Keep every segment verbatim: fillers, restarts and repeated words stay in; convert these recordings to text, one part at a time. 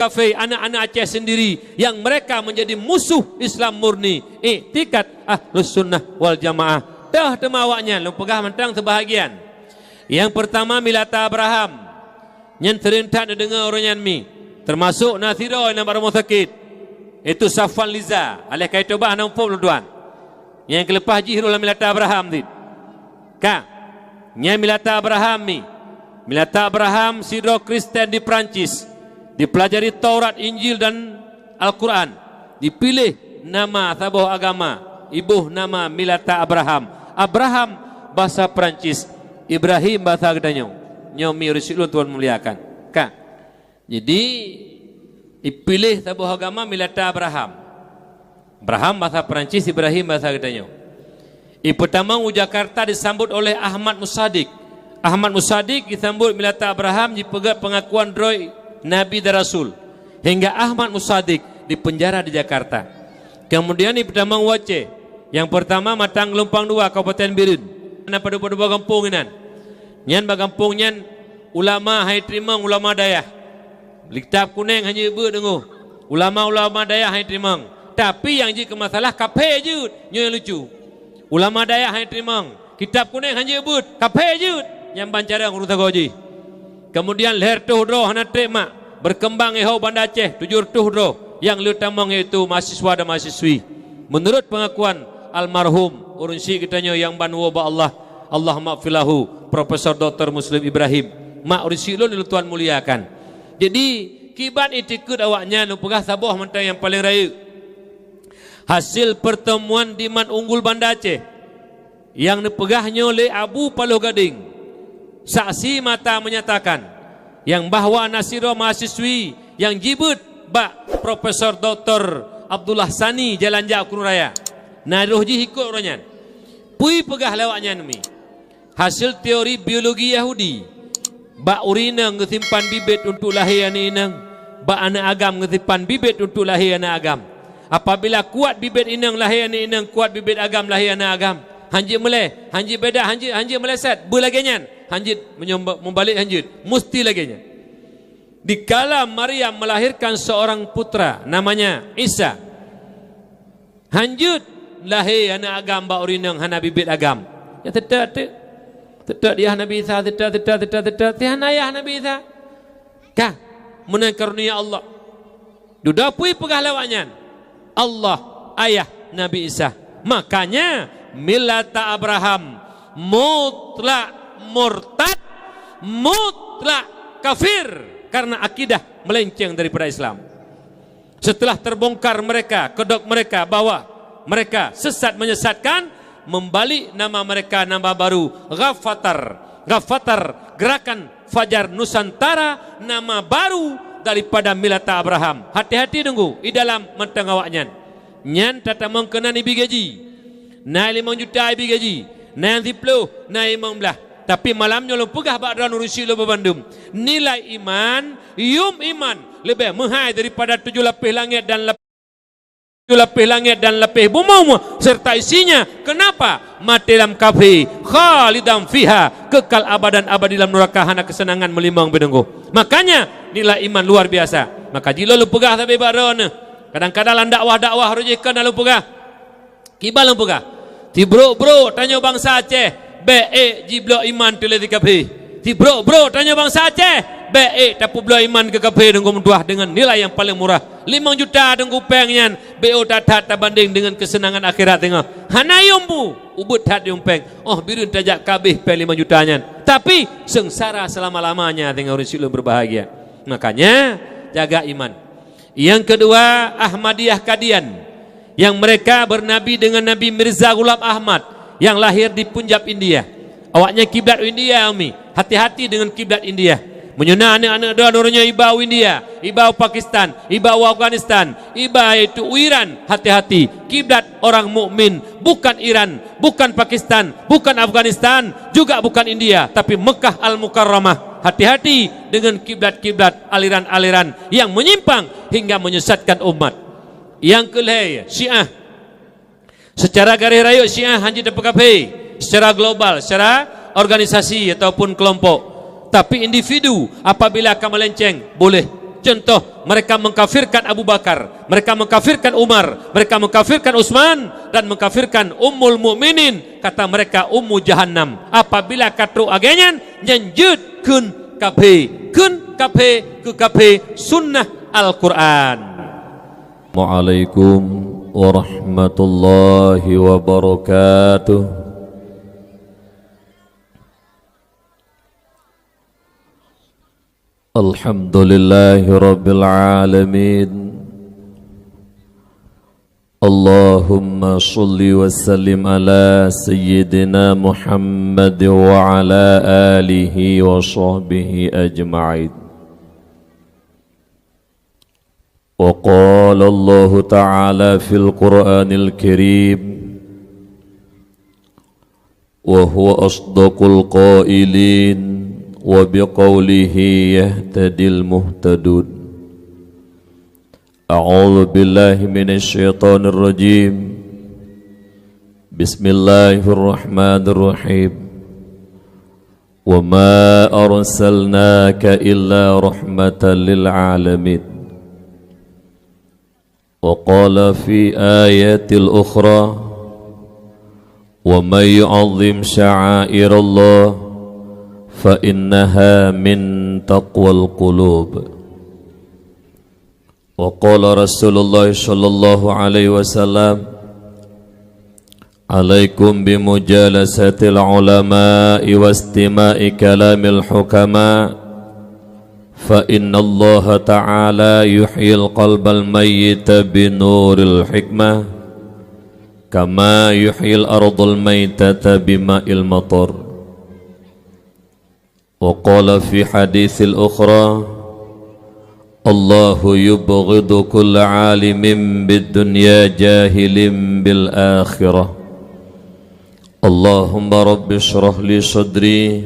kafé, anak-anak Aceh sendiri yang mereka menjadi musuh Islam murni, iktikad Ahlus Sunnah wal Jamaah. Toh teuma awaknyan, lôn peugah mantong seubahagian. Nyang peurtama, Milata Abraham. Nyan seuring that neudeungoe ureuëng nyan mi, teumasok na sidroe nyang bak rumoh sakét, yaitu Safwan Liza, aléh Khairi Thoubah, hana muphom lôn tuan. Nyang keuleupah jih rôh lam Milata Abraham cit. Ka. Nyan Milata Abraham mi. Milata Abraham sidroe Kristen di Perancis, dipelajari Taurat, Injil dan Al-Quran. Dipiléh nama saboh agama, iboh nama Milata Abraham. Abraham basa Perancis, Ibrahim basa geutanyoe. Nyoe mi ureuëng syiek lôn tuan muliakan. Ka. Jadi, ipiléh saboh agama Milata Abraham. Abraham basa Perancis, Ibrahim basa geutanyoe. Ipeutamong u Jakarta disambot oleh Ahmad Musadik. Ahmad Musadik disambot Milata Abraham jipeugét pengakuan droe Nabi dan Rasul. Hingga Ahmad Musadik dipenjara di Jakarta. Kemudian ipeutamong u Aceh. Nyang peurtama Matang Geulumpang Dua, Kabupaten Bireuen. Na padub-padub gampông inan. Nyan bak gampông nyan ulama hai teurimong, ulama dayah. Kitab kuneng hana jeuet beuet deungoe. Ulama-ulama dayah hai teurimong. Tapi nyang jeuet keu masalah kafé jeuet, nyoe nyang lucu. Ulama dayah hai teurimong. Kitab kuneng hana jeuet beuet, kafé jeuet. Nyang ban carông ureuëng sagoe jih. Kemudian lhèe reutôh droe hana trép mak, beurkeumbang i ho Banda Aceh tujoh reutôh droe nyang le tamong yaitu mahasiswa dan mahasiswi. Meunurot peungakuan almarhum ureuëng syiek geutanyoe nyang ban woe bak Allah, Allahumma ighfir lahu, Profesor Doktor Muslim Ibrahim, mak ureuëng syiek lôn nyang lôn tuan muliakan. Jadi, kiban itikeuet awaknyan lôn peugah saboh mantong nyang paleng rayeuk. Hasil peurteumuan di Mat Unggul Banda Aceh nyang neupeugah nyoe lé Abu Paloh Gadeng, saksi mata menyatakan nyang bahwa na sidroe mahasiswi nyang jibeuet bak Profesor Doktor Abdullah Sani jalan jak u Krueng Raya. Na roh jih ikot uroe nyan. Peue peugah lé awaknyan mi? Hasil teori biologi Yahudi, bak ureuëng inong geusimpan bibit untuk lahé aneuëk inong, bak aneuëk agam geusimpan bibit untuk lahé aneuëk agam. Apabila kuat bibit inong lahé aneuëk inong, kuat bibit agam lahé aneuëk agam. Hanjeuet meulée, hanjeuet beda, hanjeuet, hanjeuet meuleset. Beulagée nyan, hanjeuet meunyoe meubalek hanjeuet, musti lagée nyan. Dikala Maryam melahirkan seorang putra namanya Isa, hanjeuet lahé aneuëk agam bak ureuëng inong hana bibit agam. Ya, teutap teuk. Teutap ayah Nabi Isa, teutap, teutap, teutap, teutap, teutap hana ayah Nabi Isa. Ka, meunan karunia Allah. Dudoe peue peugah lé awaknyan? Allah, ayah Nabi Isa. Makanya, Milata Abraham mutlak murtad, mutlak kafir karena akidah melenceng daripada Islam. Setelah terbongkar mereka, kedok mereka bahwa mereka sesat menyesatkan, membalik nama mereka nama baru Ghafatar. Ghafatar, Gerakan Fajar Nusantara, nama baru daripada Milata Abraham. Hati-hati deungoe, i dalam mantong awaknyan. Nyan tatamong keunan ibi gaji. Na limong juta ibi gaji, na nyang siplôh, na limong blaih. Tapi malam nyoe lôn peugah bak droeneuh ureuëng syiek lôn bandum, nilai iman, yum iman, leubeh meuhai daripada tujoh lapéh langét dan lap-, tujoh lapéh langét dan lapéh bumoe serta isinya. Kenapa? Maté lam kafé, khalidan fiha, kekal abadan abadi lam nuraka, hana keuseunangan meulimong beudeungoh. Makanya, nilai iman luar biasa. Maka jih lôn peugah sabe bak droeneuh. Kadang-kadang lam dakwah-dakwah roh jih kon lôn peugah. Kiban lôn peugah, sibrok-brok tanyoe bansa Aceh, bék ék jibloe iman teuh lé si kafé. Sibrok-brok tanyoe bansa Aceh, bék ék tapeubloe iman keu kafé deungon meutuah deungon nilai nyang paleng murah. Limong juta deungon péng nyan, bék that-that tabandeng deungon keuseunangan akhirat singoh. Hana yum bu, ubeut that yum péng. Oh, Bireuen tajak ka abéh péng limong juta nyan. Tapi, seungsara selama-lamanya singoh ureuëng syiek lôn berbahagia. Makanya, jaga iman. Yang kedua, Ahmadiyah Qadian, yang mereka bernabi dengan Nabi Mirza Ghulam Ahmad yang lahir di Punjab, India. Awaknyan kiblat u India, umi. Hati-hati dengan kiblat India. Meunyoe na aneuk-aneuk droeneuh nyoe iba u India, iba u Pakistan, iba u Afghanistan, iba yaitu u Iran, hati-hati. Kiblat orang mukmin bukan Iran, bukan Pakistan, bukan Afghanistan, juga bukan India, tapi Mekah Al-Mukarramah. Hati-hati dengan kiblat-kiblat aliran-aliran yang menyimpang hingga menyesatkan umat. Yang kelhèe, Syiah. Secara garis rayeuk Syiah hana jeuet tapeukafé secara global, secara organisasi ataupun kelompok. Tapi individu apabila ka melenceng, boleh. Contoh, mereka mengkafirkan Abu Bakar, mereka mengkafirkan Umar, mereka mengkafirkan Utsman, dan mengkafirkan Ummul Mukminin. Kata mereka, "Ummu Jahannam." Apabila ka trok lagée nyan, nyan jeuet kheun kafé, kheun kafé keu kafé sunnah Al-Quran. Assalamualaikum warahmatullahi wabarakatuh. Alhamdulillahi rabbil alamin. Allahumma shalli wa sallim ala sayyidina Muhammad wa ala alihi wa sahbihi ajma'in. Wa qala Allahu ta'ala fil Qur'anil Karim, wa huwa asdaqul qailin, wa biqaulihi yahtadil muhtadun. A'udzu billahi minasy syaithanir rajim. Bismillahirrahmanirrahim. Wa ma arsalnaka illa rahmatan lil alamin. Wa qala fi ayatil ukhra, "Wa may yu'azzim sya'airallah fa innaha min taqwal qulub." Wa qala Rasulullah sallallahu alaihi wasallam, "Alaikum bimujalasatil ulama'i wastima'i kalamil hukama, fa innallaha ta'ala yuhyil qalbal mayyita binuril hikmah, kama yuhyil ardhal maitata bima'il matar." Wa qala fi haditsil ukhra, "Allahu yubghidu kulla alimin bid dunya jahilin bil akhirah." Allahumma rabbi shrah li sadri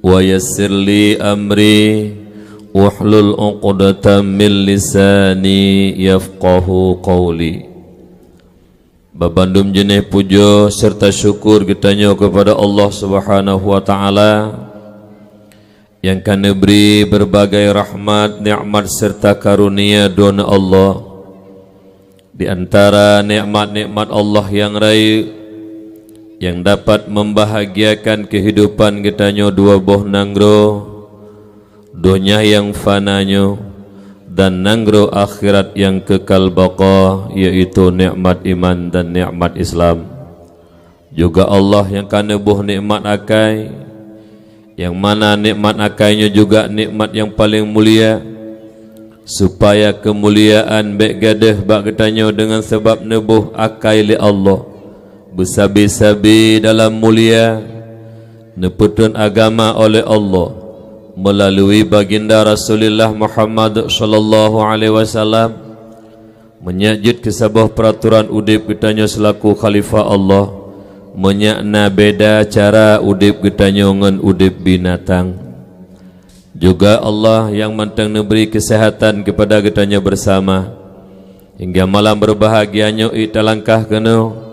wa yassir li amri wahlul uqdatam min lisani yafqahu qawli. Babandum jeuneh pujoe serta syukur geutanyoe keupada Allah Subhanahu wa Ta'ala, nyang ka neubri beurbagai rahmat, nikmat serta karunia droeneuh Allah. Di antara nikmat-nikmat Allah nyang rayeuk, nyang dapat membahagiakan keuhidupan geutanyoe dua boh nanggroe, donya nyang fana nyoe dan nanggroe akhirat nyang keukal baqa, yaitu nikmat iman dan nikmat Islam. Juga Allah nyang ka neuboh nikmat akai, nyang mana nikmat akai nyoe juga nikmat nyang paleng mulia, supaya keumuliaan bék gadôh bak geutanyoe deungon sabab neuboh akai lé Allah. Beusabe-sabe dalam mulia, neupeutrön agama oleh Allah meulalu Baginda Rasulullah Muhammad sallallahu alaihi wasallam, meunyak jeuet keu saboh peuratoran udeb geutanyoe seulaku khalifah Allah, meunyak na beda cara udeb geutanyoe ngon udeb binatang. Juga Allah nyang mantong neubri keuseuhatan keupada geutanyoe beusama, hingga malam beurbahagia nyoe ék talangkah keunoe.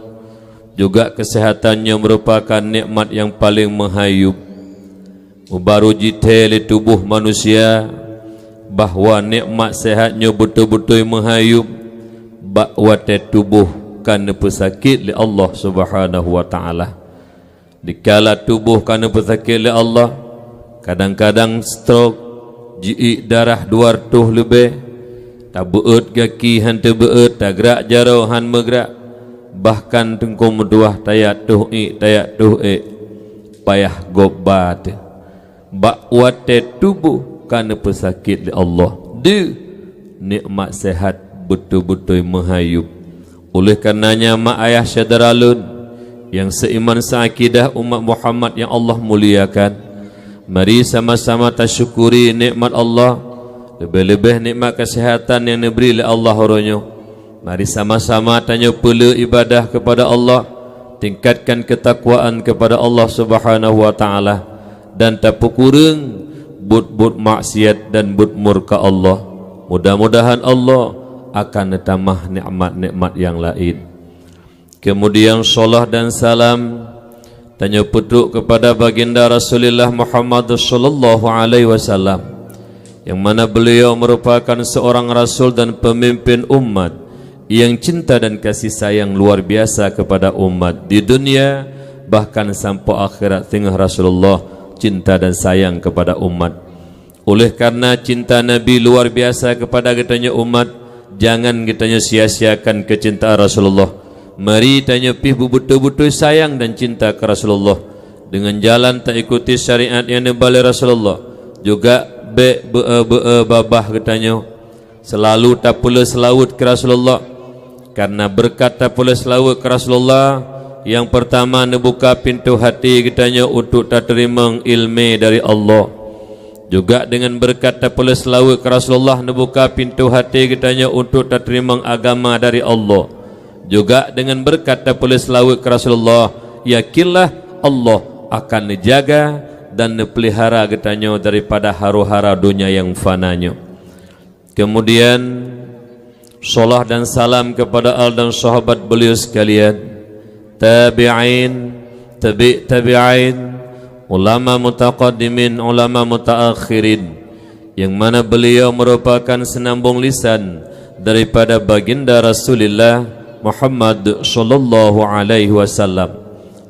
Juga keuseuhatan nyoe meurupakan nikmat nyang paleng meuhayub. Meubaru jithée lé tuboh manusia bahwa nikmat seuhat nyoe beutôi-beutôi meuhayub bak watée tuboh ka neupeusakét lé Allah Subhanahu wa Ta'ala. Dikala tuboh ka neupeusakét lé Allah, kadang-kadang stroke, jiék darah dua reutôh leubeh, tabeuôt gaki hán teubeuôt, tagrak jaroe hán meugrak, bahkan teungku meutuwah tajak toh ék, tajak toh ék, payah gob ba teuh. Bak watée tuboh ka neupeusakét lé Allah, deuh nikmat seuhat beutôi-beutôi meuhayub. Oleh karenanya, mak ayah syedara lôn nyang seuiman seuakidah umat Muhammad nyang Allah muliakan, mari sama-sama tasyukuri nikmat Allah, leubeh-leubeh nikmat keuseuhatan nyang neubri lé Allah uroe nyoe. Mari sama-sama tanyoe peuleueh ibadah keupada Allah, tingkatkan keutakwaan keupada Allah Subhanahu wa Ta'ala, dan tapeukureueng buet-buet maksiat dan buet murka Allah. Mudah-mudahan Allah akan neutamah nikmat-nikmat nyang laén. Keumudian, shalah dan salam tanyoe peutrok keupada Baginda Rasulullah Muhammad sallallahu alaihi wasallam, yang mana beliau merupakan seorang rasul dan pemimpin umat yang cinta dan kasih sayang luar biasa kepada umat di dunia, bahkan sampai akhirat singoh Rasulullah cinta dan sayang kepada umat. Oleh karena cinta Nabi luar biasa kepada geutanyoe umat, jangan geutanyoe sia-siakan kecintaan Rasulullah. Mari tanyoe pih beubeutôi-beutôi sayang dan cinta keu Rasulullah. Dengan jalan taikuti syariat nyang neuba lé Rasulullah, juga bék beu-e-beu-e babah geutanyoe. Seulalu tapeuleueh seulaweuet keu Rasulullah. Karena beureukat tapeuleueh seulaweuet keu Rasulullah, nyang peurtama neubuka pintoe até geutanyoe untuk tateurimong ileumé dari Allah. Juga deungon beureukat tapeuleueh seulaweuet keu Rasulullah neubuka pintoe até geutanyoe untuk tateurimong agama dari Allah. Juga deungon beureukat tapeuleueh seulaweuet keu Rasulullah, yakinlah Allah akan neujaga dan neupeulihara geutanyoe daripada haro-hara donya nyang fana nyoe. Kemudian, salat dan salam kepada al dan sahabat beliau sekalian, tabi'in, tabi' tabi'in, ulama mutaqaddimin, ulama mutaakhirin, yang mana beliau merupakan senambung lisan daripada baginda Rasulullah Muhammad sallallahu alaihi wasallam.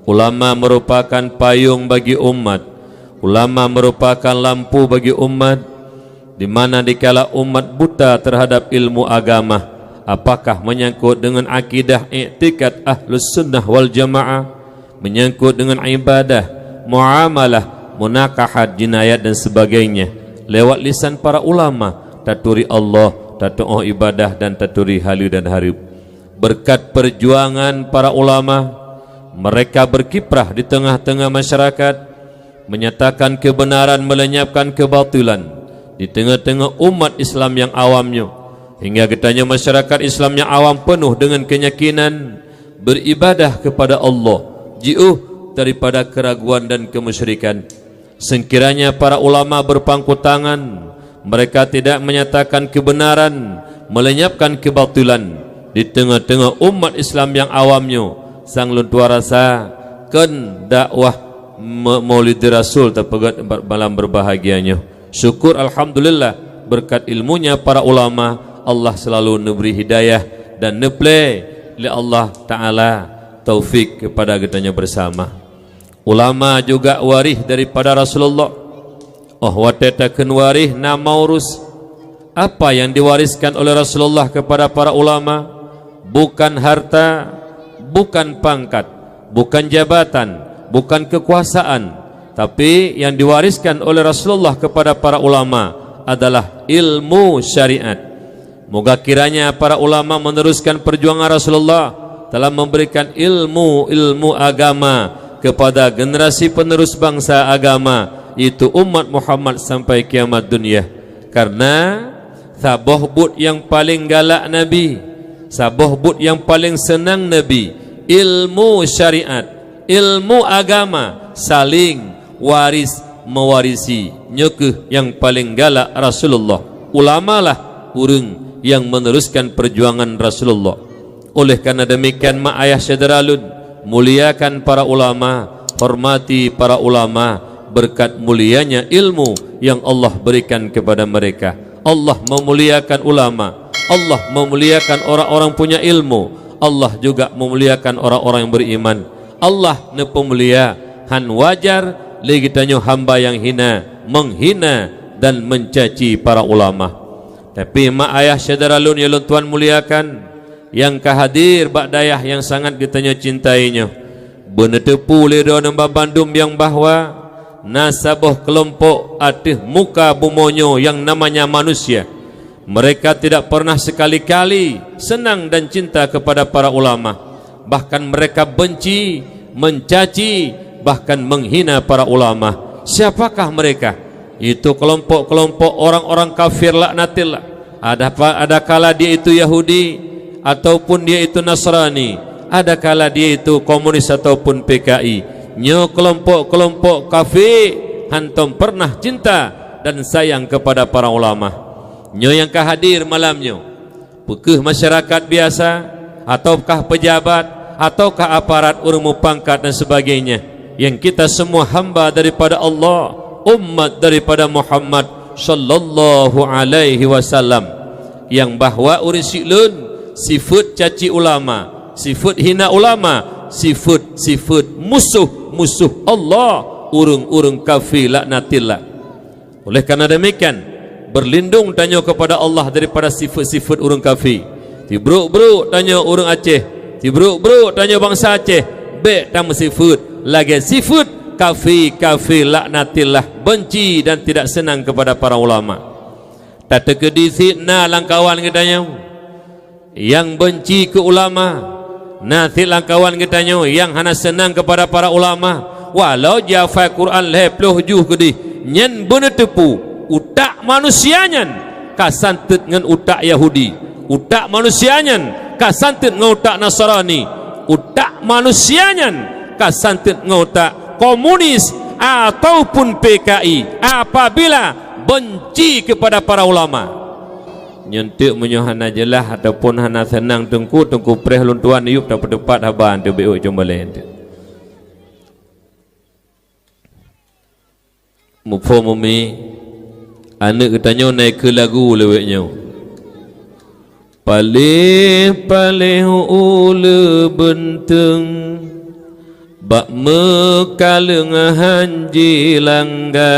Ulama merupakan payung bagi umat. Ulama merupakan lampu bagi umat, di mana dikala umat buta terhadap ilmu agama, apakah menyangkut dengan akidah, iktikad Ahlus Sunnah wal Jamaah, menyangkut dengan ibadah, muamalah, munakahat, jinayat dan sebagainya, lewat lisan para ulama, taturi Allah, tatuoh ibadah dan taturi haleue dan hareuem. Beureukat perjuangan para ulama, mereka berkiprah di tengah-tengah masyarakat, menyatakan kebenaran, melenyapkan kebatilan di tengah-tengah umat Islam nyang awam nyoe, hingga geutanyoe masyarakat Islam nyang awam peunoh deungon keunyakinan beribadah kepada Allah, jiôh daripada keraguan dan kemusyrikan. Seukiranya para ulama berpangku tangan, mereka tidak menyatakan kebenaran, melenyapkan kebatilan di tengah-tengah umat Islam nyang awam nyoe, sang lôn tuan rasa kon dakwah me-, Maulid Rasul tapeugét malam berbahagia nyoe. Syukur alhamdulillah, beureukat ilmunya para ulama, Allah selalu neubri hidayah dan neuplé lé Allah Taala taufik kepada geutanyoe bersama. Ulama juga waréh daripada Rasulullah. Oh watée takheun waréh na maurus. Apa yang diwariskan oleh Rasulullah kepada para ulama? Bukan harta, bukan pangkat, bukan jabatan, bukan kekuasaan, tapi yang diwariskan oleh Rasulullah kepada para ulama adalah ilmu syariat. Moga kiranya para ulama meneruskan perjuangan Rasulullah dalam memberikan ilmu-ilmu agama kepada generasi penerus bangsa agama, yaitu umat Muhammad sampai kiamat dunia. Karena saboh buet nyang paleng galak Nabi, saboh buet nyang paleng seunang Nabi, ilmu syariat, ilmu agama, saling waris mewarisi. Nyoe kheueh nyang paleng galak Rasulullah. Ulamalah ureuëng nyang meneruskan perjuangan Rasulullah. Oleh karena demikian, mak ayah syedara lôn, muliakan para ulama, hormati para ulama, berkat mulianya ilmu yang Allah berikan kepada mereka. Allah memuliakan ulama, Allah memuliakan orang-orang punya ilmu, Allah juga memuliakan orang-orang yang beriman. Allah neupeumulia, hán wajar lé geutanyoe hamba nyang hina, menghina dan mencaci para ulama. Tapi mak ayah syedara lôn nyang lôn tuan muliakan, nyang ka hadir bak dayah nyang sangat geutanyoe cintai nyoe, beuneuteupeue lé droeneuh banmandum nyang bahwa na saboh keulompok ateueh muka bumoe nyoe nyang namanya manusia. Mereka tidak pernah sekali-kali senang dan cinta kepada para ulama. Bahkan mereka benci, mencaci, bahkan menghina para ulama. Siapakah mereka? Itu kelompok-kelompok orang-orang kafir laknatillah. Ada pa-, adakala dia itu Yahudi ataupun dia itu Nasrani, adakala dia itu komunis ataupun P K I. Nyoe kelompok-kelompok kafir hantom pernah cinta dan sayang kepada para ulama. Nyoe nyang ka hadir malam nyoe, peu kheueh masyarakat biasa, ataukah pejabat, ataukah aparat ureuëng meupangkat dan sebagainya, nyang kita semua hamba daripada Allah, umat daripada Muhammad, Sallallahu alaihi wasallam, nyang bahwa ureuëng siklon sifeuet caci ulama, sifeuet hina ulama, sifeuet-sifeuet musoh-musoh Allah, ureuëng-ureuëng kafé laknatillah. Oleh karena demikian, berlindung tanyoe kepada Allah daripada sifeuet-sifeuet ureuëng kafé. Tibrok-brok tanyoe ureuëng Aceh, tibrok-brok tanyoe bansa Aceh, bék tameusifeuet lagée sifeuet kafé-kafé laknatillah, benci dan tidak senang kepada para ulama. Tateukeudi sit na lam kawan geutanyoe nyang benci keu ulama, na sit lam kawan geutanyoe nyang hana seunang keupada para ulama, walau jihafai Quran lhée ploh juh keudeh, nyan beuneuteupeu utak manusia nyan ka santeut ngon utak Yahudi, utak manusia nyan ka santeut ngon utak Nasrani, utak manusia nyan ka santeut ngon utak komunis ataupun P K I apabila benci kepada para ulama. Nyoe teuk meunyoe hana jeulaih ataupun hana seunang teungku, teungku preh lôn tuan yup tapeuteupat haba teubiet cumbalée teuh. Muphom umi, aneuëk geutanyoe na ikeu lagu lewet nyoe. Paléh-paléh uleue beunteueng, bak meukaleueng han jilangga.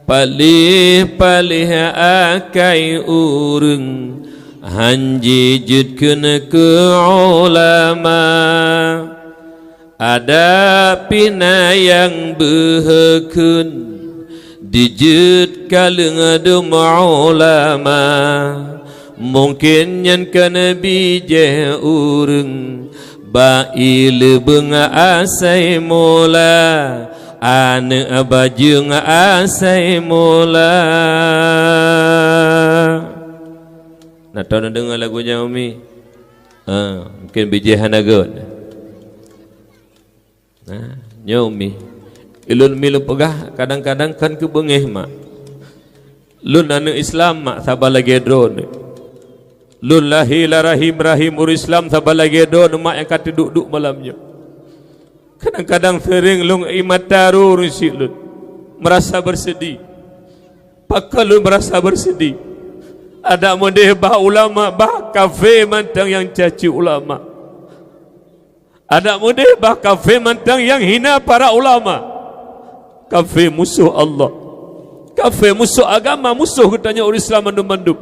Paléh-paléh akai ureuëng, han jijeuet keuneuk keu ulama. Adak pih na nyang beuheukheun, dijeuet kaleueng dum ulama. Mungken nyan keuneuk bijéh ureuëng, bak ié leubeung asai mula, aneuëk bajeueng asai mula. Na tau na deungoe lagu nyan umi? Ha, mungken bijéh hana gét. Nah, nyoe umi. Ilôn mi lôn peugah kadang-kadang kan keubeungéh mak. Lôn aneuëk Islam mak saban lagée droeneuh. Lôn lahé lam rahim-rahim ureuëng Islam saban lagée droeneuh mak nyang ka teuduek-duek malam nyoe. Kadang-kadang seuréng lôn ie mata ro ureuëng syiek lôn, meurasa beuseudih. Pakon lôn meurasa beuseudih? Adak meudeh bah ulama, bah kafé mantong nyang caci ulama. Adak meudeh bah kafé mantong nyang hina para ulama. Kafé musoh Allah. Kafé musoh agama, musoh geutanyoe ureuëng Islam mandum-mandum.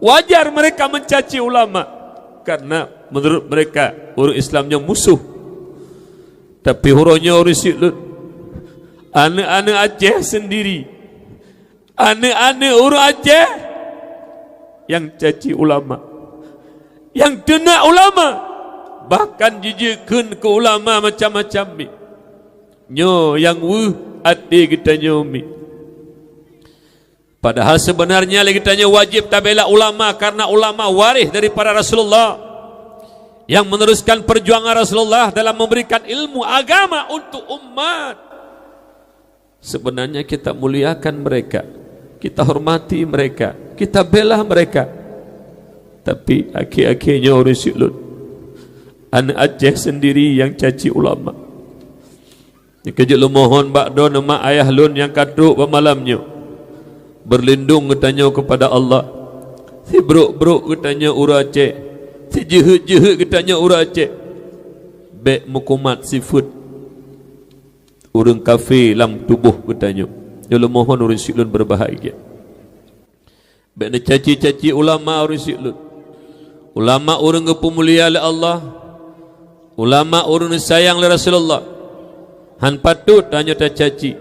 Wajar mereka mencaci ulama, karena menurut mereka ureuëng Islam nyoe musoh. Tapi uroe nyoe ureuëng syiek lôn, aneuëk-aneuëk Aceh sendiri, aneuëk-aneuëk ureuëng Aceh nyang caci ulama, nyang teunak ulama, bahkan jijeuet kheun keu ulama macam-macam mi. Nyoe nyang weueh até geutanyoe mi. Padahal sebenarnya lé geutanyoe wajéb tabela ulama, karena ulama waréh daripada Rasulullah, yang meneruskan perjuangan Rasulullah dalam memberikan ilmu agama untuk umat. Sebenarnya kita muliakan mereka, kita hormati mereka, kita bela mereka. Tapi akhé-akhé nyoe ureuëng syiek lôn, aneuëk Aceh sendiri nyang caci ulama. Nyang keujeuet lôn mohon bak droeneuh mak ayah lôn nyang ka trok bak malam nyoe, beurlindong geutanyoe keupada Allah. Sibrok-brok geutanyoe ureuëng Aceh, sijeuheut-jeuheut geutanyoe ureuëng Aceh, bék meukumat sifeuet ureuëng kafé lam tuboh geutanyoe. Nyoe lôn mohon ureuëng syiek lôn beubahgia. Bék neucaci-caci ulama ureuëng syiek lôn. Ulama ureuëng geupeumulia lé Allah. Ulama ureuëng neusayang lé Rasulullah. Han patôt tanyoe tacaci.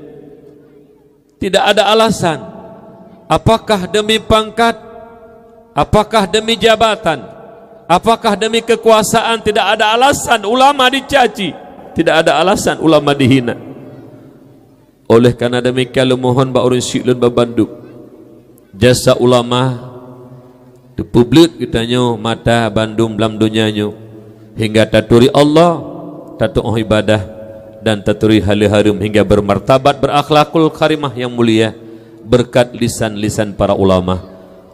Tidak ada alasan. Apakah demi pangkat? Apakah demi jabatan? Apakah demi kekuasaan? Tidak ada alasan ulama dicaci. Tidak ada alasan ulama dihina. Oleh karena demikian, lôn mohon bak ureuëng syiek lôn banmandum, jasa ulama teupeubleuet geutanyoe mata bandum lam donya nyoe, hingga taturi Allah, tatuoh ibadah, dan taturi haleue hareuem hingga bermartabat berakhlakul karimah yang mulia berkat lisan-lisan para ulama.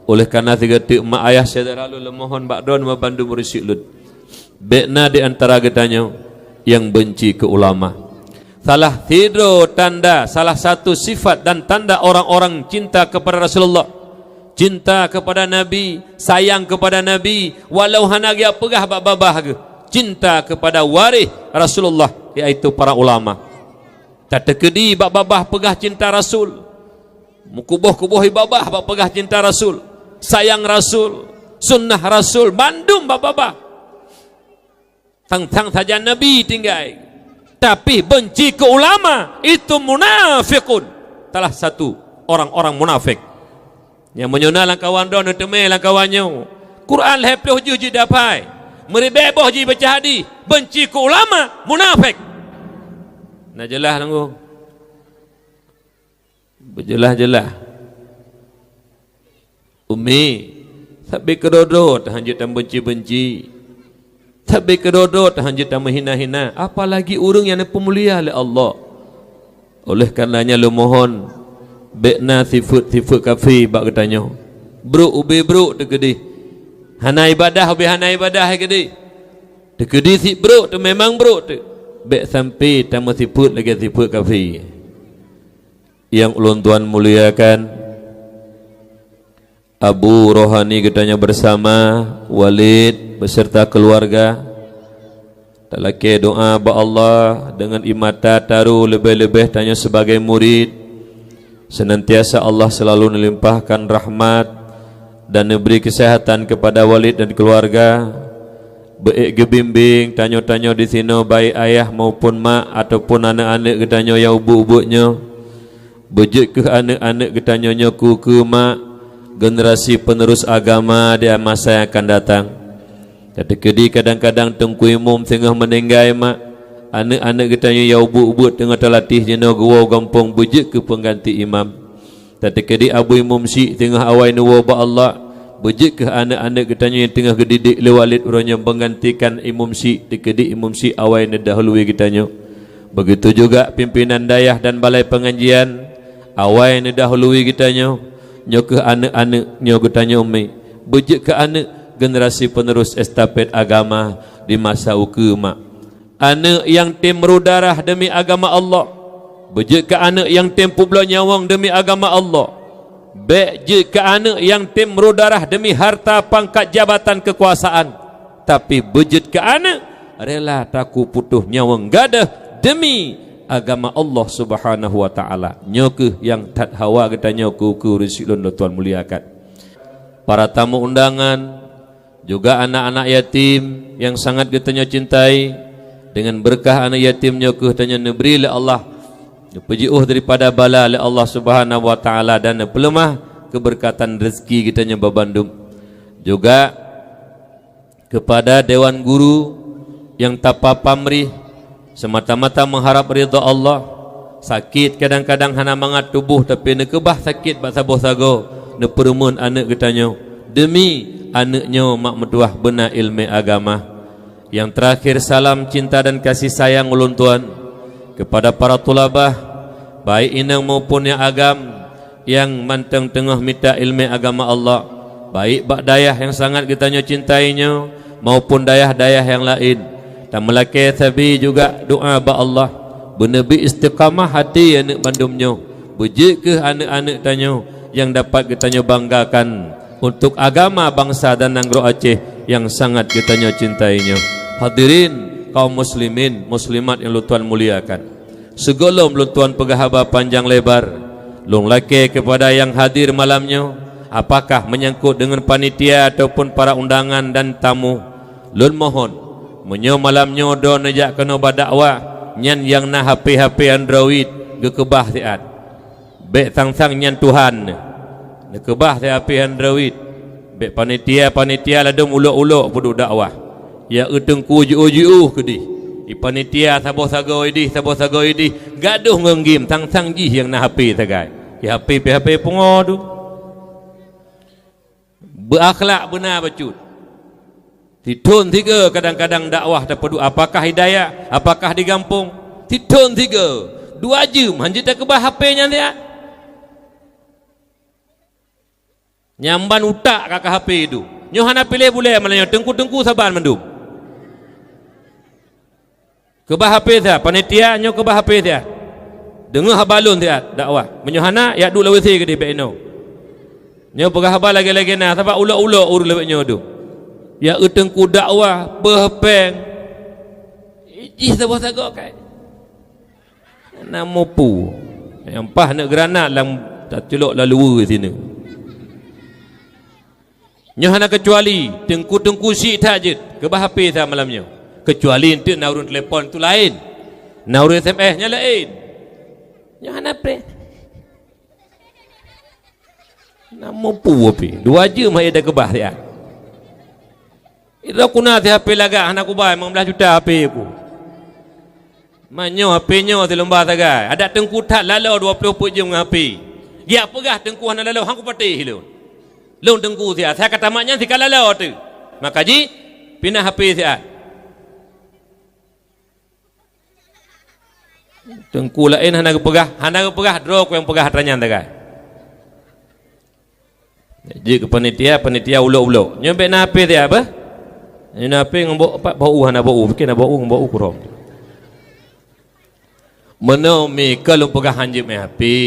Oleh karena sigoe teuk mak ayah syedara lôn, lôn mohon bak droeneuh banmandum ureuëng syiek lôn, bék na di antara geutanyoe nyang benci keu ulama. Salah sidroe tanda, salah satu sifat dan tanda orang-orang cinta kepada Rasulullah, cinta kepada Nabi, sayang kepada Nabi, walau hana geujak peugah bak babah geuh, cinta kepada waréh Rasulullah, yaitu para ulama. Tateukeudi bak babah peugah cinta Rasul, meukuboh-kuboh i babah bak peugah cinta Rasul, sayang Rasul, sunnah Rasul, mandum bak babah. Sang-sang sajan Nabi tinggai, tapi benci keu ulama, itu munafiqun. Salah satu orang-orang munafik. Nyang meunyoe na lam kawan droe, neuteumé lam kawan nyoe, Quran lhée ploh juz jeuet dihafai, meuribée boh jih baca hadih, benci keu ulama, munafik. Na jeulaih nanggung? Beujeulaih-jeulaih. Umi, sabe keudroe-droe tahan jeuet tameubenci-benci. Sabe keudroe-droe tahan jeuet tameuhina-hina, apalagi ureuëng nyang neupeumulia lé Allah. Oleh karenanya lôn mohon, bék na sifeuet-sifeuet kafé bak geutanyoe. Brok ubé brok teukeudeh. Hana ibadah ubé hana ibadah keudeh. Teukeudeh sit brok teuh memang brok teuh. Bék sampai tameusifeuet lagée sifeuet kafé. Nyang ulôn tuan muliakan, Abu Rohani geutanyoe bersama, Walid beserta keluarga, talakée doa bak Allah deungon ie mata taru leubeh-leubeh tanyoe sebagai murid, senantiasa Allah selalu neulimpahkan rahmat dan neubri keuseuhatan kepada Walid dan keluarga. Beuék geubimbéng tanyoe-tanyoe disinoe, baik ayah maupun mak ataupun aneuëk-aneuëk geutanyoe nyang ubit-ubit nyoe. Beujeuet kheueh aneuëk-aneuëk geutanyoe nyoe keu-keu mak, generasi penerus agama di masa nyang akan datang. Tateukeudi kadang-kadang teungku imum singoh meuninggai mak, aneuëk-aneuëk geutanyoe nyang ubit-ubit teungoh talatéh jinoe geuwoe gampông, beujeuet kheueh peungganti imam. Tateukeudi abu imum syiek teungoh awai neuwoe bak Allah, beujeuet kheueh aneuëk-aneuëk geutanyoe nyang teungoh geudidik lé Walid uroe nyoe menggantikan imum syiek, teukeudi imum syiek awai neudahului geutanyoe. Begitu juga pimpinan dayah dan balai pengajian awai neudahului geutanyoe. Nyoe kheueh aneuëk-aneuëk nyoe geutanyoe mi, beujeuet kheueh aneuëk generasi penerus estafet agama di masa ukeue mak. Aneuëk nyang tem meurudarah deumi agama Allah, beujeuet kheueh aneuëk nyang tem peubloe nyawöng deumi agama Allah. Bék jeuet kheueh aneuëk nyang tem meurudarah deumi harta, pangkat, jabatan, keukuasaan, tapi beujeuet kheueh aneuëk rela takue putôh nyawöng gadoh deumi agama Allah Subhanahu wa Taala. Nyoe kheueh nyang that hawa geutanyoe keu-keu ureuëng syiek lôn tuan muliakan. Para tamu undangan, juga anak-anak yatim nyang sangat geutanyoe cintai, deungon beureukat aneuëk yatim nyoe kheueh tanyoe neubri lé Allah, neupeujiôh daripada bala lé Allah Subhanahu wa Taala dan neupeuleumah keubeureukatan reuzeki geutanyoe babandum. Juga keupada dewan guru nyang tapapamrih, semata-mata meuharab ridha Allah. Sakét kadang-kadang hana mangat tuboh, tapi neukeubah sakét bak saboh sagoe, neupeureumeun aneuëk geutanyoe. Deumi aneuëk nyoe mak meutuwah beuna iéleumé agama. Nyang teurakhir, salam cinta dan kasih sayang ulôn tuan keupada para tulabah, baik inong maupun nyang agam, nyang mantong teungoh mita iéleumé agama Allah, baik bak dayah nyang sangat geutanyoe cintai nyoe maupun dayah-dayah nyang laén. Tameulakée sabe juga doa bak Allah, beuneubi istiqamah até aneuëk bandum nyoe, beujeuet kheueh aneuëk-aneuëk tanyoe nyang dapat geutanyoe banggakan untuk agama, bansa dan nanggroe Aceh nyang sangat geutanyoe cintai nyoe. Hadirin kaum muslimin muslimat nyang lôn tuan muliakan. Sigohlom lôn tuan peugah haba panjang lebar, lôn lakée keupada nyang hadir malam nyoe, apakah meunyangkot deungon panitia ataupun para undangan dan tamu, lôn mohon, meunyoe malam nyoe droe neujak keunoe bak dakwah, nyan nyang na H P-H P Android geukeubah siat. Bék sang-sang nyan Tuhan. Neukeubah siat H P Android. Bék panitia-panitia ladom ulok-ulok peuduek dakwah. Ya eu teungku jiôh-jiôh keudeh. I panitia saboh sagoe ideh, saboh sagoe ideh, gadôh ngon game, sang-sang jih nyang na H P sagai. Ya H P pih H P pungo tu. Beuakhlak beuna bacut. Sithon sigoe kadang-kadang dakwah tapeuduek, apakah di dayah, apakah di gampông. Sithon sigoe, dua jeuem hanjeuet takeubah H P nyan siat. Nyang ban utak ka keu H P tu. Nyoe hana piléh bulée malam nyoe, teungku-teungku saban mandum. Keubah H P siat, panitia nyoe keubah H P siat. Deungoe haba lôn siat dakwah. Meunyoe hana, jak duek lam W C keudeh bèk inoe. Nyoe peugah haba lagèe-lagèe na, sabab ulok-ulok ureueng lagèe nyoe dum. Jak eu teungku dakwah, beuh pèng. Jih saboh sagoe kai. Na mupu. Nyang paih neuk granat lam taculok lam luweue sineuk. Nyoe hana keucuali teungku-teungku syiek that jeuet keubah H P siat malam nyoe. Keucuali eunteuk na ureueng telepon tu laén. Na ureueng S M S nyan laén. Nyoe hana preh. Na mupu pih. Dua jeuem hai ida keubah siat. Ida kuna si H P lagak hana kubai limong blaih juta H P ku. Manyoe H P nyoe silomba sagai. Adak teungku that laloe dua ploh peuet jeuem ngon H P. Geujak peugah teungku hana laloe, han kupatéh lôn. Lôn teungku siat, siat ka tamat nyan si ka laloe teuh. Maka jih pinah H P siat. Teungku laén hana geupeugah, hana geupeugah droe ku nyang peugah atra nyan sagai. Jeuet keu panitia, panitia ulok-ulok. Nyoe bèk na H P siat beuh. Nyoe na H P ngon bau, pat bau hana bau, pike na bau ngon bau kurong. Meunoe mi ka lôn peugah han jeuet meuhapé.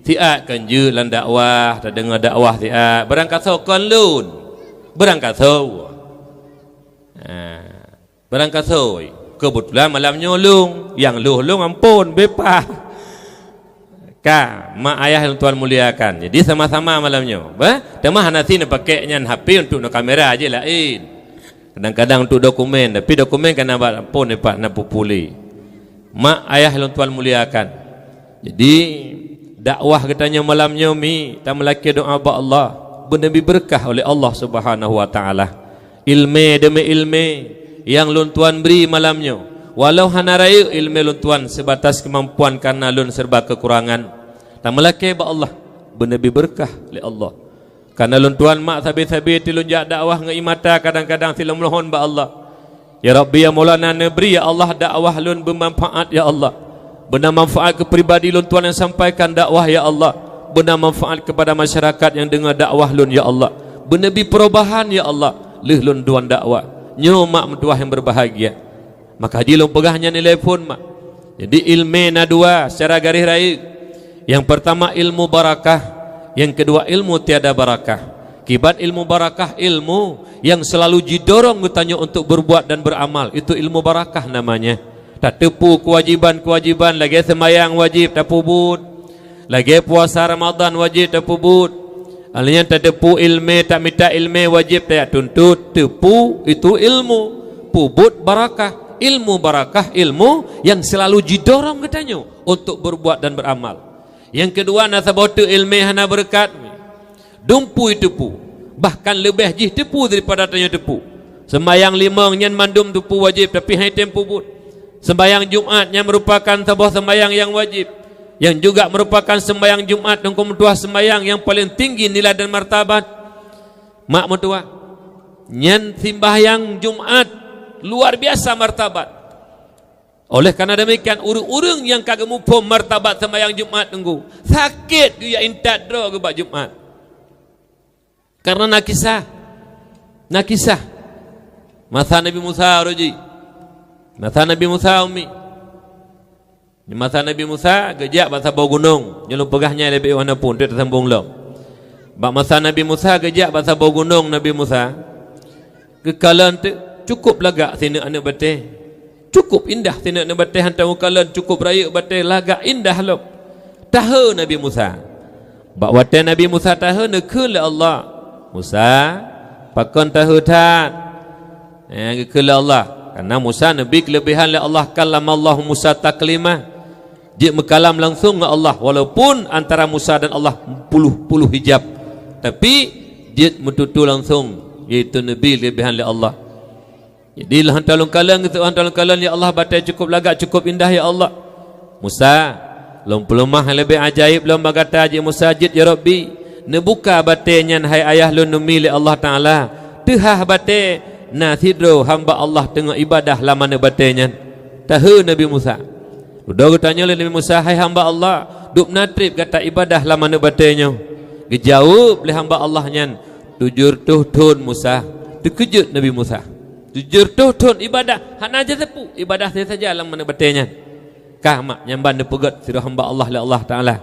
Siat kon jeuet lam dakwah, tadeungoe dakwah siat. Barangkasoe kon lôn. Barangkasoe. Ha. Barangkasoe. Keubeutulan malam nyoe lôn, nyang lhôh lôn amphon, beupaih. Ka, mak ayah lôn tuan muliakan. Jadi sama-sama malam nyoe. Bah, teuma hana si neupakèk nyan H P untuk neukamera jih laén. Kadang-kadang untuk dokumen, tapi dokumen kan na bak phon, pat na peupuléh. Mak ayah lôn tuan muliakan. Jadi, dakwah geutanyoe malam nyoe mi, tameulakèe doa bak Allah, beuneubi beureukat oleh Allah Subhanahu wa Taala. Ileumèe deumi ileumèe nyang lôn tuan bri malam nyoe, walau hana rayeuk ileumèe lôn tuan seubatas keumampuan kareuna lôn seureuba keukurangan. Tameulakèe bak Allah, beuneubi beureukat lé Allah. Kareuna lôn tuan mak sabe-sabe tilôn jak dakwah ngon ie mata kadang-kadang silôn meumohon bak Allah. Ya Rabbi, ya Maulana, neubri, ya Allah, dakwah lôn beumanfaat, ya Allah. Beuna manfaat keu pribadi lôn tuan nyang sampaikan dakwah, ya Allah. Beuna manfaat keupada masyarakat nyang deungoe dakwah lôn, ya Allah. Beuneubi peurubahan, ya Allah, lheueh lôn tuan dakwah. Nyoe mak meutuwah nyang beubahgia. Maka jih lôn peugah nyan ilèe phon mak. Jadi ileumèe na dua secara garéh rayeuk. Nyang peurtama ilmu barakah, nyang keudua ilmu tiada barakah. Kiban ilmu barakah, ilmu nyang seulalu jidorong geutanyoe untuk beurbuat dan beuramal, itu ilmu barakah namanya. Tateupeu keuwajiban-keuwajiban lagèe seumayang wajéb tapeubuet, lagèe puasa Ramadhan wajéb tapeubuet. Alèh nyan tateupeu ileumèe, tamita ileumèe wajéb tajak tuntot, teupeu itu ilmu. Peubuet barakah, ilmu barakah, ilmu nyang seulalu jidorong geutanyoe untuk beurbuat dan beuramal. Nyang keudua na saboh teuk ileumèe hana beureukat. Dum peue teupeu, bahkan leubeh jih teupeu daripada tanyoe teupeu. Seumayang limong nyan mandum teupeu wajéb, tapi han tém peubuet. Seumayang Jumat nyan meurupakan saboh seumayang nyang wajéb, nyang juga meurupakan seumayang Jumat nyang ka meutuwah seumayang nyang paleng tinggi nilai dan martabat. Mak meutuwah, nyan seumayang Jumat luar biasa martabat. Oleh karena demikian, ureuëng-ureuëng nyang ka geumuphom martabat seumayang Jumat teungku, sakét geujak intat droe geuh bak Jumat. Karena na kisah. Na kisah. Masa Nabi Musa uroe jih. Masa Nabi Musa umi. Masa Nabi Musa geujak bak saboh gunong. Nyoe lôn peugah nyan leubeh wana pun, teuk tasambong lom. Bak masa Nabi Musa geujak bak saboh gunong Nabi Musa. Geukalon teuk, cukup lagak sineuk aneuëk batée. Cukup indah sineuk aneuëk batée, hantom geukalon, cukup rayeuk batée, lagak indah lom. Tahe Nabi Musa. Bak watée Nabi Musa tahe, neukheun lé Allah, "Musa, pakon tahe that?" Eh, geukheun lé Allah. Karena Musa neubi keuleubehan lé Allah, kallamallahu Musa taklima. Jeuet meukalam langsong ngon Allah, walaupun antara Musa dan Allah puluh-puluh hijab, tapi jeuet meututoe langsong, yaitu neubi leubeh lé Allah. Jadi, lheueh hantom lôn kalon, geuseuôt hantom lôn kalon, "Ya Allah, batée cukup lagak, cukup indah, ya Allah." "Musa, lôn peuleumah leubeh ajaéb lom bak gata," jih Musa, "jeuet, ya Rabbi, neubuka batée nyan, hai ayah lôn, neumi lé Allah Taala. Teuhah batée, na sidroe hamba Allah teungoh ibadah lam aneuëk batée nyan." Tahe Nabi Musa. Dudoe geutanyoe lé Nabi Musa, "Hai hamba Allah, dubna treb gata ibadah lam aneuëk batée nyoe?" Geujaweueb lé hamba Allah nyan, "Tujoh reutôh thon, Musa." Teukeujot Nabi Musa. Tujoh reutôh thon ibadah, hana jiteupeu ibadah saja lam aneuk batée nyan. Ka mak nyan ban neupeugét sidroe hamba Allah lé Allah Taala.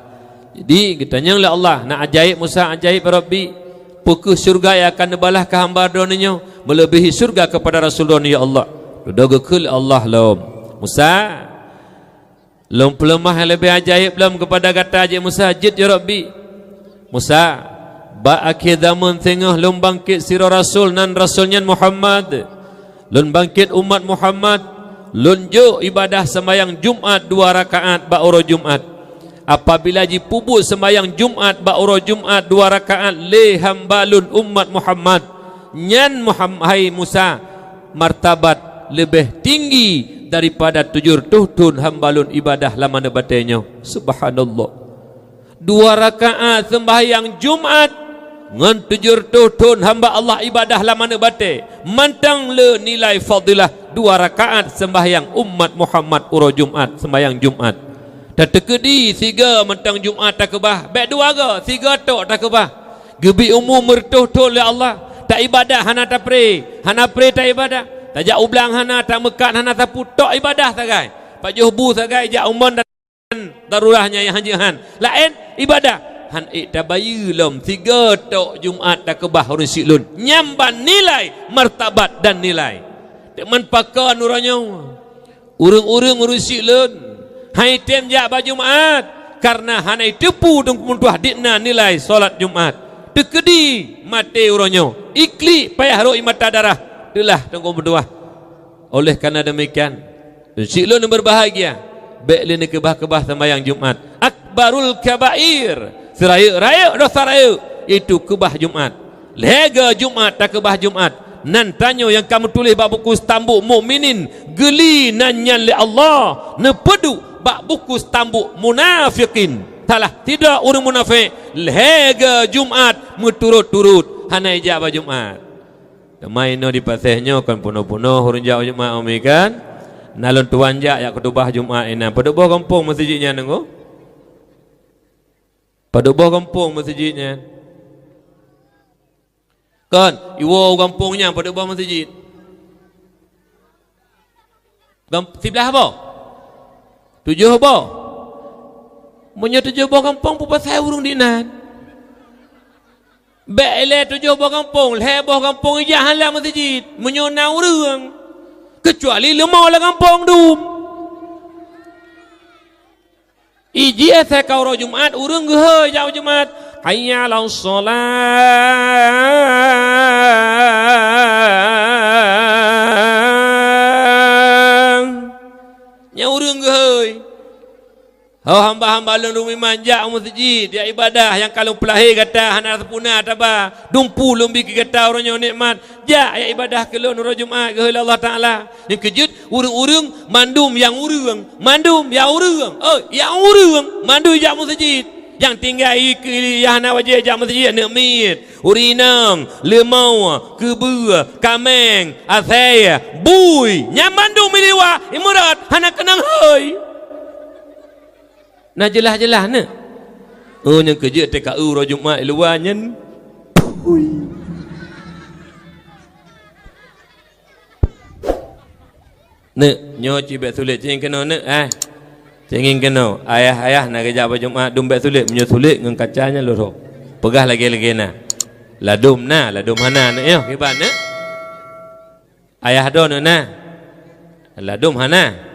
Jadi, geutanyong lé Allah, na ajaéb Musa, ajaéb Rabbi, peu kheueh syeuruga nyang akan neubalah keu hamba Droeneuh nyoe, meuleubihi syeuruga keupada Rasul Droeneuh, ya Allah. Dudoe geukheun lé Allah lom, Musa, Lôn peuleumah nyang leubeh ajaéb lom keupada gata, jih Musa, jeuet, ya Rabbi. Musa, bak akhé zamon singoh Lôn bangkét sidroe rasul, nan rasul nyan Muhammad. Lôn bangkét umat Muhammad, Lôn jok ibadah seumayang Jumat dua rakaat bak uroe Jumat. Apabila jipeubuet seumayang Jumat bak uroe Jumat dua rakaat lé hamba Lôn umat Muhammad, nyan Muham-, hai Musa, martabat leubeh tinggi daripada tujoh reutôh thon hamba Lôn ibadah lam aneuk batée nyoe. Subhanallah! Dua rakaat seumbahyang Jumat ngon tujoh reutôh thon hamba Allah ibadah lam aneuk batée, mantong le nilai fadilah dua rakaat seumbahyang umat Muhammad uroe Jumat, seumbahyang Jumat. Tateukeudi sigoe mantong Jumat takeubah, bék dua goe, sigoe tok takeubah. Geubri umu meureutôh thon lé Allah, taibadah hana tapré, hana pré taibadah, tajak u blang hana, tameukat hana, sapeue tok ibadah sagai. Pajoh bu sagai, jak u mon dan darurat nyang hanjeuet han. Laén ibadah, han ék tabayeue lom sigoe tok Jumat takeubah ureuëng syiek Lôn. Nyan ban nilai, martabat dan nilai. Teuma pakon uroe nyoe? Ureuëng-ureuëng ureuëng syiek Lôn han item jak bak Jumat, kareuna hana jiteupeu Teungku meutuah dikna nilai salat Jumat. Teukeudi maté uroe nyoe, iklik payah rhot ie mata darah, teulah Teungku meutuah. Oleh kareuna demikian, ureuëng syiek Lôn nyang berbahagia, bék lé neukeubah-keubah seumayang Jumat. Akbarul kabair, seurayeuk-rayeuk dosa rayeuk, yaitu keubah Jumat. Lhée goe Jumat takeubah Jumat, nan tanyoe nyang ka meutuléh bak buku Stambuk Mukminin, geuli nan nyan lé Allah, neupeuduek bak buku Stambuk Munafikin. Salah sidroe ureuëng munafék, lhée goe Jumat meuturot-turot hana ijak bak Jumat. Teuma inoe di Paséh nyoe kon peunoh-peunoh ureuëng jak Jumat, umi kan? Na lôn tuan jak, jak khutubah Jumat inan. Padub boh gampông meuseujid nyan, Teungku? Padub boh gampông meuseujid nyan? Kon, iwoe u gampông nyan padub boh meuseujid? Gam-, siblaih boh? Tujoh boh? Meunyoe tujoh boh gampông, peue pasai ureuëng dinan? Bék ilée tujoh boh gampông, lhée boh gampông ijak han lam meuseujid, meunyoe na ureuëng. Keucuali leumô lam gampông dum. Ijih asai ka uroe Jumat, ureuëng geuhôi jak Jumat, "Hayya 'alas shalah." Nyan ureuëng geuhôi. Ho hamba-hamba Lôn ureuëng iman, jak u meuseujid, jak ibadah, nyang ka Lôn peulahé gata hana sapeue na taba. Dumpeue Lôn bi keu gata uroe nyoe nikmat. Jak, jak ibadah keu Lôn uroe Jumat, geuhôi lé Allah Taala. Nyang keujeuet, ureuëng-ureuëng, mandum nyang ureuëng, mandum nyang ureuëng, oi, nyang ureuëng, mandum jak meuseujid. Nyang tinggai i keu nyang hana wajéb jak meuseujid, aneuk miet, ureuëng inong, leumô, keubeue, kaméng, asèe, bui, nyan mandum i luwa, i meurot, hana keunong hôi. Na jeulaih-jeulaih na. Oh, nyang keujeuet T K U uroe Jumat i luwa nyan. Phui. Neuk, nyoe cit bék sulet, cingin keunoe neuk, eh. Cingin keunoe, ayah-ayah na geujak bak Jumat, dum bék sulet, meunyoe sulet ngon kaca nyan lôn rhom. Peugah lagée-lagée na. Ladom na, ladom hana neuk nyoe, kiban neuk. Ayah droeneuh na? Ladom hana.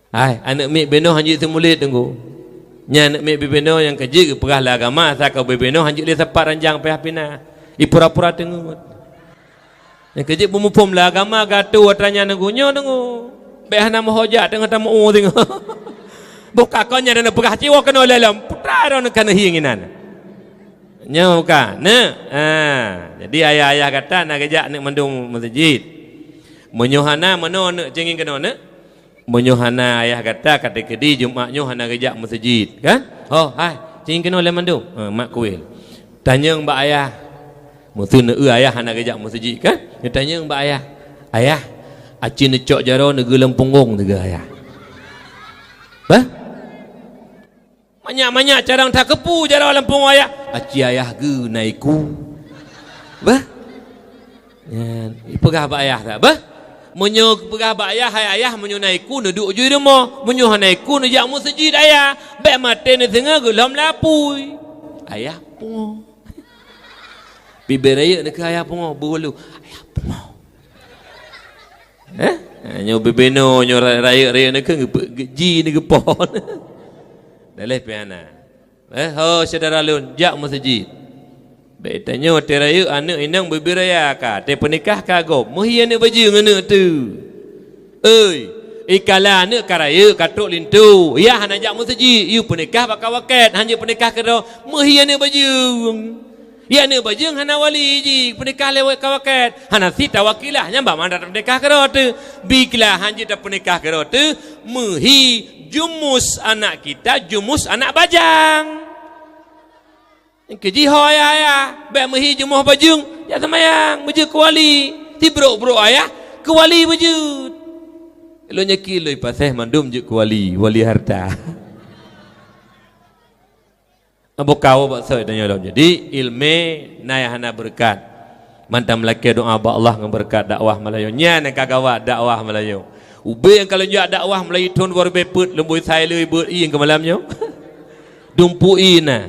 Hai, aneuk miet binoe hanjeuet seumulét teungku. Nyan aneuk miet bibinoe nyang keujeuet geupeugah lé agama, asai ka bibinoe hanjeuet lé sapat ranjang payah pina. Ipura-pura teungeut. Nyang keujeuet beumuphom lé agama gatoe atra nyan teungku, nyoe teungku. Bék hana meuhojat teungoh tameu teungoh. Boh ka kon nyan na peugah ciwoe keunoe lé lom, putra droeneuh ka neuhieng inan. Nyoe ka, neuk. Ha, jadi ayah-ayah gata na geujak aneuk mandum meuseujid. Meunyoe hana meunoe neuk cingin keunoe neuk. Meunyoe hana ayah gata ka teukeudi Jumat nyoe hana geujak meuseujid, kan? Ho, hai, cingin keunoe lé mandum. Ha, mak kuel. Tanyong bak ayah. Meuseu neueu ayah hana geujak meuseujid, kan? Neutanyong bak ayah. Ayah, aci neucok jaroe neugeulom punggong teuga ayah. Bah? Manyak-manyak carông takeupeue jaroe lam punggong ayah. Aci ayah geu na iku. Bah? Nyan, peugah bak ayah that, bah? Meunyoe peugah bak ayah, "Hai ayah, meunyoe na iku neuduek ju i rumoh, meunyoe hana iku neujak meuseujid ayah, bèk maté neusingoh geulom lé apui." Ayah pungo. Bibé rayeuk neukheun ayah pungo, beulu. Ayah pungo. Eh? Nyoe bibé noe nyoe ra-, rayeuk-rayeuk neukheun geupe-, geu-, ji neugeupo. Daleh pih hana. Eh, ho syedara lôn, jak meuseujid. Bèk tanyoe watèe rayeuk aneuk inong bibé raya ka, watèe peunikah ka gob. Meuhi aneuk bajeueng aneuk teuh. Oi, ikala aneuk ka rayeuk, ka trok linto, yah hana jak meuseujid, yue peunikah bak ka wakét, han jeuet peunikah keudroe. Meuhi aneuk bajeueng. Yah aneuk bajeueng hana wali jih, peunikah lé ka wakét. Hana sit tawakilah, nyan bak mandat peunikah keudroe teuh. Biklah han jeuet tapeunikah keudroe teuh. Meuhi jumus anak kita, jumus anak bajang. Keu jih ho ayah-ayah, bèk meuhi jumoh bajeueng, jak seumayang, beujeuet keu wali. Sibrok-brok ayah, keu wali beujeuet. Lôn yakin lôn paséh mandum jeuet keu wali, wali harta. Abukau bak soe tanyoe lom. Jadi, ileumèe na nyang hana beureukat. Mantong meulakèe doa bak Allah ngon beureukat dakwah Meulayu. Nyan nyang ka gawat dakwah Meulayu. Ubé nyang ka lôn jak dakwah Meulayu thôn dua ribèe peuet, lôn bui sai le beuet ié keu malam nyoe. Dumpeue ié na.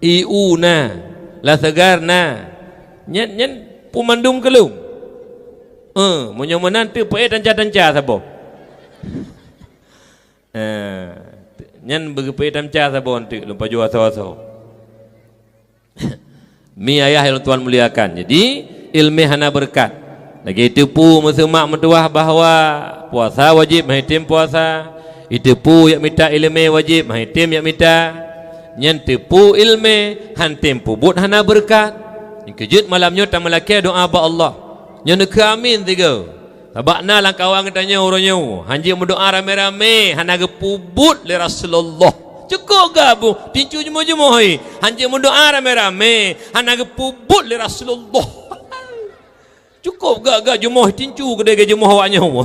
Ié u na. Laseugar na. Nyan, nyan peue mandum keu lôn. Eh, meunyoe meunan teuk peuék tanca-tanca saboh. Eh, nyan beugeupeue tamca saboh teuk lôn pajoh asoe-asoe. Mi ayah nyang tuan muliakan. Jadi, ileumèe hana beureukat. Lagèe teupeu meuseumah meutuwah bahwa puasa wajéb meuhai tem puasa, iteupeu jak mita ileumèe wajéb meuhai tem jak mita. Nyan teupeu ileumèe han tem peubuet hana beureukat. Nyang keujeuet malam nyoe tameulakèe doa bak Allah. Nyoe neukheun amin sigoe. Sabab na lam kawan geutanyoe uroe nyoe, han jeuet meudoa ramé-ramé, hana geupeubuet lé Rasulullah. Cukôp gabong, tincu jumoh-jumoh, han jeuet meudoa ramé-ramé, hana geupeubuet lé Rasulullah. Cukôp gak-gak jumoh tincu keudéh geujumoh awak nyoe.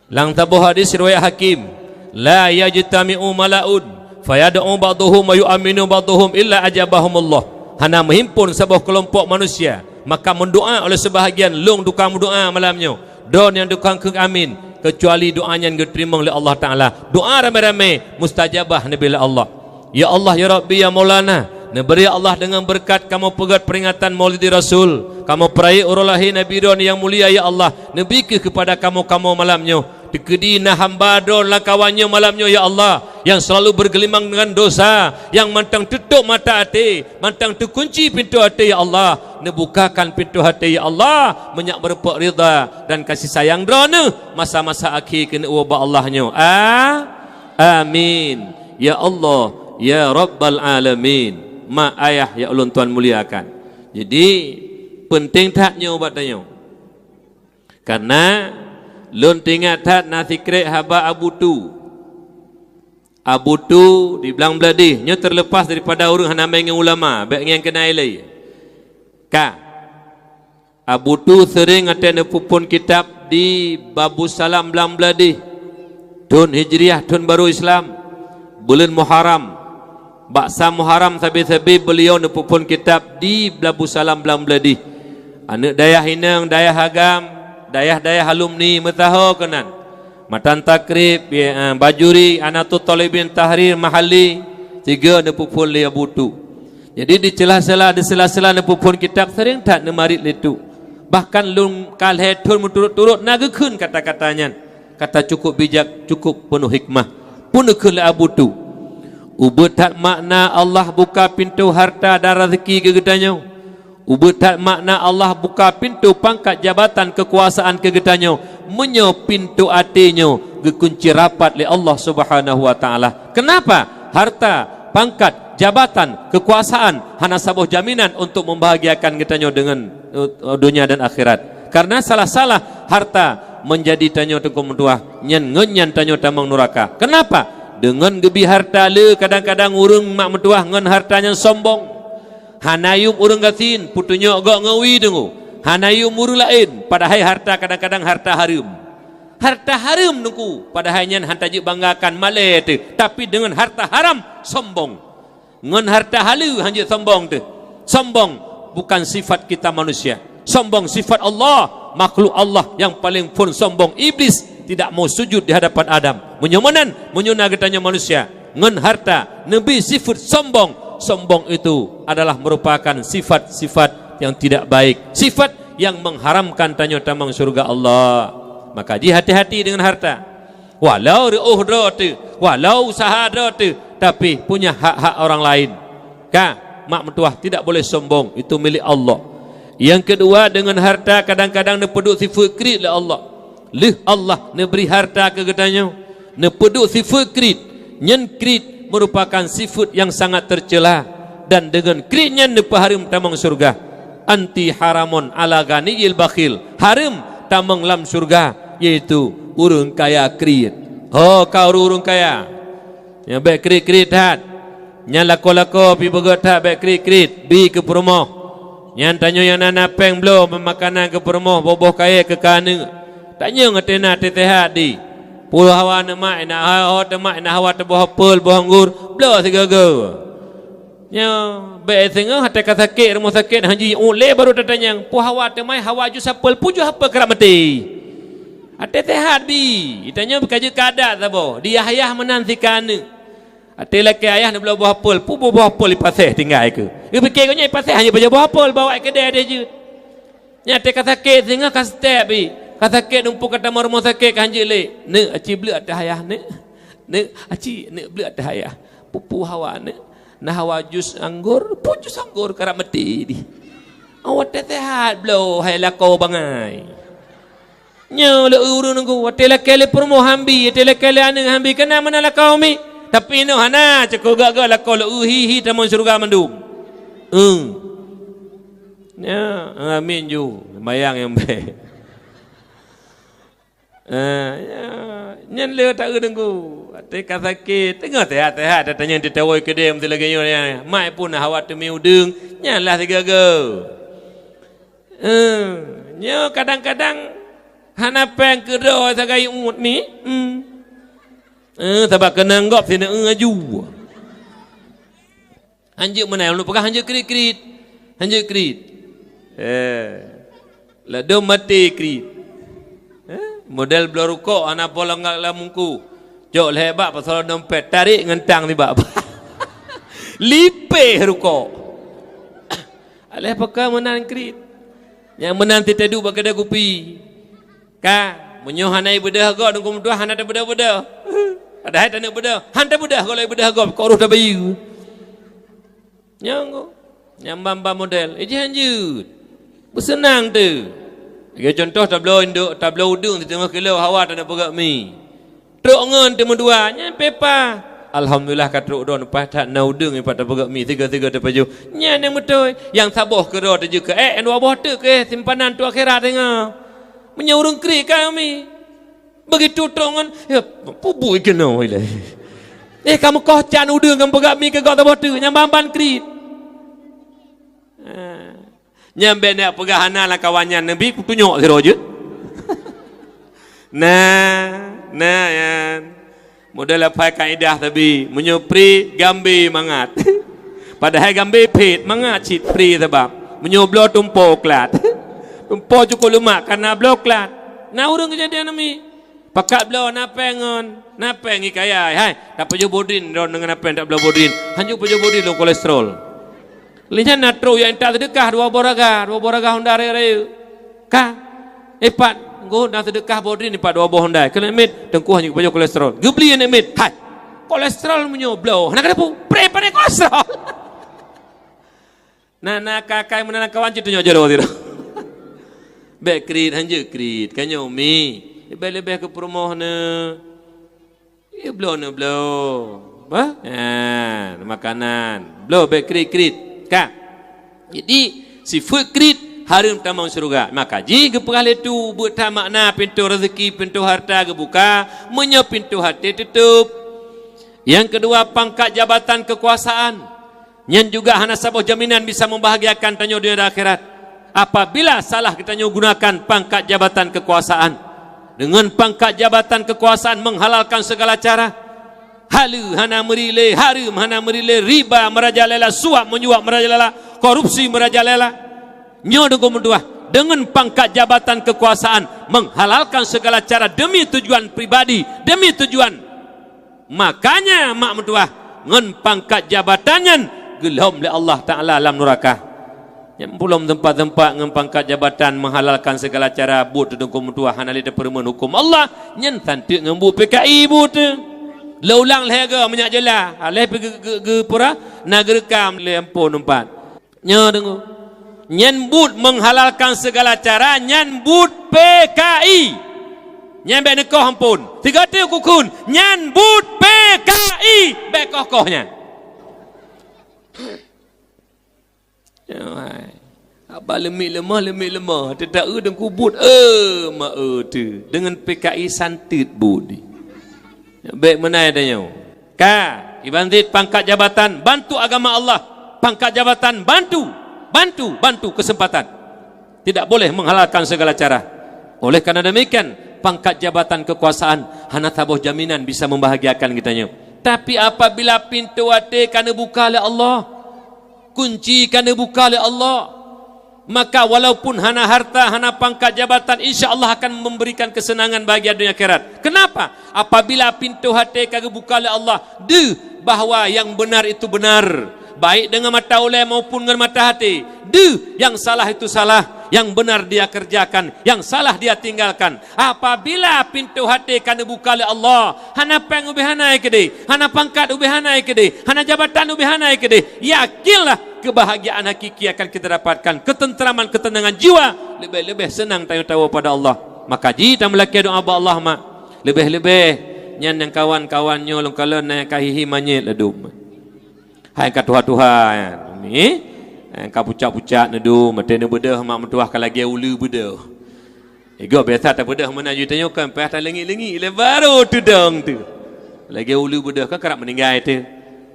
Lam saboh hadis riwayat Hakim, "La yajtami'u mala'un, fayad'u ba'dhuhum wa yu'minu ba'dhuhum illa ajabahumullah." Hana meuhimpon saboh keulompok manusia, maka meudoa oleh seubahagian, lôn tukang meudoa malam nyoe, droeneuh nyang tukang kheun amin, keucuali doa nyan geuteurimong lé Allah Taala. Doa ramé-ramé mustajabah neubi lé Allah. Ya Allah, ya Rabbi, ya Maulana, neubri ya Allah deungon beureukat kamoe peugét peuringatan Maulidi Rasul, kamoe peurayeuk uroe lahé Nabi droeneuh nyang mulia, ya Allah, neubi kheueh keupada kamoe-kamoe malam nyoe. Teukeudi na hamba droeneuh lam kawan nyoe malam nyoe, ya Allah, nyang seulalu beugeulimang deungon dosa, nyang mantong teutôp mata até, mantong teukunci pintoe até, ya Allah, neubukakan pintoe até, ya Allah, meunyak meurumpok ridha dan kasih sayang droeneuh masa-masa akhé keuneuk woe bak Allah nyoe. A-, amin. Ya Allah, ya Rabbal Alamin. Mak ayah nyang ulôn tuan muliakan. Jadi, peunteng that nyoe bak tanyoe. Kareuna lôn teuingat that na sikrek haba Abu Tu. Abu Tu di Blang Bladeh, nyoe teulepas daripada ureuëng hana mé ngon ulama, bék ngieng keunan ilée. Ka. Abu Tu seuréng watée neupeuphon kitab di Babussalam Blang Bladeh, thon Hijriah, thon barô Islam, buleuen Muharram. Bak sa Muharram sabe-sabe beuliau neupeuphon kitab di Babussalam Blang Bladeh. Aneuëk dayah inong, dayah agam, dayah-dayah alumni meusaho keunan. Matan Takrib, ya, eh, Bajuri, Anatut Thalibin, Tahrir, Mahalli, sigoe neupeuphon lé Abu Tu. Jadi di sela-sela, di sela-sela neupeuphon kitab seuréng that neumarit lé Tu. Bahkan lôn ka lhée thon meuturot-turot na geukheun kata-kata nyan. Kata cukup bijak, cukup peunoh hikmah. Peue neukheun lé Abu Tu? Ubeuet that makna Allah buka pintoe harta dan raseuki keu geutanyoe. Ubeuet that makna Allah buka pintoe pangkat jabatan keukuasaan keu geutanyoe, meunyoe pintoe até nyoe geukunci rapat lé Allah Subhanahu wa Taala. Keunapa? Harta, pangkat, jabatan, keukuasaan hana saboh jaminan untuk membahagiakan geutanyoe deungon, eh, donya dan akhirat. Karena salah-salah harta meunjadi tanyoe teungku meutuah, nyan ngon nyan tanyoe tamong nuraka. Keunapa? Deungon geubi harta le kadang-kadang ureuëng mak meutuah ngon harta nyan sombong. Hana yuem ureuëng gasien, peutunyok gok ngon wie teungku. Hana yuem ureuëng laén, padahai harta kadang-kadang harta hareuem. Harta hareuem teungku, padahai nyan han tajeuet banggakan, malée teuh, tapi deungon harta haram sombong. Ngon harta haleue han jeuet sombong teuh. Sombong. bukan sifat kita manusia. Sombong sifat Allah, makhluk Allah yang paling phon sombong, Iblis, tidak mau sujud di hadapan Adam. Meunyoe meunan, meunyoe na geutanyoe manusia ngon harta neubi sifat sombong, sombong itu adalah merupakan sifat-sifat yang tidak baik, sifat yang mengharamkan tanyoe tamong syurga Allah. Maka jih hati-hati dengan harta. Walau reuôh droe teuh, walau usaha droe teuh, tapi punya hak-hak orang lain. Ka, mak meutuah tidak boleh sombong, itu milik Allah. Yang kedua, dengan harta kadang-kadang neupeuduek sifeuet kriet lé Allah. Lheueh Allah neubri harta keu geutanyoe, neupeuduek sifeuet kriet. Nyan kriet merupakan sifeuet yang sangat tercela, dan dengan kriet nyan neupeuhareuem tamong syurga. Anti haramun ala ghaniyil bakhil, hareuem tamong lam syurga, yaitu ureuëng kaya kriet. Ho ka ureuëng-ureuëng kaya, nyang bék kriet-kriet that. Nyan lakoe-lakoe pih beugét that bék kriet-kriet, bi keu peurumoh. Nyan tanyoe nyang na, na péng bloe makanan keu peurumoh, boh-boh kayée keu keu aneuëk. Tanyong até na até seuhat di. Peue hawa neumat, na ho teumat, na hawa teuboh apel, boh anggor, bloe sigoe-goe. Nyoe, bék singoh até ka sakét rumoh sakét, han jiôt lé baru tatanyong, peue hawa teumai, hawa jus apel, peue jus apel karab maté. Até seuhat bi, tanyoe ka jeuet keu adat saboh, di yah-yah meunan sika aneuëk. Até lakée ayah neubloe boh apel, peue boh, boh apel ipaséh tinggai keu. Geupike geuh nyan ipaséh hana pajoh boh apel, bawa keudée deh jeuet. Nyan até ka sakét singoh ka step bi. Ka sakét numpuk ka tamong rumoh sakét ka han jeuet lé. Neuk, aci bleuk até ayah, neuk. Neuk, aci, neuk bleuk até ayah. Peue-peue hawa, neuk. Na hawa jus anggor, peue jus anggor karab maté di. Awak teusehat bloe hai lakoe bangai. Nyoe lé ureuëng nunggu, watée lakée lé peurumoh han bi, watée lakée lé aneuëk han bi, keunan meunan lakoe mi. Tapi inoe hana, cukôp gak-gak lakoe lé hi-hi tamong syeuruga mandum. Eung. Nyoe, amin ju, sembahyang nyang bèk. Ah, nyoe, nyan lé taeu nunggu. Watée ka sakét, teungoh teuhat-teuhat, tatanyong teuh tawai keudeh, meusti lagée nyoe nyan. Mak pun hawa teumi udeueng, nyan lah sigoe-goe. Eh, nyoe kadang-kadang hana péng keudroe sagai uet mi. Hmm. Eh, sabab keunong gob sineuk aju. Hanjeuet meunan, ulôn peugah hanjeuet kriet-kriet. Hanjeuet kriet. Eh. Ladôm maté kriet. Eh, model bloe rukok hana po lam, lam mungku. Cok lhée bak pasoe dompet, tarék ngon tang nibak. Lipéh rukok. Aléh pakon meunan kriet. Nyang meunan teutedu bak keudè kupi. Ka, meunyoe hana ibeudôh gob, nunggu meutuah hana tabeudôh-beudôh. Padahai taneuk beudôh, han tabeudôh gob, lôn ibeudôh gob, kok roh tabayeue. Nyang go, nyang ban-ban model, eh, jihan jeuet. Beuseunang teuh. Lagèe cuntoh, tabloe indok, tabloe udeueng siteungoh kilo hawa taneuk peugöt mi. Trok ngon teumeudua, nyan pepa. Alhamdulillah ka trok droe, leupah that na udeueng ipat tapeugöt mi, sigoe-sigoe tapajoh. Nyan nyang beutôi, nyang saboh keudroe teujeuet keu ék, dua boh teuk keu simpanan tu akhirat singoh. Meunyoe ureueng kriet ka mi. Begitu trok ngon, ya, pubui keunoe ilèe. Eh, ka meukoh can udeueng ngon peugöt mi keu gob saboh teuk, nyang ban-ban kriet. Ha. Nyan bèk neuk peugah hana lam kawan nyan, neubi kutunyok sidroe jeuet. Nah, nah nyan. Model apai kaidah tabi, meunyoe pri, gambe mangat. Padahai gambe phét, mangat cit pri sabab. Meunyoe bloe tumpo klat. Tumpo cukôp leumak, kana bloe klat. Na ureueng keujadian nami. Pakat bloe na péng ngon, na péng ngi kaya, hai, tapajoh bodrin droe deungon na péng tabloe bodrin. Hanjeuet pajoh bodrin lôn kolesterol. Lé nyan na trok nyang intat seudeukah dua boh raga, dua boh raga honda rayeuk-rayeuk. Ka, ipat, nggo na seudeukah bodrin ipat dua boh honda. Keuneuk miet, teungku hanjeuet pajoh kolesterol. Geubli aneuk miet, hai, kolesterol meunyoe bloe, hana keuneuk pu, pre pane kolesterol. Na, na kakai meunan kawan cit tunyok jaroe sidroe. Bèk kriet, hanjeuet kriet. Ka nyoe mi. Leubeh-leubeh keu peurumoh neuh. Iya bloe neuh bloe. Bah? Ha, makanan. Bloe bèk kriet-kriet. Ka. Jadi, sifeuet kriet hareuem tamong syeuruga. Maka jih geupeugah lé tu, buet that makna pintoe rezeki, pintoe harta geubuka, meunyoe pintoe até teutôp. Nyang keudua, pangkat jabatan keukuasaan. Nyan juga hana saboh jaminan bisa membahagiakan tanyoe dunia dan akhirat. Apabila salah geutanyoe gunakan pangkat jabatan keukuasaan deungon pangkat jabatan keukuasaan menghalalkan segala cara, haleue hana meurilée, hareuem hana meurilée, riba meurajalela, suap menyuap meurajalela, Korupsi merajalela. Nyoe deungon meutuah, deungon pangkat jabatan kekuasaan menghalalkan segala cara demi tujuan pribadi, demi tujuan. Makanya mak meutuah, ngon pangkat jabatan nyan geulhom lé Allah Taala lam nuraka. Nyan pulom teumpat-teumpat ngon pangkat jabatan menghalalkan segala cara buet deungon meutuah hana lé teupeureumeun huköm Allah, nyan santeuk ngon buet P K I buet. Lé ulang lhée goe meunyak jeulaih, aleh pi geu-, geu-, geupura na geureukam lé ampon umpat. Nyoe deungoe. Nyan buet menghalalkan segala cara, nyan buet P K I. Nyan bék neukoh ampon. Tiga teuk kukun, nyan buet P K I. Bék koh-koh nyan. Nyoe hai. Haba leumik leumah, leumik leumah. Teuta eu deungku buet, eh, ma eu teu. Deungon P K I santeut buet di. Bék meunan tanyoe. Ka, Iban Zaid pangkat jabatan, bantu agama Allah. Pangkat jabatan, bantu, bantu, bantu kesempatan. Tidak boleh menghalalkan segala cara. Oleh karena demikian, pangkat jabatan kekuasaan hana saboh jaminan bisa membahagiakan geutanyoe. Tapi apabila pintoe até ka neubuka lé Allah, kunci ka neubuka lé Allah, maka walaupun hana harta, hana pangkat jabatan, insya Allah akan memberikan kesenangan bahagia dunia akhirat. Kenapa? Apabila pintoe até ka geubuka lé Allah, deuh bahwa yang benar itu benar, baik dengan mata ulée maupun ngon mata até. Deuh yang salah itu salah, yang benar dia kerjakan, yang salah dia tinggalkan. Apabila pintoe até ka neubuka lé Allah, hana péng ubé hana keudeh, hana pangkat ubé hana keudeh, hana jabatan ubé hana keudeh, yakinlah kebahagiaan hakiki akan kita dapatkan, ketentraman, ketenangan jiwa, leubeh-leubeh seunang tanyoe tawoe pada Allah. Maka ji tameulakée doá bak Allah mak. Leubeh-leubeh nyan nyang kawan-kawan nyoe lôn kalon na nyang ka hihi manyét ladum. Hai ka tuha-tuha nyan. Umi, hai ka pucak-pucak neudu, maté neubeudôh mak meutuah ka lagée uleue beudôh. Igoe biasa tabeudôh meunan ju tanyoe kan payah taleungik-leungik lé baru teudong tu. Lagée uleue beudôh kan karab meuninggai tu.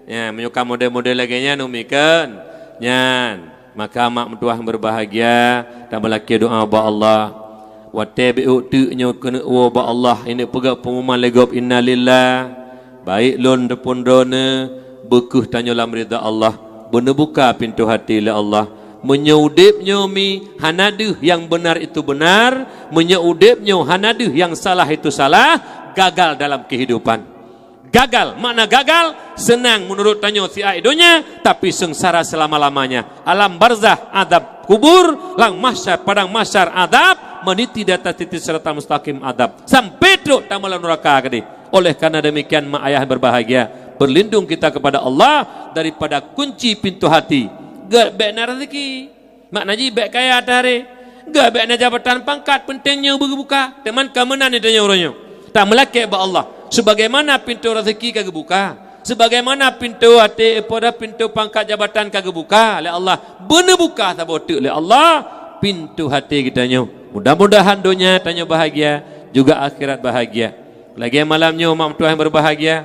Nyan, meunyoe ka model-model lagée nyan umi kan. Nyan. Maka mak meutuah berbahagia, tameulakée doá bak Allah. Watée bék teuk nyoe keuneuk woe bak Allah, ineuk peugah pengumuman lé gob innalillah. Baik lôn teupon droeneuh, beukeue tanyoe lam ridha Allah, beuneubuka pintoe até lé Allah. Meunyoe udeb nyoe mi hana deuh nyang beunar itu beunar, meunyoe udeb nyoe hana deuh nyang salah itu salah, gagal dalam kehidupan. Gagal, makna gagal, seunang meunurot tanyoe siat donya, tapi seungsara selama-lamanya. Alam barzah, adab kubur, lam mahsyar, padang mahsyar, adab, meniti di atas titik siratal mustaqim, adab. Sampai trok tamoe lam nuraka keudeh. Oleh karena demikian, mak ayah berbahagia, berlindung kita kepada Allah daripada kunci pintu hati. Gét bék na rezeki. Makna jih bék kaya taharé. Gét bék na jabatan pangkat, penting nyoe beubuka. Teuma ka meunan di tanyoe uroe nyoe. Tameulakée bak Allah. Sebagaimana pintu rezeki ka geubuka, sebagaimana pintu até, pada pintu pangkat jabatan ka geubuka lé Allah, beuneubuka saboh teuk lé Allah pintu até geutanyoe. Mudah-mudahan donya tanyoe bahagia, juga akhirat bahagia. Lagée malam nyoe, mak meutuah nyang berbahagia,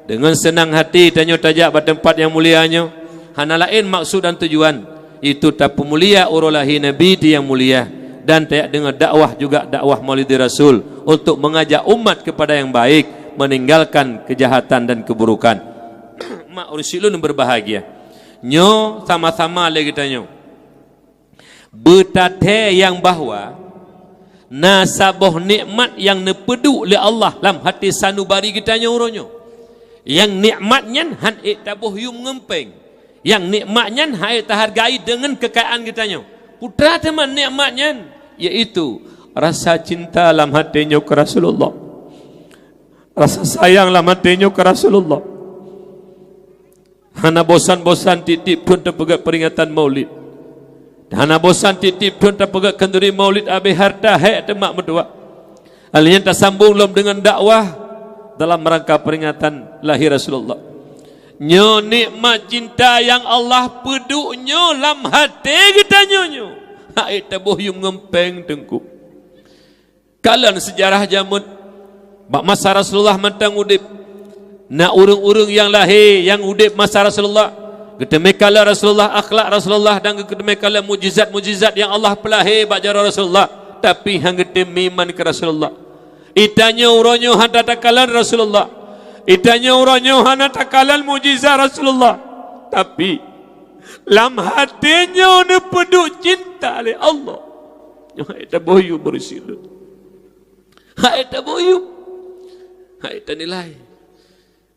deungon seunang hati tanyoe tajak bak teumpat nyang mulia nyoe, hana laén maksud dan tujuan, itu tapeumulia uroe lahé Nabi nyang mulia, dan tajak deungoe dakwah juga dakwah Maulidi Rasul untuk mengajak umat kepada yang baik, meninggalkan kejahatan dan keburukan. Mak ureuëng syik lôn berbahagia, nyoe sama-sama lé geutanyoe. Beutathée nyang bahwa na saboh nikmat nyang neupeuduek lé Allah lam até sanubari geutanyoe uroe nyoe. Nyang nikmat nyan han ék taboh yuem ngon péng. Nyang nikmat nyan han ék tahargai deungon keukayaan geutanyoe. Peue teuma nikmat nyan, yaitu rasa cinta lam até nyoe keu Rasulullah. Rasa sayang lam até nyoe keu Rasulullah. Hana bosan-bosan tieb-tieb thon tapeugét peuringatan Maulid. Hana bosan tieb-tieb thon tapeugét khanduri Maulid abéh hareuta hék teumak meutuwah. Alheuh nyan tasambong lom deungon dakwah dalam rangka peuringatan lahé Rasulullah. Nyoe nikmat cinta nyang Allah peuduek nyoe lam até geutanyoe nyoe. Han ék taboh yuem ngon péng teungku. Kalon seujarah jameun, bak masa Rasulullah mantong udeb, na ureuëng-ureuëng nyang lahé nyang udeb masa Rasulullah, geuteumé kalon Rasulullah, akhlak Rasulullah, dan geuteumé kalon mukjizat-mukjizat nyang Allah peulahé bak jaroe Rasulullah, tapi han geutem iman keu Rasulullah. Geutanyoe uroe nyoe hana takalon Rasulullah. Geutanyoe uroe nyoe hana takalon mukjizat Rasulullah. Tapi Lam até nyoe neupeuduek cinta lé Allah. Nyoe hai taboh yub beureusih lôn. Hai taboh yub. Hai tanilai.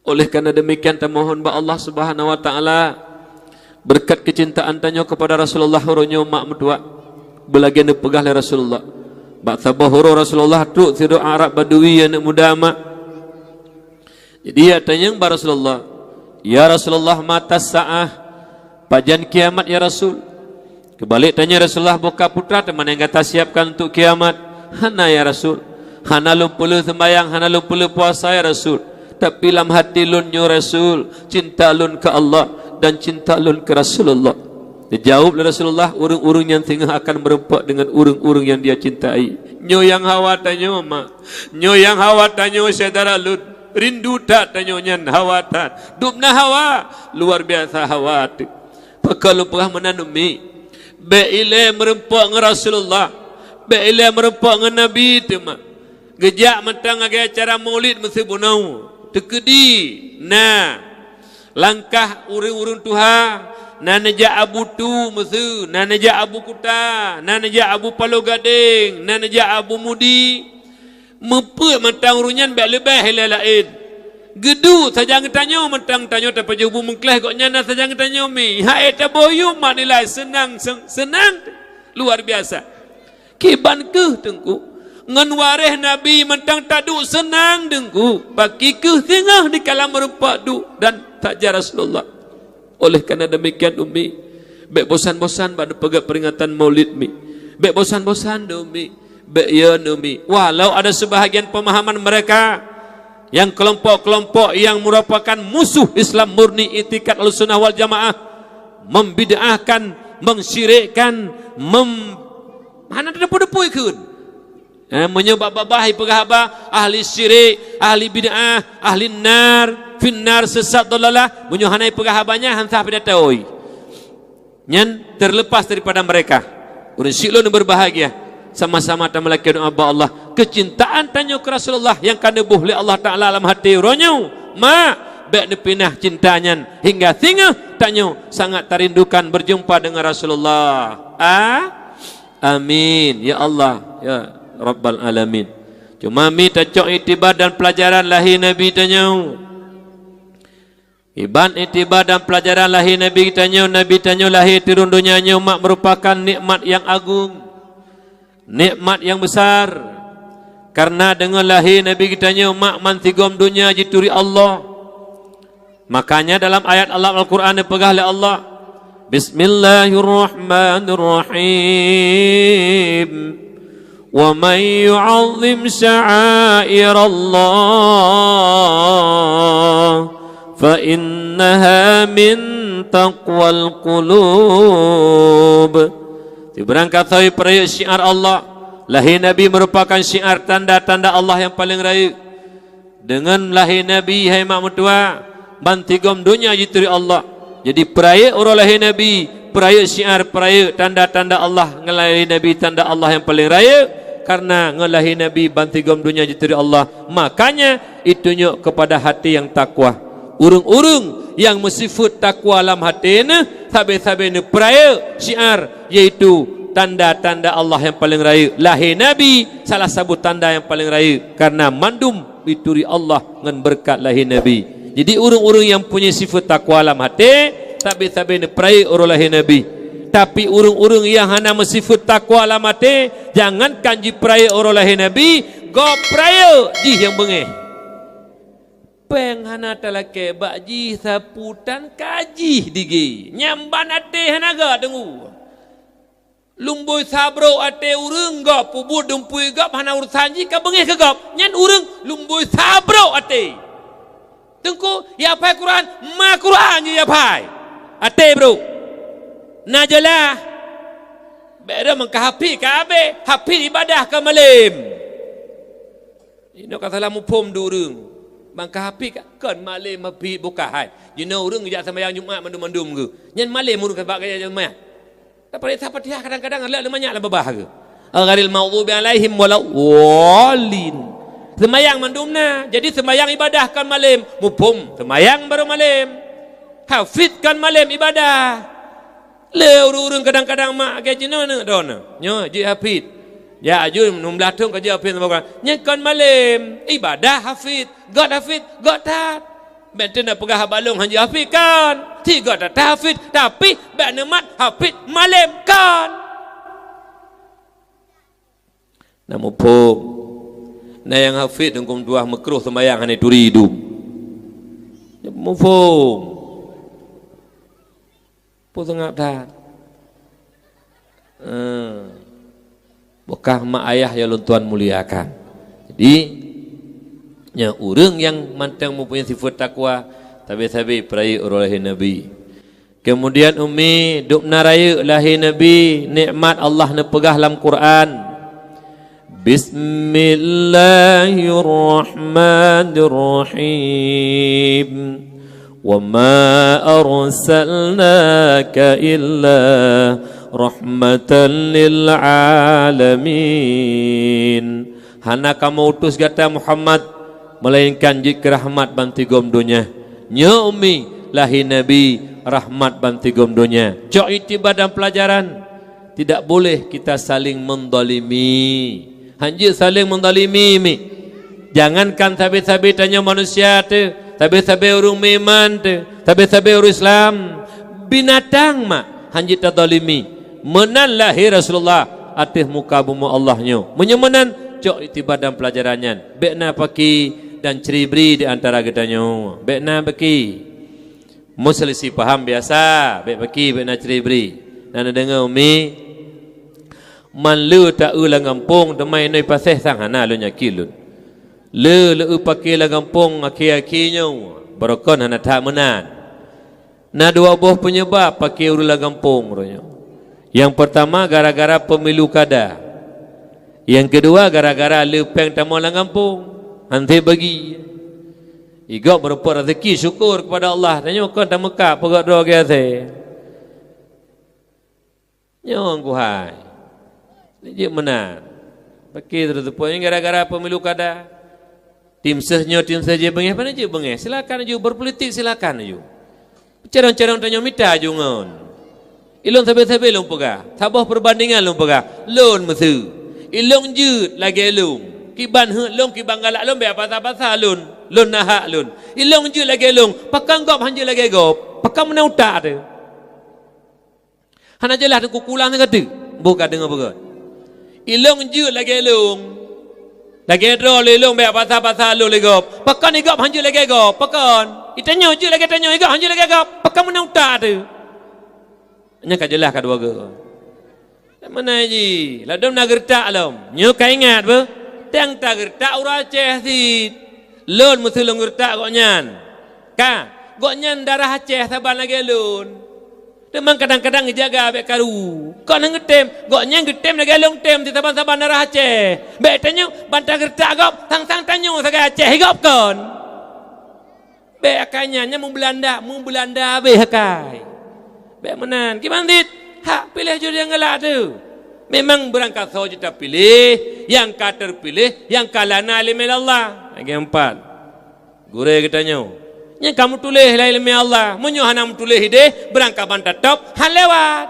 Oleh karena demikian, tamohon bak Allah Subhanahu wa Taala, beureukat keucintaan tanyoe keupada Rasulullah uroe nyoe mak meutuah, beulagée neupeugah lé Rasulullah, bak saboh uroe Rasulullah trok sidroe Arab Badui aneuk muda mak. Jadi, ya tanyong bak Rasulullah, "Ya Rasulullah, mata sa'ah?" "Pajan kiamat, ya Rasul?" Keubalek tanyong Rasulullah, "Boh ka peue teuma nyang gata siapkan untuk kiamat?" "Hana, ya Rasul. Hana lôn peuleueh seumbahyang, hana lôn peuleueh puasa, ya Rasul. Tapi lam até lôn nyoe, Rasul, cinta lôn keu Allah dan cinta lôn keu Rasulullah." Dijaweueb lé Rasulullah, "Ureuëng-ureuëng nyan singoh akan meureumpok deungon ureuëng-ureuëng nyang dia cintai." Nyoe nyang hawa tanyoe, mak. Nyoe nyang hawa tanyoe, syedara lôn. Rindu that tanyoe nyan, hawa that. Dubna hawa, luar biasa hawa teuh. Pakon lôn peugah meunan, Umi? Bék ilée meureumpok ngon Rasulullah, bék ilée meureumpok ngon Nabi teuma. Geujak mantong lagée acara maulid meusibunoe. Teukeudi na langkah ureuëng-ureuëng tuha, na neujak Abu Tu meusu, na neujak Abu Kuta, na neujak Abu Paloh Gadeng, na neujak Abu Mudi. Meupeuet mantong ureuëng nyan bék leubeh ilée laén. Geuduek sajan geutanyoe mantong tanyoe tapajoh bu meukleh gobnyan na sajan geutanyoe mi. Hai taboh yub mak nilai seunang, seunang luar biasa. Kiban keuh Teungku, ngon waréh Nabi mantong taduek seunang Teungku. Pakri keuh singoh dikala meureumpok duek dan sajan Rasulullah. Oleh karena demikian, Umi, bék bosan-bosan bak neupeugét peringatan Maulid mi. Bék bosan-bosan deh, Umi. Bék yo, Umi. Walau ada sebahagian pemahaman mereka yang kelompok-kelompok yang merupakan musuh Islam murni, itikad Ahlussunnah wal Jamaah, membid'ahkan, mensyirikkan, mem-, hana teudepu-depu ikheun. Eh, meunyoe bak babah ipeugah haba ahli syirik, ahli bid'ah, ahli nar, finnar, sesat, dalalah, meunyoe hana ipeugah haba nyan, han sah pidato. Nyan terlepas daripada mereka. Ureuëng syik lôn berbahagia, sama-sama tameulakée doá bak Allah. Kecintaan tanyoe keu Rasulullah nyang ka neuboh lé Allah Taala lam até uroe nyoe, mak, bék neupinah cinta nyan hingga singoh tanyoe sangat tarindukan berjumpa dengan Rasulullah. Ah? Amin, ya Allah, ya Rabbal Alamin. Cuma mi tacok iktibar dan pelajaran lahé Nabi tanyoe. Iban iktibar dan pelajaran lahé Nabi tanyoe, Nabi tanyoe lahé turun donya nyoe mak merupakan nikmat yang agung, nikmat yang besar. Karena deungon lahé Nabi tanyoe mak bansigom donya jituri Allah. Makanya dalam ayat Allah Al-Quran dipeugah lé Allah, "Bismillahirrahmanirrahim. Wa man yu'azzim sya'airallah fa innaha min taqwal qulub." Sibarang kasoe peurayeuk syiar Allah, lahé Nabi merupakan syiar tanda-tanda Allah yang paling rayeuk. Deungon lahé Nabi, hai mak meutuah, bansigom donya jituri Allah. Jadi, peurayeuk uroe lahé Nabi, peurayeuk syiar, peurayeuk tanda-tanda Allah ngon lahé Nabi, tanda Allah nyang paleng rayeuk, kareuna ngon lahé Nabi bansigom donya jituri Allah. Makanya, itunyok keupada haté nyang takwa. Ureuëng-ureuëng nyang meusifeuet takwa lam haté neuh, sabe-sabe neupeurayeuk syiar, yaitu tanda-tanda Allah nyang paleng rayeuk, lahé Nabi, salah saboh tanda nyang paleng rayeuk, kareuna mandum jituri Allah ngon beureukat lahé Nabi. Jadi, ureuëng-ureuëng nyang punya sifeuet takwa lam haté, sabe-sabe neupeurayeuk uroe lahé Nabi. Tapi, ureuëng-ureuëng nyang hana meusifeuet takwa lam haté, jangankan jipeurayeuk uroe lahé Nabi, gob peurayeuk jih nyang beungéh. Péng hana talakée bak jih, sapu tan ka jih digée. Nyang ban até hana ga deungoe. Lumbôi sabrok até ureuëng gob, peubuet dumpui gob hana urosan jih ka beungéh keu gob. Nyan ureuëng lumbôi sabrok até. Teungku, ya phai Quran, ma Quran nyoe ya phai. Até brok. Na jeulaih. Bék rhom ka hafid ka abéh, hafid ibadah ka malém. Inoe ka salah muphom di ureuëng. Ban ka hafid ka, kon malém hafid buka hai. Jinoe ureuëng jak seumayang Jumat mandum-mandum geuh. Nyan malém ureuëng ka bak gaya seumayang. Taparéksa Fatihah kadang-kadang lé leumanyak lam babah geuh. Ghairil maghdubi alaihim waladdallin. Seumayang mandum na. Jadi seumayang ibadah kon malém. Muphom seumayang baru malém. Hafid kon malém ibadah. Lé ureuëng-ureuëng kadang-kadang mak lagée jinoe neuk droeneuh. Nyoe jeuet hafid. Ya, aju enam belas thon ka jeuet hafid sama Quran. Nyan kon malem. Ibadah hafid. Göt hafid, göt that. Bék teuh na peugah haba lôn hana jeuet hafid kan. Ti göt that hafid, tapi bék neumat hafid malem kan. Na muphom. Na nyang hafid huköm tuah meukruh seumayang hana turi dum. Muphom. Peue seungab that. Eh, beukah mak ayah nyang lôn tuan muliakan. Jadi, nyan ureuëng nyang mantong mempunyai sifat takwa, sabe-sabe peurayeuk uroe lahé Nabi. Kemudian Umi, dubna rayeuk lahé Nabi, nikmat Allah neupeugah lam Quran. Bismillahirrahmanirrahim. Wa ma arsalnaka illa rahmatan lil alamin. Hana kamoe utus gata Muhammad, melainkan jeuet keu rahmat bansigom donya. Nyoe Umi, lahé Nabi, rahmat bansigom donya. Cok iktibar dan pelajaran. Tidak boleh kita saling mendolimi. Hanjeuet saling mendolimi, Mi. Jangankan sabe-sabe tanyoe manusia teuh, sabe-sabe ureuëng meuiman teuh, sabe-sabe ureuëng Islam, binatang mak hanjeuet tadolimi. Meunan lahé Rasulullah ateueh muka bumoe Allah nyoe. Meunyoe meunan, cok iktibar dan pelajaran nyan. Bék na paki dan ceuri-bri di antara geutanyoe. Bék na paki. Meuseulisi paham biasa, bék paki, bék na ceuri-bri. Na neudeungoe, Umi? Man le ta-eu lam gampông, teuma inoe paséh sang hana lôn yakin lôn. Le, le-eu paki lam gampông akhé-akhé nyoe, barokon hana that meunan. Na dua boh peunyeubab paki ureuëng lam gampông uroe nyoe. Nyang peurtama gara-gara pemilu kada. Nyang keudua gara-gara le péng tamong lam gampông, han sép bagi. Igob meureumpok raseuki syukur keupada Allah, tanyoe kon tameukab peugöt droe geuh asèe. Nyoe keuhai. Jeuet meunan. Paki terus teupeu nyoe gara-gara pemilu kada. Tim ses nyoe, tim ses jeuet beungéh, pane jeuet beungéh. Silakan aju berpolitik, silakan aju. Carông-carông tanyoe mita aju ngon. Ilôn sabe-sabe lôn peugah, saboh peubandingan lôn peugah. Lôn meuseu. Ilôn jeuet lagèe lôn. Kiban heuet lôn, kiban galak lôn, bèk pasa-pasa lôn. Lôn na hak lôn. Ilôn jeuet lagèe lôn, pakon gob han jeuet lagèe gob? Pakon meunan utak teuh? Hana jeulaih teungku kulang nyan ka teuk. Boh ka deungoe peugah. Ilôn jeuet lagèe lôn. Lagèe droe lé lôn bèk pasa-pasa lôn lé gob. Pakon igob han jeuet lagèe gob? Pakon? Itanyoe jeuet lagèe tanyoe, igob han jeuet lagèe gob. Pakon meunan utak teuh? Nyan ka jeulaih ka dua goe. Meunan jih, ladôm na geureutak lom. Nyoe ka ingat beuh. Tang tageureutak ureueng Aceh cit. Lôn meuseu lôn geureutak gobnyan. Ka, gobnyan darah Aceh saban lagèe lôn. Teuma kadang-kadang geujaga bèk karu. Kon han geutem, gobnyan geutem lagèe lôn tem sisaban-saban darah Aceh. Bèk tanyoe ban tageureutak gob, sang-sang tanyoe sagai Aceh, gob kon. Bèk akai nyan, nyan meubeulanda, meubeulanda habéh akai. Bèk meunan, kiban cit, hak piléh jih nyang galak teuh. Memang beurangkasoe jeuet tapiléh, nyang ka teupiléh, nyang ka lana ileumèe lé Allah. Lagèe empat. Gurèe geutanyoe, nyang ka meutuléh lé ileumèe Allah. Meunyoe hana meutuléh idéh, beurangkaban tatôb, han lewat.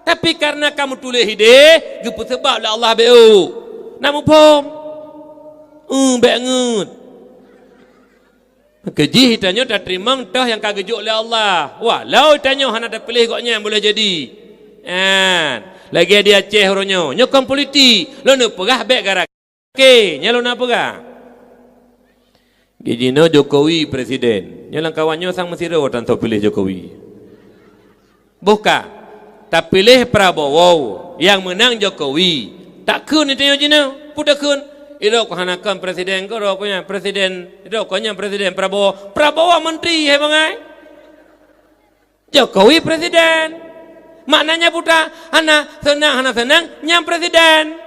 Tapi kareuna ka meutuléh idéh, geupeuseubab lé Allah bèk ôk. Na muphom? Eung, bèk ngeut. Keujih tanyoe tateurimong toh nyang ka geujok lé Allah. Walau tanyoe hana tapiléh gobnyan boleh jadi. Nyan, lagèe di Aceh uroe nyoe. Nyoe kon politik. Lôn neupeugah bèk gara Oke, nyan lôn na peugah. Jinoe Jokowi presiden. Nyoe lam kawan nyoe sang meusidroe tan teupiléh Jokowi. Boh ka, tapiléh Prabowo, nyang meunang Jokowi. Takheun tanyoe jinoe, peue takheun? Idroe kon hana kon presiden, idroe kon nyan presiden, idroe kon nyan presiden Prabowo. Prabowo menteri, hai bangai. Jokowi presiden. Maknanya buta, hana seunang, hana seunang, nyan presiden.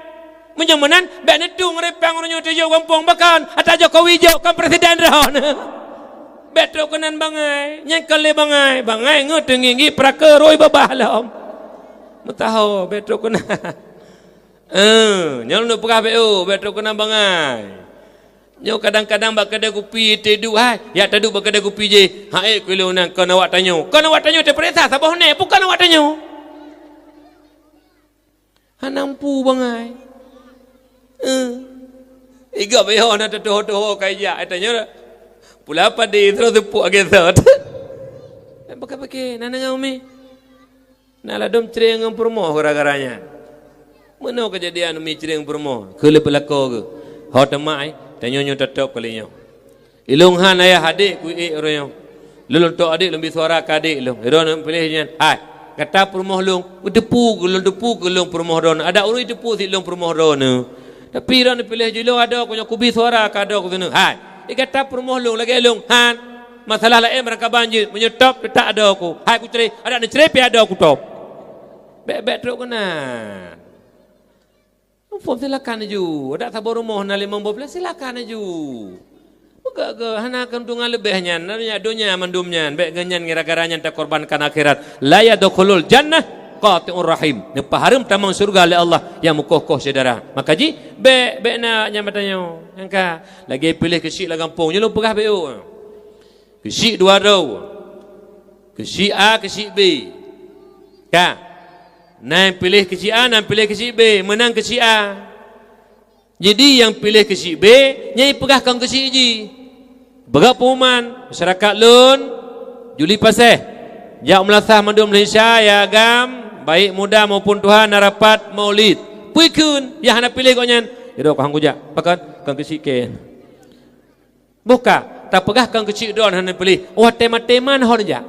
Meunyoe meunan, bèk neutueng reupang uroe nyoe tujok gampông, pakon ata Jokowi jok kon presiden droeneuh. Bèk trok keunan bangai, nyan kon lé bangai, bangai ngeut teunggi-nggi peurake roi babah lom. Meutaho, bèk trok keunan. Eh, nyoe lôn peugah bèk, oh, bèk trok keunan bangai. Nyoe kadang-kadang bak keudè kupi teuduek hai, jak taduek bak keudè kupi jih. Hai, keu lôn nyan kon awak tanyoe. Kon awak tanyoe teupeuriksa saboh nèk, bukon awak tanyoe. Hana mampu bangai. Eh. Iga beuyôh na teutoho-toho ka ijak, eh, tanyoe. Pula padé terus teupuek lagèe sot. Pakai-pakai, na deungö umi. Na ladôm creng ngon peurumoh gara-gara nyan. Meunoe keujadian umi creng peurumoh, keu lheueh peulako geuh. Ho teuma, eh, tanyoe nyoe tatôb kali nyoe. Ilôn han ayah adék kuék uroe nyoe. Lôn tok adék, lôn bi suara keu adék lôn. Droeneuh piléh nyan. Hai, gata peurumoh lôn, beuteupeue keu lôn, teupeue keu lôn peurumoh droeneuh. Adak ureueng teupeue sit lôn peurumoh droeneuh. Tapi droeneuh piléh jih lôn adoe ku nyoe, kubi suara keu adoe ku sineuk. Hai, eh, gata peurumoh lôn lagèe lôn. Han, masalah laén barangkaban jeuet. Meunyoe tôb, teutak adoe ku. Hai, kucré, adak neucré pih adoe ku tôb. Bèk-bèk trok keunan. Muphom, silakan aju. Adak saboh rumoh na limong boh piléh, silakan aju. Meuga-ga hana keuntungan leubeh nyan, na donya, donya mandum nyan. Bèk ngon nyan, gara-gara nyan takorbankan akhirat. La yadkhulul jannah qati'ur rahim. Neupeuhareuem tamong syeuruga lé Allah nyang meukoh-koh syedara. Maka jih, bèk, bèk na nyang meutanyoe. Nyang ka lagèe piléh keuchik lam gampông. Nyoe lôn peugah bèk. Keuchik dua droe. Keuchik A, keuchik B. Ka. Na nyang piléh keuchik A, na nyang piléh keuchik B. Meunang keuchik A. Jadi, nyang piléh keuchik B, nyan jipeugah kon keuchik jih. Peugah pengumuman, masyarakat lôn, Juli Paséh. Jak meulasah mandum Malaysia, ya agam, baik muda maupun tuha, na rapat maulid. Peue kheun, nyang hana piléh gobnyan. Ya, dok, han kujak. Pakon? Kon keuchik kèe. Boh ka, tapeugah kon keuchik droe hana piléh. Watèe maté man ho neujak.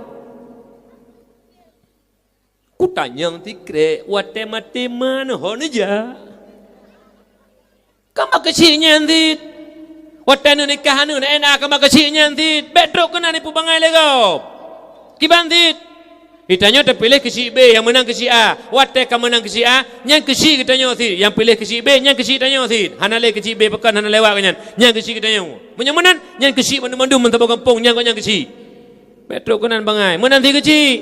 Kutanyong sikrek, watèe maté man ho neujak. Ka mak keuchik nyan cit. Watèe neunikah aneuk na ena ka mak keuchik nyan cit. Bèk trok keunan ipeue bangai lé gob. Kiban cit. Geutanyoe tapiléh keuchik B nyang meunang keuchik A. Watèe ka meunang keuchik A, nyan keuchik geutanyoe cit. Nyang piléh keuchik B, nyan keuchik tanyoe cit. Hana lé keuchik B pakon hana lewat keu nyan. Nyan keuchik geutanyoe. Meunyoe meunan, nyan keuchik mandum-mandum meusaboh gampông, nyan gobnyan keuchik. Bèk trok keunan bangai. Meunan cit keuchik.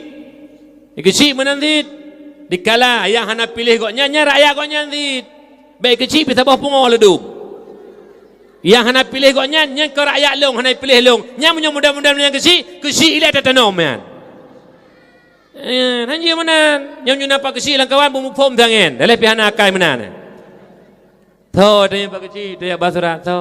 Keuchik meunan cit. Dikala nyang hana piléh gobnyan, nyan rakyat gobnyan cit. Bèk keuchik pih saboh pungo leudum. Nyang hana piléh gobnyan, nyan kon rakyat lôn, hana piléh lôn. Nyan meunyoe muda-muda nyan keuchik, keuchik ilèe tatanom nyan. Eh, han jeuet meunan. Nyoe meunyoe na pat keuchik lam kawan, beumuphom tangen. Daleh pih hana akai meunan. Tho, tanyoe bak keuchik, tajak ba surat, tho.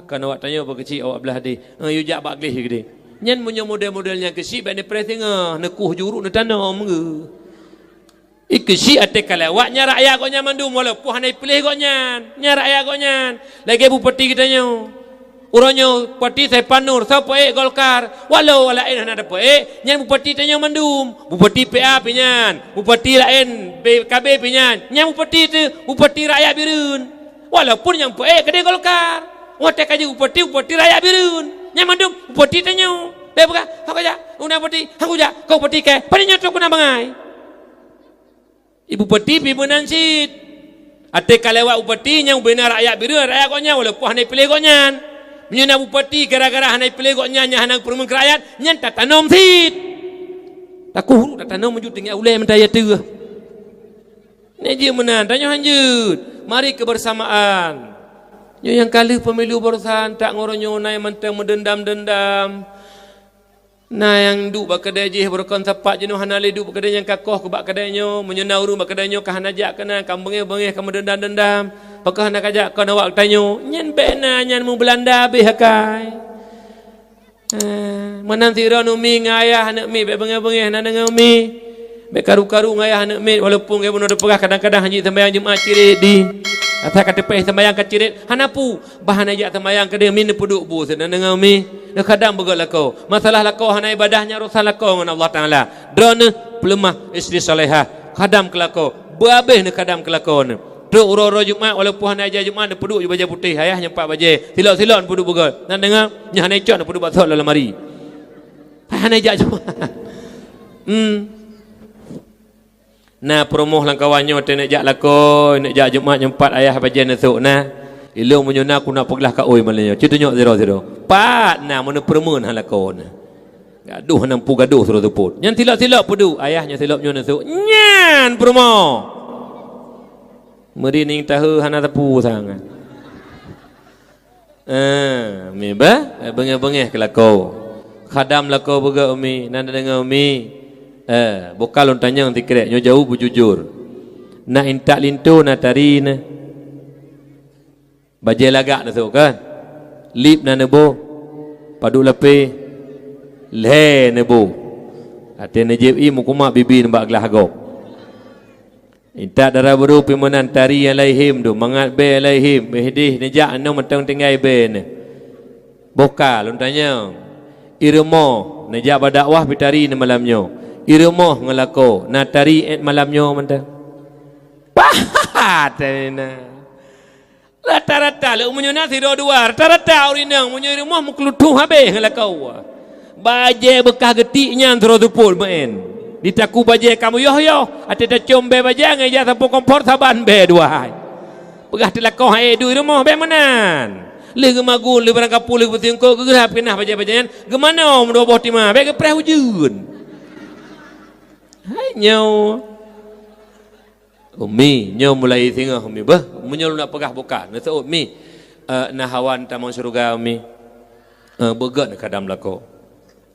Kan awak tanyoe bak keuchik, awak blah deh. Eh, yue jak bak gleh keudeh. Nyan meunyoe model-model nyang keuchik, bèk neupreh singoh, neukoh juruk, neutanom geuh. I keuchik até ka lewat, nyan rakyat gobnyan mandum, walaupun hana ipiléh gobnyan. Nyan rakyat gobnyan. Lagèe bupati geutanyoe. Uroe nyoe Bupati Saifan Nur, soe peuék Golkar, walau laén hana tapeuék, nyan bupati tanyoe mandum. Bupati P A pih nyan, bupati laén B K B pih nyan, nyan bupati teuh, bupati rakyat Bireuen. Walaupun nyang peuék keudeh Golkar, watèe ka jeuet bupati, bupati rakyat Bireuen. Nyan mandum bupati tanyoe. Bèk peugah, "Hana kujak, undang bupati, hana kujak, kon bupati kèe." Padahai nyoe trok keunan bangai. Ibu Peti pih meunan cit. Até ka lewat Bupati nyang ubena rakyat Bireuen, rakyat gobnyan, walaupun hana ipiléh gobnyan. Meunyoe na Bupati gara-gara hana ipiléh gobnyan nyang hana geupeurumeun keu rakyat, nyan tatanom cit. Takoh uruk tatanom meujeuet teungoh ulèe meuntah ya teuh. Nyan jeuet meunan, tanyoe hanjeuet. Mari kebersamaan. Nyoe nyang ka lheueh pemilu barosan, tak ngon uroe nyoe na nyang mantong meudendam-dendam. Na nyang duek bak keudè jih, beureukan sapat jinoe hana lé duek bak keudè nyang ka koh keu bak keudè nyoe. Meunyoe na ureueng bak keudè nyoe ka hana jak keunan, ka beungéh-beungéh, ka meudendam-dendam. Pakon hana kajak kon awak geutanyoe? Nyan bèk na, nyan meubeulanda abéh akai. Eh, meunan sidroe umi ngon ayah aneuk miet bèk beungéh-beungéh, na deungö umi. Bèk karu-karu ngon ayah aneuk miet, walaupun geuh bunoe teupeugah kadang-kadang han jeuet seumayang Jumat cirét di. Asai ka teupèh seumayang ka cirét, hana peue. Bah hana jak seumayang keudeh, mi neupeuduek bu, na deungö mi. Neukhadam beugöt lakoe. Masalah lakoe hana ibadah, nyan urusan lakoe ngon Allah Taala. Droeneuh peuleumah istri salehah, khadam keu lakoe. Beuabéh neukhadam keu lakoe neuh. Trok uroe-uroe Jumat, walaupun hana ijak Jumat, neupeuduek ju bajèe putéh, ayah nyoe pat bajèe. Silop-silop neupeuduek beugöt. Na deungö, nyoe hana icok neupeuduek bak sot lam lamari. Hana ijak Jumat. Hmm. Na peurumoh lam kawan nyoe teuh neuk jak lakoe, neuk jak Jumat nyoe pat ayah bajèe neusok na. Ilôn meunyoe na kuneuk peuglah ka oi malam nyoe. Ci tunyok sidroe-sidroe. Pat na meuneu peureumeun han lakoe na. Gadoh hana mampu gadoh sidroe seupôt. Nyan silop-silop peuduek, ayah nyoe silop nyoe neusok. Nyan peurumoh. Meuri ning tahe hana teupeu sangat. Eh, mi bah, eh, beungéh-beungéh keu lakoe. Khadam lakoe beugöt umi, na deungö umi. Eh, boh ka lôn tanyong sikrek, nyoe jaweueb beujujur. Na intat linto na tari na. Bajée lagak na sôk kan? Lip na neuboh. Padub lapéh lhée neuboh. Até neujieb ié meukumat bibi nibak glah gob. Intat dara barô pi meunan tari nyang laén him dum, mangat bée laén him, beh deh neujak nyoe mantong tinggai bée neuh. Boh ka lôn tanyong, ié rumoh neujak bak dakwah pi tari neuh malam nyoe. Ié rumoh ngon lakoe na tari ék malam nyoe mantong. Pahat na. Rata-rata lé meunyoe na sidroe dua, rata-rata ureuëng inong meunyoe ié rumoh meukeulutôh habéh ngon lakoe. Bajée beukah geutik nyan sidroe seupôt meuén. Di takue bajée ka meuyoh-yoh, até tacôm bée bajée ngon ija sampôh kompor saban bée dua hai. Peugah teulakoe hai duek ié rumoh bée meunan. Lheueh geumagun, lheueh barangkapeue, lheueh geupeusingkot, geugeurab keunan bajée-bajée nyan, geumanö meudua boh tima, bée geupreh ujeuen. Hai nyoe. Umi, nyoe mulai singoh Umi beuh. Meunyoe lôn nak peugah buka, neuseuôt Mi, eh, na hawa tamong syeuruga Umi. Eh, beugét kadam lakoe.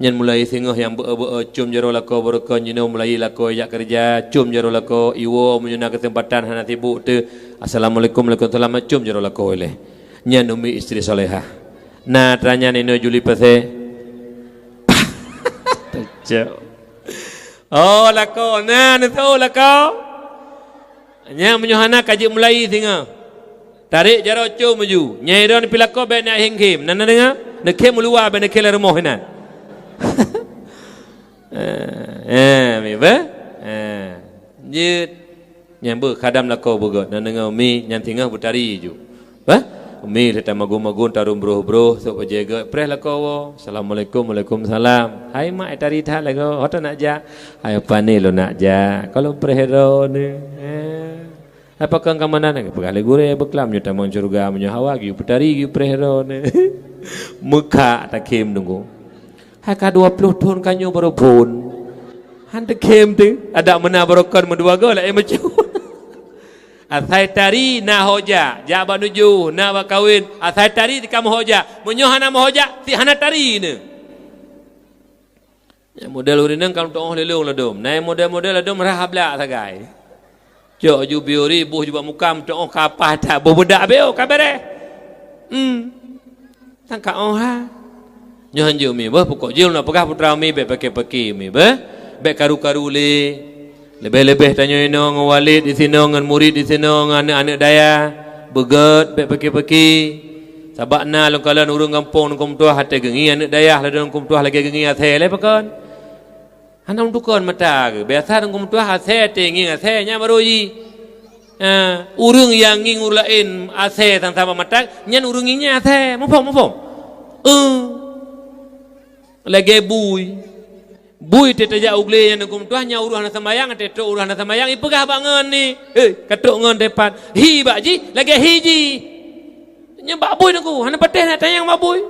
Nyan mulai singoh nyang beu-beu com jaroe lakoe beureukan jinoe mulai lakoe jak keureuja, com jaroe lakoe, iwoe meunyoe na keuseumpatan hana sibuk teuh, assalamualaikum, waalaikumsalam, com jaroe lakoe ilée. Nyan Umi istri salehah. Na tanya ninoe Juli Pasé. Teucok. Oh, lakoe. Na, neuseuôt lakoe. Nyan meunyoe hana ka jeuet mulai singoh. Tarek jaroe com laju. Nyang droeneuh pih lakoe bék na hieng-hieng. Na, na deungoe? Neukhém u luwa bék neukhém lam rumoh inan. Eh, eh, mi beuh? Eh, jeuet. Nyan beuh khadam lakoe beugét. Na deungoe mi nyan singoh beutari ju. Bah, Umi lheueh tamagun-magun tarông broh-broh, sôk bajée gét, preh lakoe woe. Assalamualaikum, waalaikumsalam. Hai mak, tari that lagoe, ho tanak jak? Hai pane lôn nak jak. Ka lôn preh droeneuh. Eh. Hai pakon ka meunan, peugah lé gurée beuklam nyoe tamong syeuruga, meunyoe hawa geuyue peutari geuyue preh droeneuh. Meukhak takhém deungoe. Hai ka dua ploh thon ka nyoe baroe phon. Han teukhém teuh, adak meunan baroe kon meudua goe laén meucue. Asai tari na ho jak, jak bak nujoh, na bak kawen, asai tari teuka meuho jak. Meunyoe hana meuho jak, sit hana tari neuh. Nyang model ureuëng inong ka meutuoh lé lôn ladôm. Na nyang model-model ladôm rhah blak sagai. Cok ju biuri, boh ju bak muka, meutuoh ka paih that, boh beudak beu ka bereh. Hmm. Tangka oh ha. Nyoe hanjeuet mi beuh, pokok jih lôn peugah putra mi bék paki-paki mi beuh. Bék karu-karu lé. Leubeh-leubeh tanyoe inoe ngon walét disinoe, ngon murit disinoe, ngon aneuk-aneuk dayah. Beugét bék paki-paki. Sabab na lôn kalon ureuëng gampông nungkum tuah até geungi aneuk dayah ladôm nungkum tuah lagée geungi asée lé pakon. Hana meutukon mata geuh. Biasa nungkum tuah asée até ngieng asée nyan barô jih. Ha, ureuëng nyang ngieng ureuëng laén asée sang-sang bak mata, nyan ureuëng ngieng nyan asée. Muphom, muphom? Eh. Lagée bui. Bui teuh tajak u glé nyan nungkum tuah nyan ureuëng hana seumayang, até trok ureuëng hana seumayang, ipeugah bak ngon ni. Hei, ka trok ngon depan. Hi bak jih, lagée hi jih. Nyan bak bui nungku, hana patéh nak tanyong bak bui.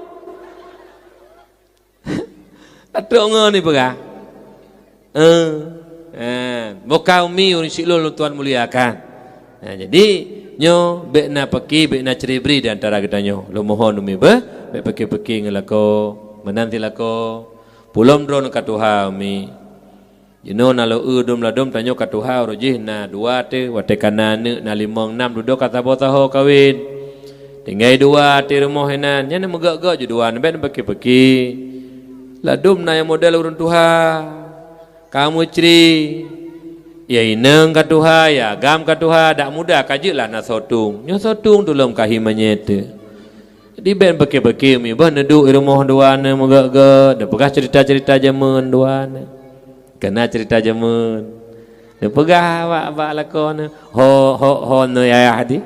Atrok ngon ni peugah. Eh, eh, boh ka umi ureuëng syik lôn lôn tuan muliakan. Nah, jadi nyoe bék na paki, bék na ceuri-bri di antara geutanyoe. Lôn mohon umi beuh, bék paki-paki ngon lakoe, meunan sit lakoe. Pulom droeneuh ka tuha umi. Jinoe na lôn eu dum ladum tanyoe ka tuha uroe jih na dua teuh, watée ka na aneuk na limong nam dudoe ka saboh saho kawen. Tinggai dua teuh rumoh inan, nyan meugét-gét ju dua nibak neupeuki-peuki. Ladum na nyang model ureuëng tuha, ka meucri. Ya inong ka tuha, ya agam ka tuha, dak muda ka jeuet lah na sotung. Nyoe sotung tulom ka hi manyét teuh. Jadi bék peuki-peuki mi bah neuduek i rumoh dua neuh meugét-gét, neupeugah cerita-cerita jameun dua neuh. Keunan cerita jameun. Neupeugah bak, bak lakoe neuh, "Ho, ho, ho neuh ayah di?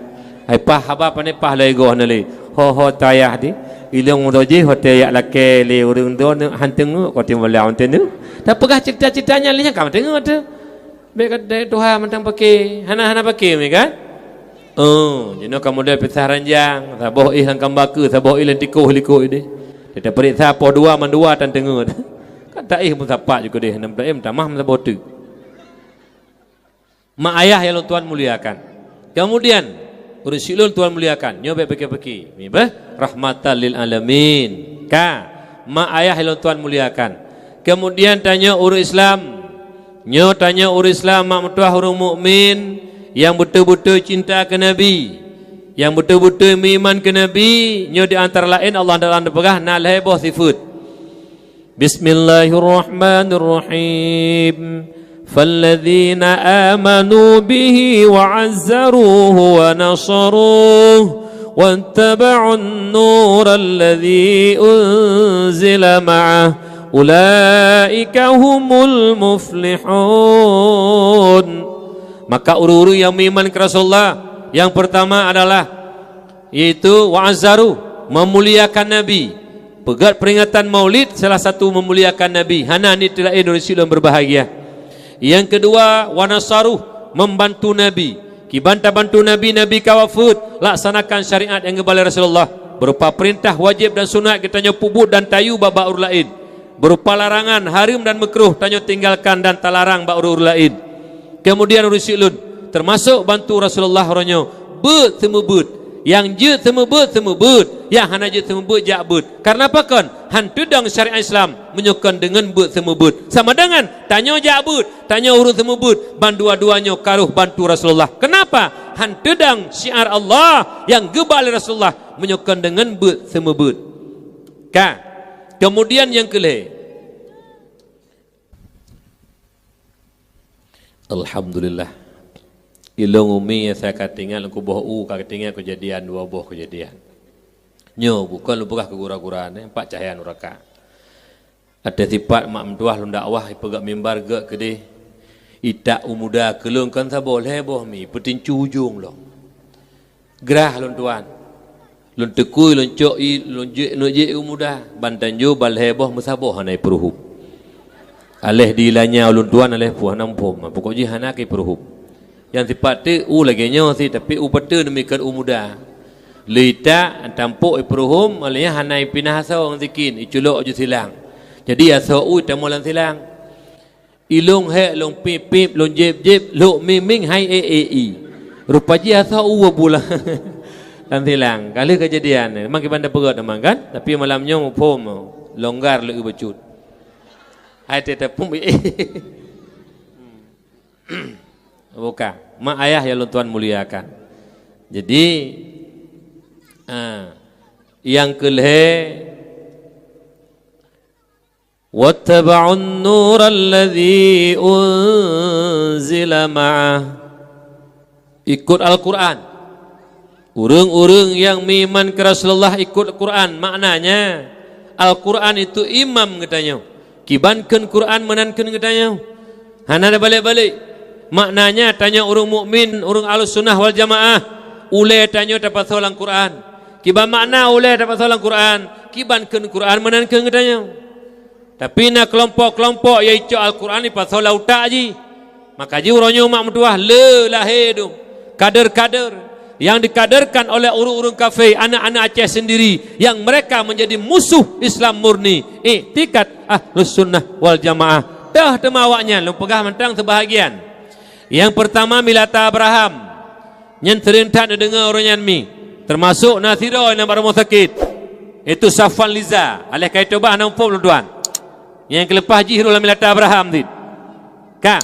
Hai pah haba pane pah lé goh neuh lé. Ho, ho tayah di? Ilong uroe jih ho teuyak lakée lé ureuëng droeneuh han teungeut ko timulia untée neuh." Tapeugah cerita-cerita nyan lé nyan ka meuteungeut teuh. Bék ka dai tuha mantong peuki, hana, hana peuki mi kan? Oh, jinoe ka model pisah ranjang, saboh ih lam kamba keu, saboh ih lam tikoh likot ideh. Teupeuriksa poh dua mandua tan teungeut. Kan taih pun sapat ju keudeh, nam taim tamah meusaboh teuk. Mak ayah nyang lôn tuan muliakan. Kemudian, ureuëng syik lôn tuan muliakan, nyoe bék peuki-peuki. Mi beuh, rahmatan lil alamin. Ka, mak ayah nyang lôn tuan muliakan. Kemudian tanyoe ureuëng Islam, nyoe tanyoe ureuëng Islam mak meutuah ureuëng mukmin, Nyang beutôi-beutôi cinta keu Nabi, nyang beutôi-beutôi meuiman keu Nabi, nyoe di antara laén Allah Taala neupeugah na lhée boh sifeuet. Bismillahirrahmanirrahim. Falladzina amanu bihi wa azzaruhu wa nasaruh wattaba'un nural ladzi unzila ma'ah ulaika humul muflihun. Maka ureuëng-ureuëng nyang meuiman keu Rasulullah, nyang peurtama adalah, yaitu wa azzaru, meumuliakan Nabi. Peugét peuringatan Maulid salah satu meumuliakan Nabi, hana niet laén ureuëng siluweue beureubahagia. Nyang keudua, wa nasaruh, membantu Nabi. Kiban tabantu Nabi, Nabi ka wafeuet, laksanakan syariat nyang geuba lé Rasulullah, berupa peurintah wajéb dan sunat geutanyoe peubuet dan tayue bak-bak ureuëng laén. Berupa larangan, hareuem dan meukruh tanyoe tinggalkan dan talarang bak ureuëng-ureuëng laén. Keumudian ureuëng siluweue, teumasok bantu Rasulullah uroe nyoe, beuet seumeubeuet. Nyang jeuet seumeubeuet, seumeubeuet. Nyang hana jeuet seumeubeuet, jak beuet. Kareuna pakon? Han teudong syariat Islam meunyoe kon deungon beuet seumeubeuet. Sama deungon tanyoe jak beuet, tanyoe ureuëng seumeubeuet, bandua-dua nyoe ka rôh bantu Rasulullah. Keunapa? Han teudong syiar Allah nyang geuba lé Rasulullah meunyoe kon deungon beuet seumeubeuet. Ka. Keumudian nyang keu lhée. Alhamdulillah. Ilôn umi nyang sa ka teuingat lôn kuboh u ka teuingat keujadian dua boh keujadian. Nyoe bukon lôn peugah keu gura-gura nyoe, empat cahya nuraka. Até sipat mak meutuwah lôn dakwah ipeugét mimbar gét keudeh. Itak u muda keu lôn kon saboh lhée boh mi, peutincu ujong lom. Grah lôn tuan. Lôn teukui, lôn cok ié, lôn jeuet, lôn jeuet u muda. Ban tanjoe ban lhée boh meusaboh hana ipeuruhup. Aléh di lanya ulôn tuan, aléh puih hana muphom. Pokok jih hana keu ipeuruhup. Nyang sipat teuk u lagée nyoe sit, tapi u peuteu neumikot u muda. Lé itak tampok ipeuruhup, aléh nyan hana ipinah asoe ngon sikin, iculok ju silang. Jadi asoe u itamong lam silang. Ilôn hék, lôn pip-pip, lôn jép-jép, lhok ming-ming hai e e i. Rupa jih asoe u bulang lam silang. Ka lheueh keujadian, memang kiban tapeugét memang kan? Tapi malam nyoe muphom, longgar lé bacut. Hai teuh tapum e e. Bukan. Mak ayah nyang lôn tuan muliakan. Jadi, ah, nyang keu lhée, "Wattaba'un nural ladzi unzila ma'ah." Ikut Al-Quran. Ureuëng-ureuëng nyang meuiman keu Rasulullah ikut Quran, maknanya Al-Quran itu imam geutanyoe. Kiban kheun Quran meunan kheun geutanyoe. Hana ada balek-balek. Maknanya tanyoe ureuëng mukmin, ureuëng Ahlussunnah wal Jamaah, ulée tanyoe tapasoe lam Quran. Kiban makna ulée tapasoe lam Quran, kiban kheun Quran meunan kheun geutanyoe. Tapi na keulompok-keulompok nyang icok Al-Quran ipasoe lam utak jih. Maka jih uroe nyoe mak meutuwah le lahé dum kader-kader nyang dikaderkan oleh ureuëng-ureuëng kafé, aneuk-aneuk Aceh sendiri, yang mereka menjadi musuh Islam murni, iktikad Ahlus Sunnah wal Jamaah. Toh teuma awaknyan, lôn peugah mantong seubahagian. Nyang peurtama Milata Abraham. Nyan seuring that neudeungoe uroe nyan mi, teumasok na sidroe nyang bak rumoh sakét, yaitu Safwan Liza, aléh ka itobat hana muphom lôn tuan. Nyang keuleupah jih rôh lam Milata Abraham cit. Ka.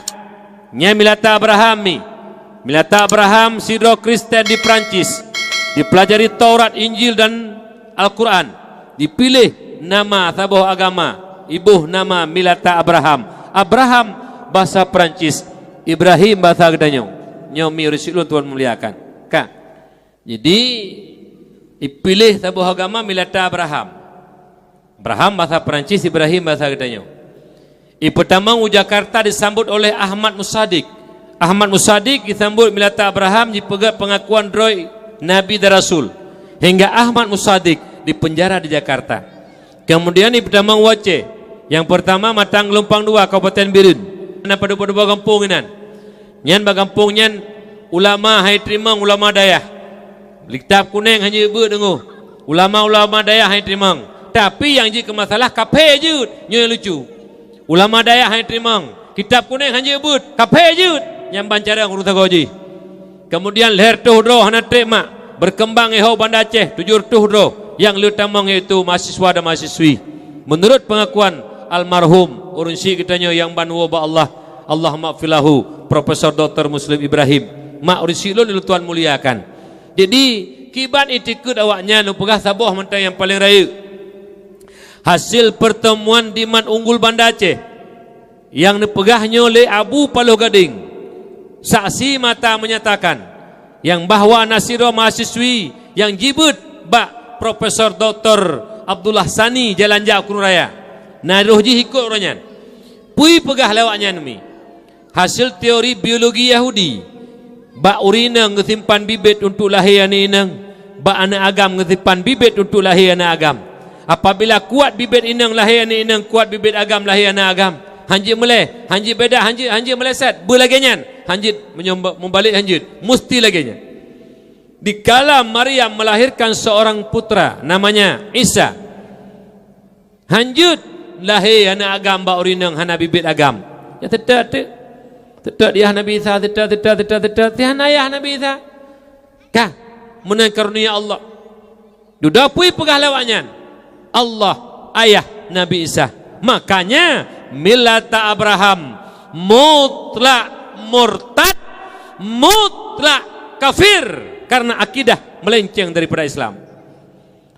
Nyan Milata Abraham mi. Milata Abraham sidroe Kristen di Prancis. Dipeulajari Taurat, Injil dan Al-Quran. Dipiléh nama saboh agama, iboh nama Milata Abraham. Abraham basa Prancis, Ibrahim basa geutanyoe. Nyoe mi ureuëng siluweue tuan muliakan. Ka. Jadi, ipiléh saboh agama Milata Abraham. Abraham basa Prancis, Ibrahim basa geutanyoe. Ipeutamong u Jakarta disambot oleh Ahmad Musadik. Ahmad Musadik disambot Milata Abraham jipeugét pengakuan droe Nabi dan Rasul. Hingga Ahmad Musadik dipenjara di Jakarta. Keumudian ipeutamong u Aceh. Nyang peurtama Matang Geulumpang Dua, Kabupaten Bireuen. Na padub-padub gampông inan. Nyan bak gampông nyan ulama hai teurimong ulama dayah. Kitab kuneng hana jeuet beuet deungoe. Ulama-ulama dayah hai teurimong. Tapi nyang jeuet keu masalah kaphé jeuet. Nyoe nyang lucu. Ulama dayah hai teurimong. Kitab kuneng hana jeuet beuet. Kaphé jeuet. Nyan ban carông ureuëng sagoe jih. Keumudian lhée reutôh droe hana treb mak. Beurkeumbang ihoe Banda Aceh tujoh reutôh droe nyang le tamong yaitu mahasiswa dan mahasiswi. Meunurot peungakuan almarhum ureuëng syik geutanyoe nyang ban woe bak Allah, Allahummaghfir lahu, Profesor Doktor Muslim Ibrahim. Mak ureuëng syiek lôn, lôn tuan muliakan. Jadi, kiban itikeuet awaknyan lôn peugah saboh mantong nyang paleng rayeuk. Hasil pertemuan di Mat Unggul Banda Aceh nyang neupeugah nyoe lé Abu Paloh Gadeng, saksi mata menyatakan nyang bahwa na sidroe mahasiswi nyang jibeuet bak Profesor Doktor Abdullah Sani Jalan Jak Krueng Raya. Na roh jih ikot uroe nyan. Peue peugah lé awaknyan mi? Hasil teori biologi Yahudi, bak ureuëng inong geusimpan bibit untuk lahé aneuëk inong, bak aneuëk agam geusimpan bibit untuk lahé aneuëk agam. Apabila kuat bibit inong lahé aneuëk inong, kuat bibit agam lahé aneuëk agam. Hanjeuet meulée, hanjeuet beda, hanjeuet, hanjeuet meuleset, beulagée nyan, hanjeuet meunyoe mubalek hanjeuet, musti lagée nyan. Dikala Maryam melahirkan seorang putra namanya Isa, hanjeuet lahé aneuëk agam bak ureuëng inong hana bibit agam. Ya, teutap, teutap. Teutap di yah Nabi Isa, teutap, teutap, teutap, teutap. Tihan ayah Nabi Isa. Ka, meunan karunia Allah. Dudoe peue peugah lé awaknyan? Allah, ayah Nabi Isa. Makanya, millata Abraham mutlak murtad, mutlak kafir karena akidah melenceng daripada Islam.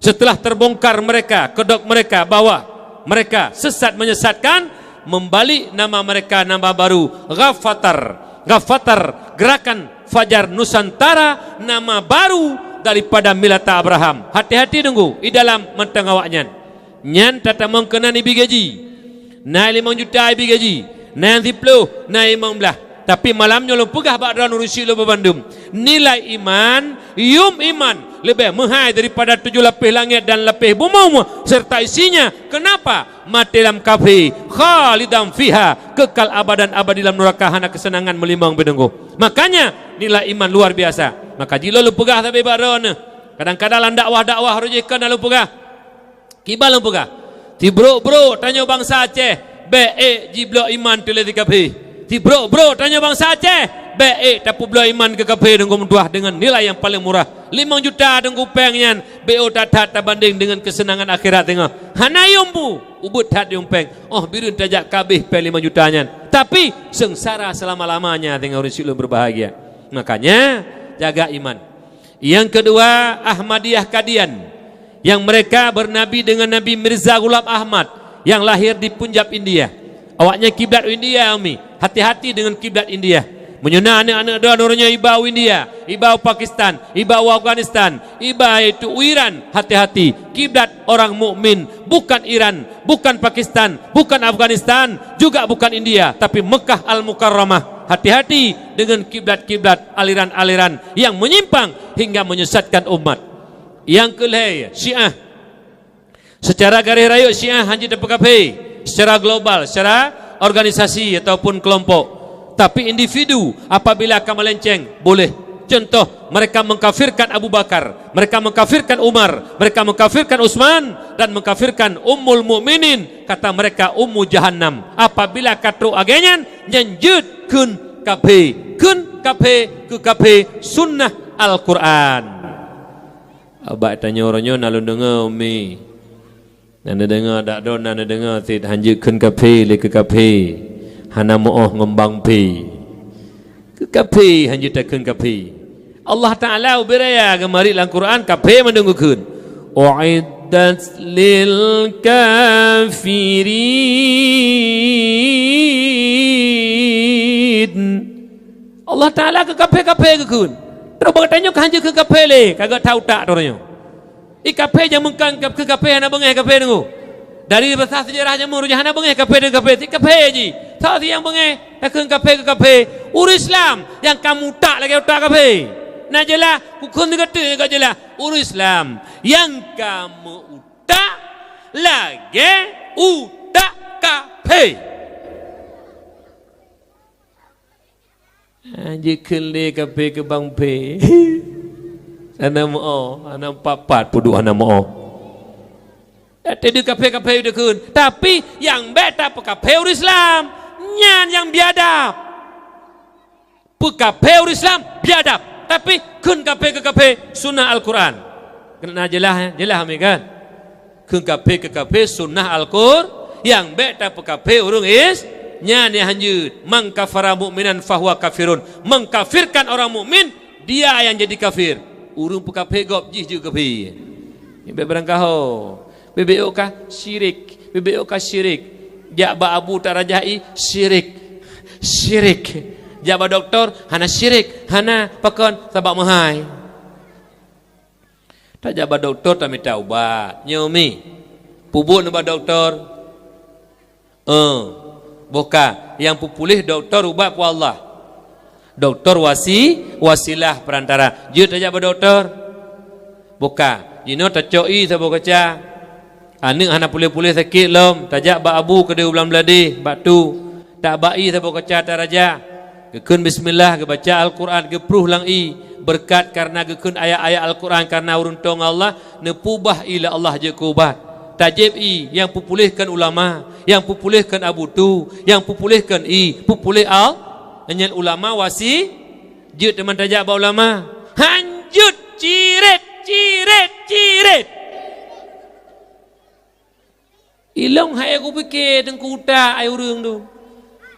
Setelah terbongkar mereka, kedok mereka bahwa mereka sesat menyesatkan, membalik nama mereka nama baru, Ghafatar. Ghafatar, Gerakan Fajar Nusantara, nama baru daripada millata Abraham. Hati-hati deungö, i dalam mantong awaknyan. Nyan tatamong keunan ibi gaji. Na limong juta ibi gaji, na nyang siplôh, na limong blaih. Tapi malam nyoe lôn peugah bak droeneuh ureuëng syiek lôn bandum, nilai iman, yum iman, leubeh meuhai daripada tujoh lapéh langét dan lapéh bumoe serta isinya. Kenapa? Maté lam kafé, khalidan fiha, kekal abadan abadi lam nuraka, hana keuseunangan meulimong beudeungoh. Makanya nilai iman luar biasa. Maka jih lôn peugah sabe bak droeneuh. Kadang-kadang lam dakwah-dakwah roh jih kon lôn peugah. Kiban lôn peugah, sibrok-brok tanyoe bansa Aceh, bék ék jiblok iman teuh lé si kafé. Sibrok-brok tanyoe bansa Aceh, bék ék tapeubloe iman keu kafé deungö meutuah deungon nilai nyang paleng murah. Limong juta deungö péng nyan, bék that-that tabandeng deungon keuseunangan akhirat singoh. Hana yum bu, ubit that yum péng. Oh, bireuen tajak ka abéh péng limong juta nyan. Tapi, seungsara selama-lamanya singoh ureuëng syiek lôn berbahagia. Makanya, jaga iman. Yang kedua, Ahmadiyah Qadian, yang mereka bernabi dengan Nabi Mirza Ghulam Ahmad yang lahir di Punjab, India. Awaknyan kiblat u India, umi. Hati-hati dengan kiblat India. Meunyoe na aneuk-aneuk droeneuh nyoe iba u India, iba u Pakistan, iba u Afghanistan, iba itu u Iran, hati-hati. Kiblat orang mukmin bukan Iran, bukan Pakistan, bukan Afghanistan, juga bukan India, tapi Mekah Al-Mukarramah. Hati-hati dengan kiblat-kiblat aliran-aliran yang menyimpang hingga menyesatkan umat. Yang keulhèe, Syiah. Secara garéh rayeuk Syiah hanjeuet tapeukafé secara global, secara organisasi ataupun kelompok. Tapi individu apabila ka melenceng, boleh. Contoh, mereka mengkafirkan Abu Bakar, mereka mengkafirkan Umar, mereka mengkafirkan Utsman, dan mengkafirkan Ummul Mukminin, kata mereka Ummu Jahannam. Apabila ka trok lagèe nyan, nyan jeuet kheun kafé, kheun kafé keu kafé sunnah Al-Quran. Abak tanyoe uroe nyoe na lôn deungoe, umi. Na neudeungoe, dak droe na neudeungoe cit, hanjeuet kheun kafé lé keu kafé, hana meu'oh ngon bang phé. Keu kafé hanjeuet takheun kafé. Allah Taala ubé raya geumarit lam Quran, kafé mandum geukheun. "U'iddat lil kafirin." Allah Taala keu kafé-kafé geukheun. Droe bak tanyoe ka hanjeuet kheun kafé lé, ka geutak utak droe nyoe. I kafé jameun kan keu kafé hana beungèh kafé deungoe. Dari basa seujarah jameun ureueng hana beungèh kafé deungoe kafé, si kafé jih. Soe si nyang beungèh takheun kafé keu kafé? Ureueng Islam nyang ka meutak lagèe utak kafé. Na jeulaih, kukheun sigoe teuk nyang ka jeulaih. Ureueng Islam nyang ka meutak lagèe utak kafé. Hanjeuet kheun lé kafé keu bang phé. Hana meu'oh, hana pat-pat peuduek hana meu'oh. Dak teudeuh kafé-kafé takheun, tapi nyang bèk tapeukafé ureueng Islam. Nyan nyang biadab. Peukafé ureueng Islam biadab, tapi kheun kafé keu kafé sunnah Al-Quran. Keuneuk na jeulaih, eh? Jeulaih, umi, kan? Kheun kafé keu kafé sunnah Al-Qur-, nyang bèk tapeukafé ureueng Is-, Nyan nyang hanjeuet, "Man kafara mu'minan fahuwa kafirun." Mengkafirkan orang mukmin, dia yang jadi kafir. Ureuëng peukafé gob jih jeuet kafé. Bék beurangkaho. Bibeuka syirik, bibeuka syirik. Jak bak abu tarajah ié, syirik. Syirik. Jak bak doktor, hana syirik, hana pakon, sabab meuhai. Tajak bak doktor tamita ubat. Nyoe mi. Peubuet nibak doktor. Eh, boh ka, nyang peupuléh doktor ubat po Allah. Doktor wasi-, wasilah perantara. Jeuet tajak bak doktor. Boh ka, jinoe tacok ié saboh kaca. Aneuëk hana puléh-puléh sakét lom, tajak bak abu keudeh u Blang Bladeh, bak tu. Tabak ié saboh kaca tarajah. Geukheun bismillah, geubaca Al-Quran, geupruh lam ié. Beureukat kareuna geukheun ayat-ayat Al-Quran, kareuna ureuëng toe ngon Allah, neupeubah ié lé Allah jeuet keu ubat. Tajép ié, nyang peupuléh kon ulama, nyang peupuléh kon abu tu, nyang peupuléh kon ié, peupuléh Al-, nyan ulama wasi-, jeuet teuma tajak bak ulama. Hanjeuet, ciret, ciret, ciret. Ilong hai kupike teungku utak ai ureuëng tu.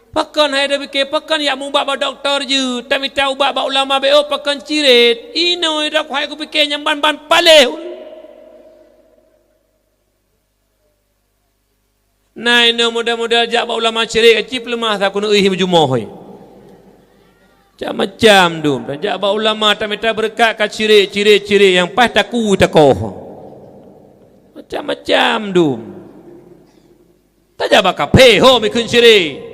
Pakon hai tapike, pakon jak mubat bak doktor jeuet, tamita ubat bak ulama bék, pakon ciret. Inoe dak hai kupike nyang ban-ban paléh. Na inoe model-model jak bak ulama ciret, cit peuleumah sa keuneuk ié meujumoh hai. Macam-macam dum. Tajak bak ulama tamita beureukat ka ciret, ciret, ciret nyang paih takue takoh. Macam-macam dum. Tajak bak kafé ho mikheun ciret.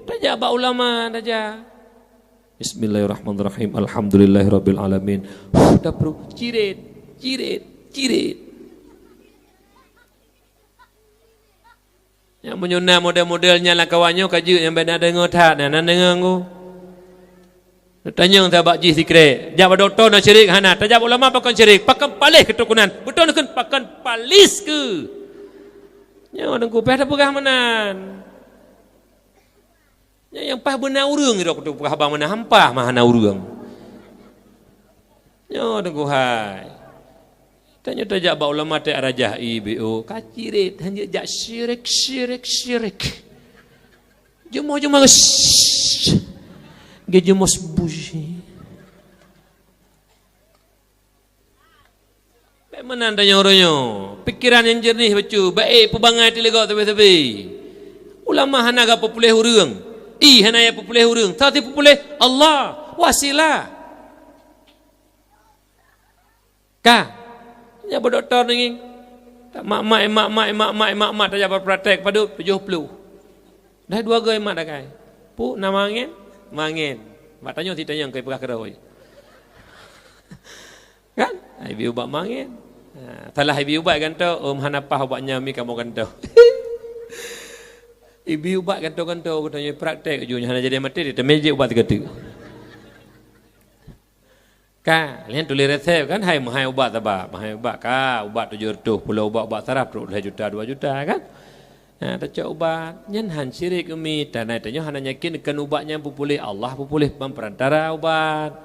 Tajak bak ulama tajak. Bismillahirrahmanirrahim. Alhamdulillahirabbil alamin. Huh, tapruh ciret, ciret, ciret. Nyang meunyoe na model-model nyan lam kawan nyoe ka jeuet nyang bèk na deungoe that, na, na deungoe nggu. Tanyong sabak jih sikrek. Jak bak dokto na syirik hana. Tajak bak ulama pakon syirik. Pakon paléh keutukunan. Beutôi neukheun pakon paléh keu. Nyoe teungku payah tapeugah meunan. Nyan nyang paih beuna ureuëng sidroe kutu peugah haba meunan, hampah mah hana ureuëng. Nyoe teungku hai. Tanyoe tajak bak ulama teuh arajah I B O, ka ciret, hana jak syirik, syirik, syirik. Jumoh-jumoh, shh. Geujumoh buji. Bèk meunan tanyoe uroe nyoe. Pikeran nyang jeureunih bacut, bèk peubangai teuh lé gob sabe-sabe. Ulama hana geupeupeuléh ureuëng. I hana geupeupeuléh ureuëng. Soe sipeupuléh? Allah. Wasilah. Ka. Nyan bak dokto ngieng. Mak-mak, mak-mak, mak-mak, mak-mak tajak bak praktek padub tujoh ploh. Dah dua goe mak dakai. Pu na mangen? Mangen. Mak tanyoe si tanyong keu peugah keudroe. Kan? Ibi ubat mangen. Ha, salah ibi ubat gantoe, um hana paih ubat nyan mi kamoe gantoe. Ibi ubat gantoe-gantoe, geutanyoe praktek ju nyan hana jadi maté, ditamé jih ubat teuka-teuka. Ka, lheueh tuléh resep kan, hai meuhai ubat saba, meuhai ubat ka, ubat tujoh reutôh, pulo ubat, ubat saraf trok lhèe juta, dua juta kan. Ha, tacok ubat, nyan han syirik umi, tanai tanyoe hana yakin kan ubat nyan peupuléh Allah peupuléh ban peurantara ubat.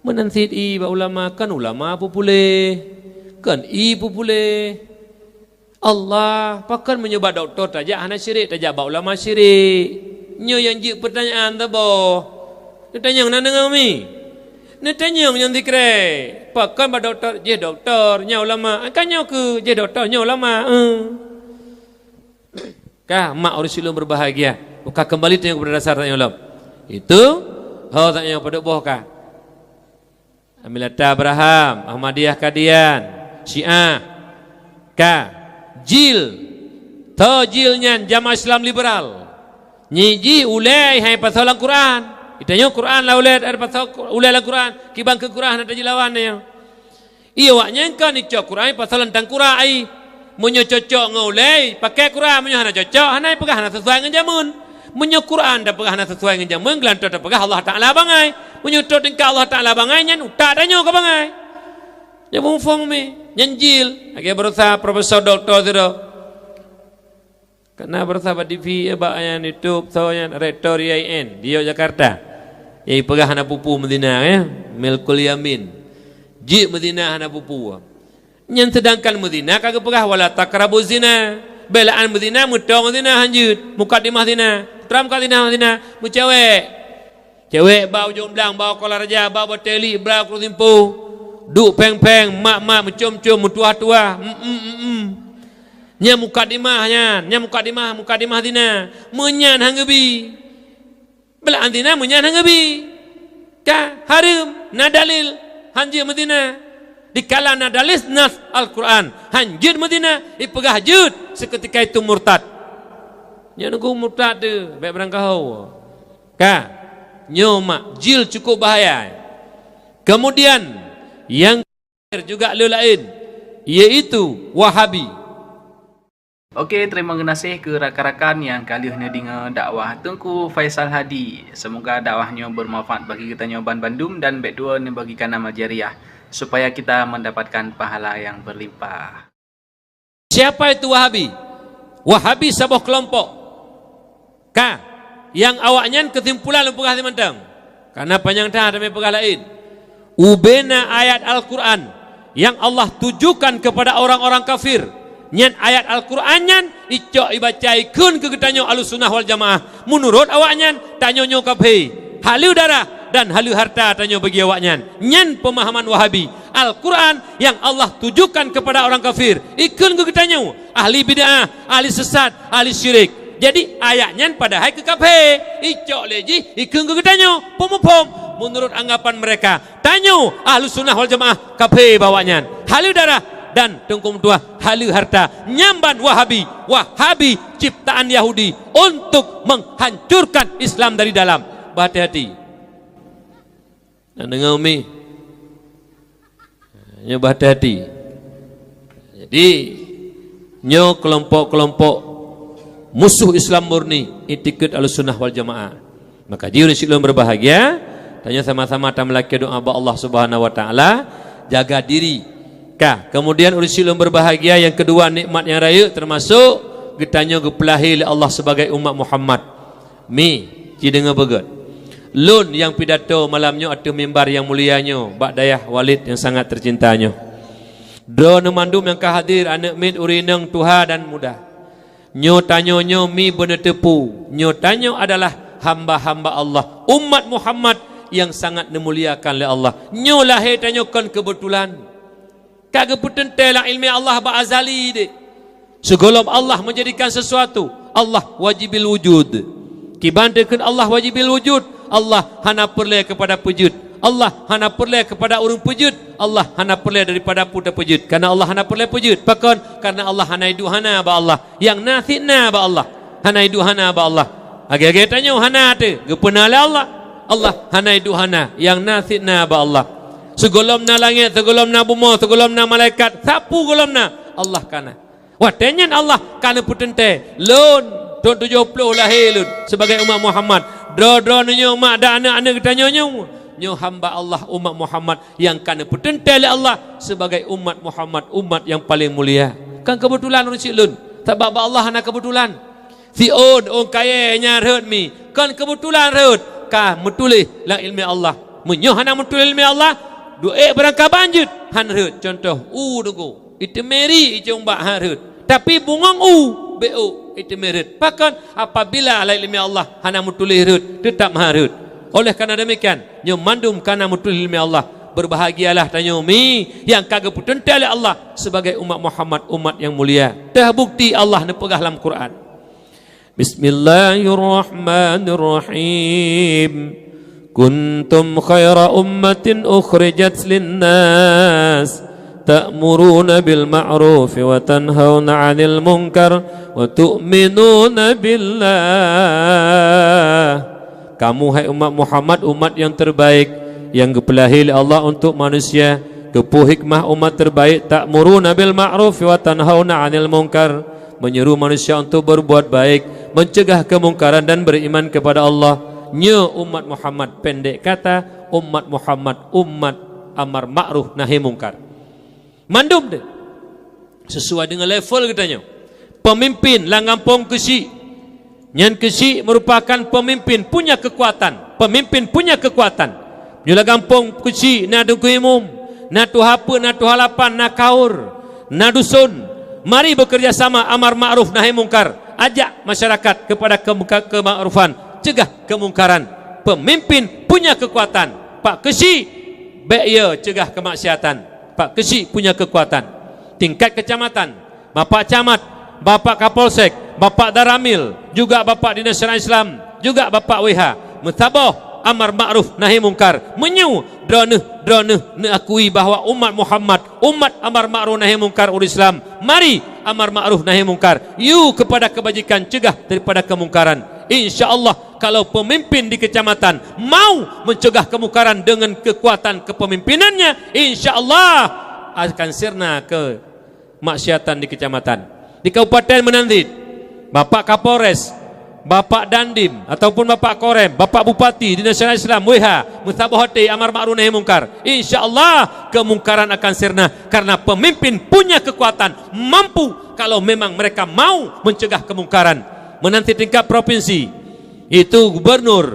Meunan cit i bak ulama, kan ulama peupuléh, kan i peupuléh. Allah, pakon meunyoe bak dokto tajak hana syirik, tajak bak ulama syirik. Nyoe nyang jeuet peutanyaan saboh. Neutanyong na deungoe mi? Neutanyong nyang sikrek. Pakon bak dokto, jih dokto, nyan ulama. Kan nyoe keuh, jih dokto, nyoe ulama. Eh. Ka, mak ureuëng silôn berbahagia. Buka kembali tanyong kepada dasar tanyong lom. Itu, ho tanyong padub boh ka. Amilata Abraham, Ahmadiyah Kadian, Syiah. Ka, jil. Tho jil nyan jamaah Islam liberal. Nyi jih ulèe hai pasoe lam Quran. Itanyoe Quran la ulèe ada pasoe ulèe lam Quran. Kiban keu Quran hana tajilawan nyoe. Iya awak nyan kan icok Quran pasoe lam tangkura ai. Meunyoe cocok ngon ulèe, pakai Quran. Meunyoe hana cocok, hana peugah hana sesuai ngon jameun. Meunyoe Quran tapeugah hana sesuai ngon jameun, geulantoe tapeugah Allah Taala bangai. Meunyoe trok tingkat Allah Taala bangai, nyan utak tanyoe ka bangai. Nyan muphom mi, nyan jil. Lagèe baroesa profesor doktor sidroe. Kana baroesa bak T V, eh, bak nyan YouTube, soe nyan rektor I A I N di Yogyakarta. Nyang ipeugah hana pupu meuzina, ya. Milkul yamin. Jeuet meuzina hana pupu. Nyan seudangkan meuzina ka geupeugah, "Wala taqrabuz zina." Beulaan meuzina, meuteumèe zina hanjeuet, mukadimah zina. Tram ka zina, zina, meucewek. Cewek ba ujong blang, ba kola raja, ba bateli, ba krusimpu. Duek péng-péng, mak-mak, meucom-com, meutuah-tuah. Mm-mm, mm-mm. Nyan mukadimah nyan, nyan mukadimah, mukadimah zina. Meunyan han geubi. Beulaan zina meunyan han geubi. Ka hareuem, na dalil, han jeuet meuzina. Dikala na dalil nas Al-Qur'an, han jeuet meuzina, ipeugah jeuet, seukeutika itu murtad. Nyan nunggu murtad tu, bék beurangkaho. Ka, nyoe mak, jil cukup bahaya. Kemudian, nyang juga le laén, yaitu Wahabi. Oke, terima kasih keu rakan-rakan nyang ka lheueh neudeungoe dakwah Teungku Faisal Hadi. Semoga dakwah nyoe bermanfaat bagi geutanyoe banbandum dan bék tuwoe neubagikan amal jariah, supaya kita mendapatkan pahala yang berlimpah. Siapa itu Wahabi? Wahabi saboh keulompok. Ka, nyang awaknyan keusimpulan lôn peugah simantong. Karena panyang that teuma peugah laén. Ubena ayat Al-Qur'an yang Allah tujukan kepada orang-orang kafir. Nyan ayat Al-Qur'an nyan icok ibaca ikheun keu geutanyoe Ahlussunnah wal Jamaah. Meunurot awaknyan, tanyoe nyoe kafé. Haleue darah dan haleue harta tanyoe bagi awaknyan. Nyan pemahaman Wahabi. Al-Qur'an yang Allah tujukan kepada orang kafir. Ikheun keu geutanyoe, ahli bid'ah, ahli sesat, ahli syirik. Jadi, ayat nyan padahai keu kafé. Icok lé jih, ikheun keu geutanyoe. Peumuphom, meunurot anggapan mereka. Tanyoe, Ahlussunnah wal Jamaah, kafé bak awaknyan. Haleue darah dan teungku meutuah, haleue harta. Nyan ban Wahabi, Wahabi ciptaan Yahudi untuk menghancurkan Islam dari dalam. Bah hati-hati. Na deungoe mi? Nyoe bah hati-hati. Jadi, nyoe keulompok-keulompok musoh Islam murni, itikeuet Ahlussunnah wal Jamaah. Maka jih ureuëng syiek lôn berbahagia, tanyoe sama-sama tameulakée doa bak Allah Subhanahu wa Taala, jaga diri. Ka, kemudian ureuëng syiek lôn berbahagia, nyang keudua nikmat nyang rayeuk teumasok geutanyoe geupeulahé lé Allah sebagai umat Muhammad. Mi, ci deungoe beugét. Lôn nyang pidato malam nyoe ateueh mimbar nyang mulia nyoe bak dayah Walid nyang sangat teucinta nyoe. Droeneuh mandum nyang ka hadir, aneuëk miet, ureuëng inong, tuha dan muda. Nyoe tanyoe nyoe mi beuneuteupeu, nyoe tanyoe adalah hamba-hamba Allah, umat Muhammad nyang sangat neumuliakan lé Allah. Nyoe lahé tanyoe kon keubeutulan. Ka geupeuteuntée lam iéleumé Allah bak azali deh. Sigohlom Allah menjadikan sesuatu, Allah wajibil wujud. Kiban teukheun Allah wajibil wujud, Allah hana peureulée keupada peujeuet. Allah hana peureulée keupada ureuëng peujeuet, Allah hana peureulée daripada peue teupeujeuet. Karena Allah hana peureulée peujeuet. Pakon? Karena Allah hana iduek hana bak Allah. Nyang na cit na bak Allah. Hana iduek hana bak Allah. Lagée-lagée tanyoe hana teuh, geupeuna lé Allah. Allah hana iduek hana, nyang na cit na bak Allah. Sigohlom na langét, sigohlom na bumoe, sigohlom na malaikat, sapeue gohlom na, Allah ka na. Watée nyan Allah ka neupeuteuntée, lôn, thon tujoh ploh lahé lôn sibagai umat Muhammad. Droe-droeneuh nyoe mak dan aneuëk-aneuëk geutanyoe nyoe, nyoe hamba Allah umat Muhammad nyang ka neupeuteuntée lé Allah sibagai umat Muhammad, umat nyang paleng mulia. Kon keubeutulan ureuëng syiek lôn, sabab bak Allah hana keubeutulan. Siôn ôn kayée nyan rhot mi, kon keubeutulan rhot, ka meutuléh lam iéleumé Allah. Meunyoe hana meutuléh iéleumé Allah, duek barangkaban jeuet han rhot. Cuntoh, u teungku, iteumé ri icong bak han rhot. Tapi bungong u bék ôk iteumé rhot. Pakon? Apabila lam iéleumé Allah hana meutuléh rhot, teutab han rhot. Oleh karena demikian, nyoe mandum ka na meutuléh iéleumé Allah. Berbahagialah tanyoe mi nyang ka geupeuteuntée lé Allah sibagai umat Muhammad, umat nyang mulia. Teubukti Allah neupeugah lam Quran. Bismillahirrahmanirrahim. Kuntum khaira ummatin ukhrijat linnas, ta'muruna bil ma'ruf wa tanhauna 'anil munkar wa tu'minuna billah. Kamu, hai umat Muhammad, umat nyang terbaik, nyang geupeulahé lé Allah untuk manusia. Keupeue hikmah umat terbaik? Ta'muruna bil ma'ruf wa tanhauna 'anil munkar. Menyuruh manusia untuk berbuat baik, mencegah kemungkaran dan beriman kepada Allah. Nyoe umat Muhammad, pendek kata, umat Muhammad, umat amar ma'ruf nahi mungkar. Mandum deh sesuai dengan level geutanyoe. Pemimpin lam gampông keuchik, nyan keuchik merupakan pemimpin punya kekuatan. Pemimpin punya kekuatan. Nyoe lam gampông keuchik na teungku imum, na tuha peuet, na tuha lapan, na kaur, na dusun. Mari bekerja sama amar ma'ruf nahi mungkar. Ajak masyarakat kepada ke-, ke-, kema'rufan, cegah kemungkaran. Pemimpin punya kekuatan. Pak Keuchik, bèk ye cegah kemaksiatan. Pak Keuchik punya kekuatan. Tingkat kecamatan, Bapak Camat, Bapak Kapolsek, Bapak Danramil, juga Bapak Dinas Syariat Islam, juga Bapak W H, meusaboh amar ma'ruf nahi mungkar. Meunyoe droeneuh, droeneuh neuakui bahwa umat Muhammad, umat amar ma'ruf nahi mungkar ureueng Islam, mari amar ma'ruf nahi mungkar, yue kepada kebajikan, cegah daripada kemungkaran. Insya Allah, kalau pemimpin di kecamatan mau mencegah kemungkaran dengan kekuatan kepemimpinannya, insya Allah akan sirna ke maksiatan di kecamatan. Di Kabupaten Meunantit, Bapak Kapolres, Bapak Dandim ataupun Bapak Korem, Bapak Bupati, Dinas Syariat Islam, W H, meusaboh até amar ma'ruf nahi mungkar. Insya Allah, kemungkaran akan sirna karena pemimpin punya kekuatan, mampu kalau memang mereka mau mencegah kemungkaran. Meunantit tingkat provinsi, itu gubernur,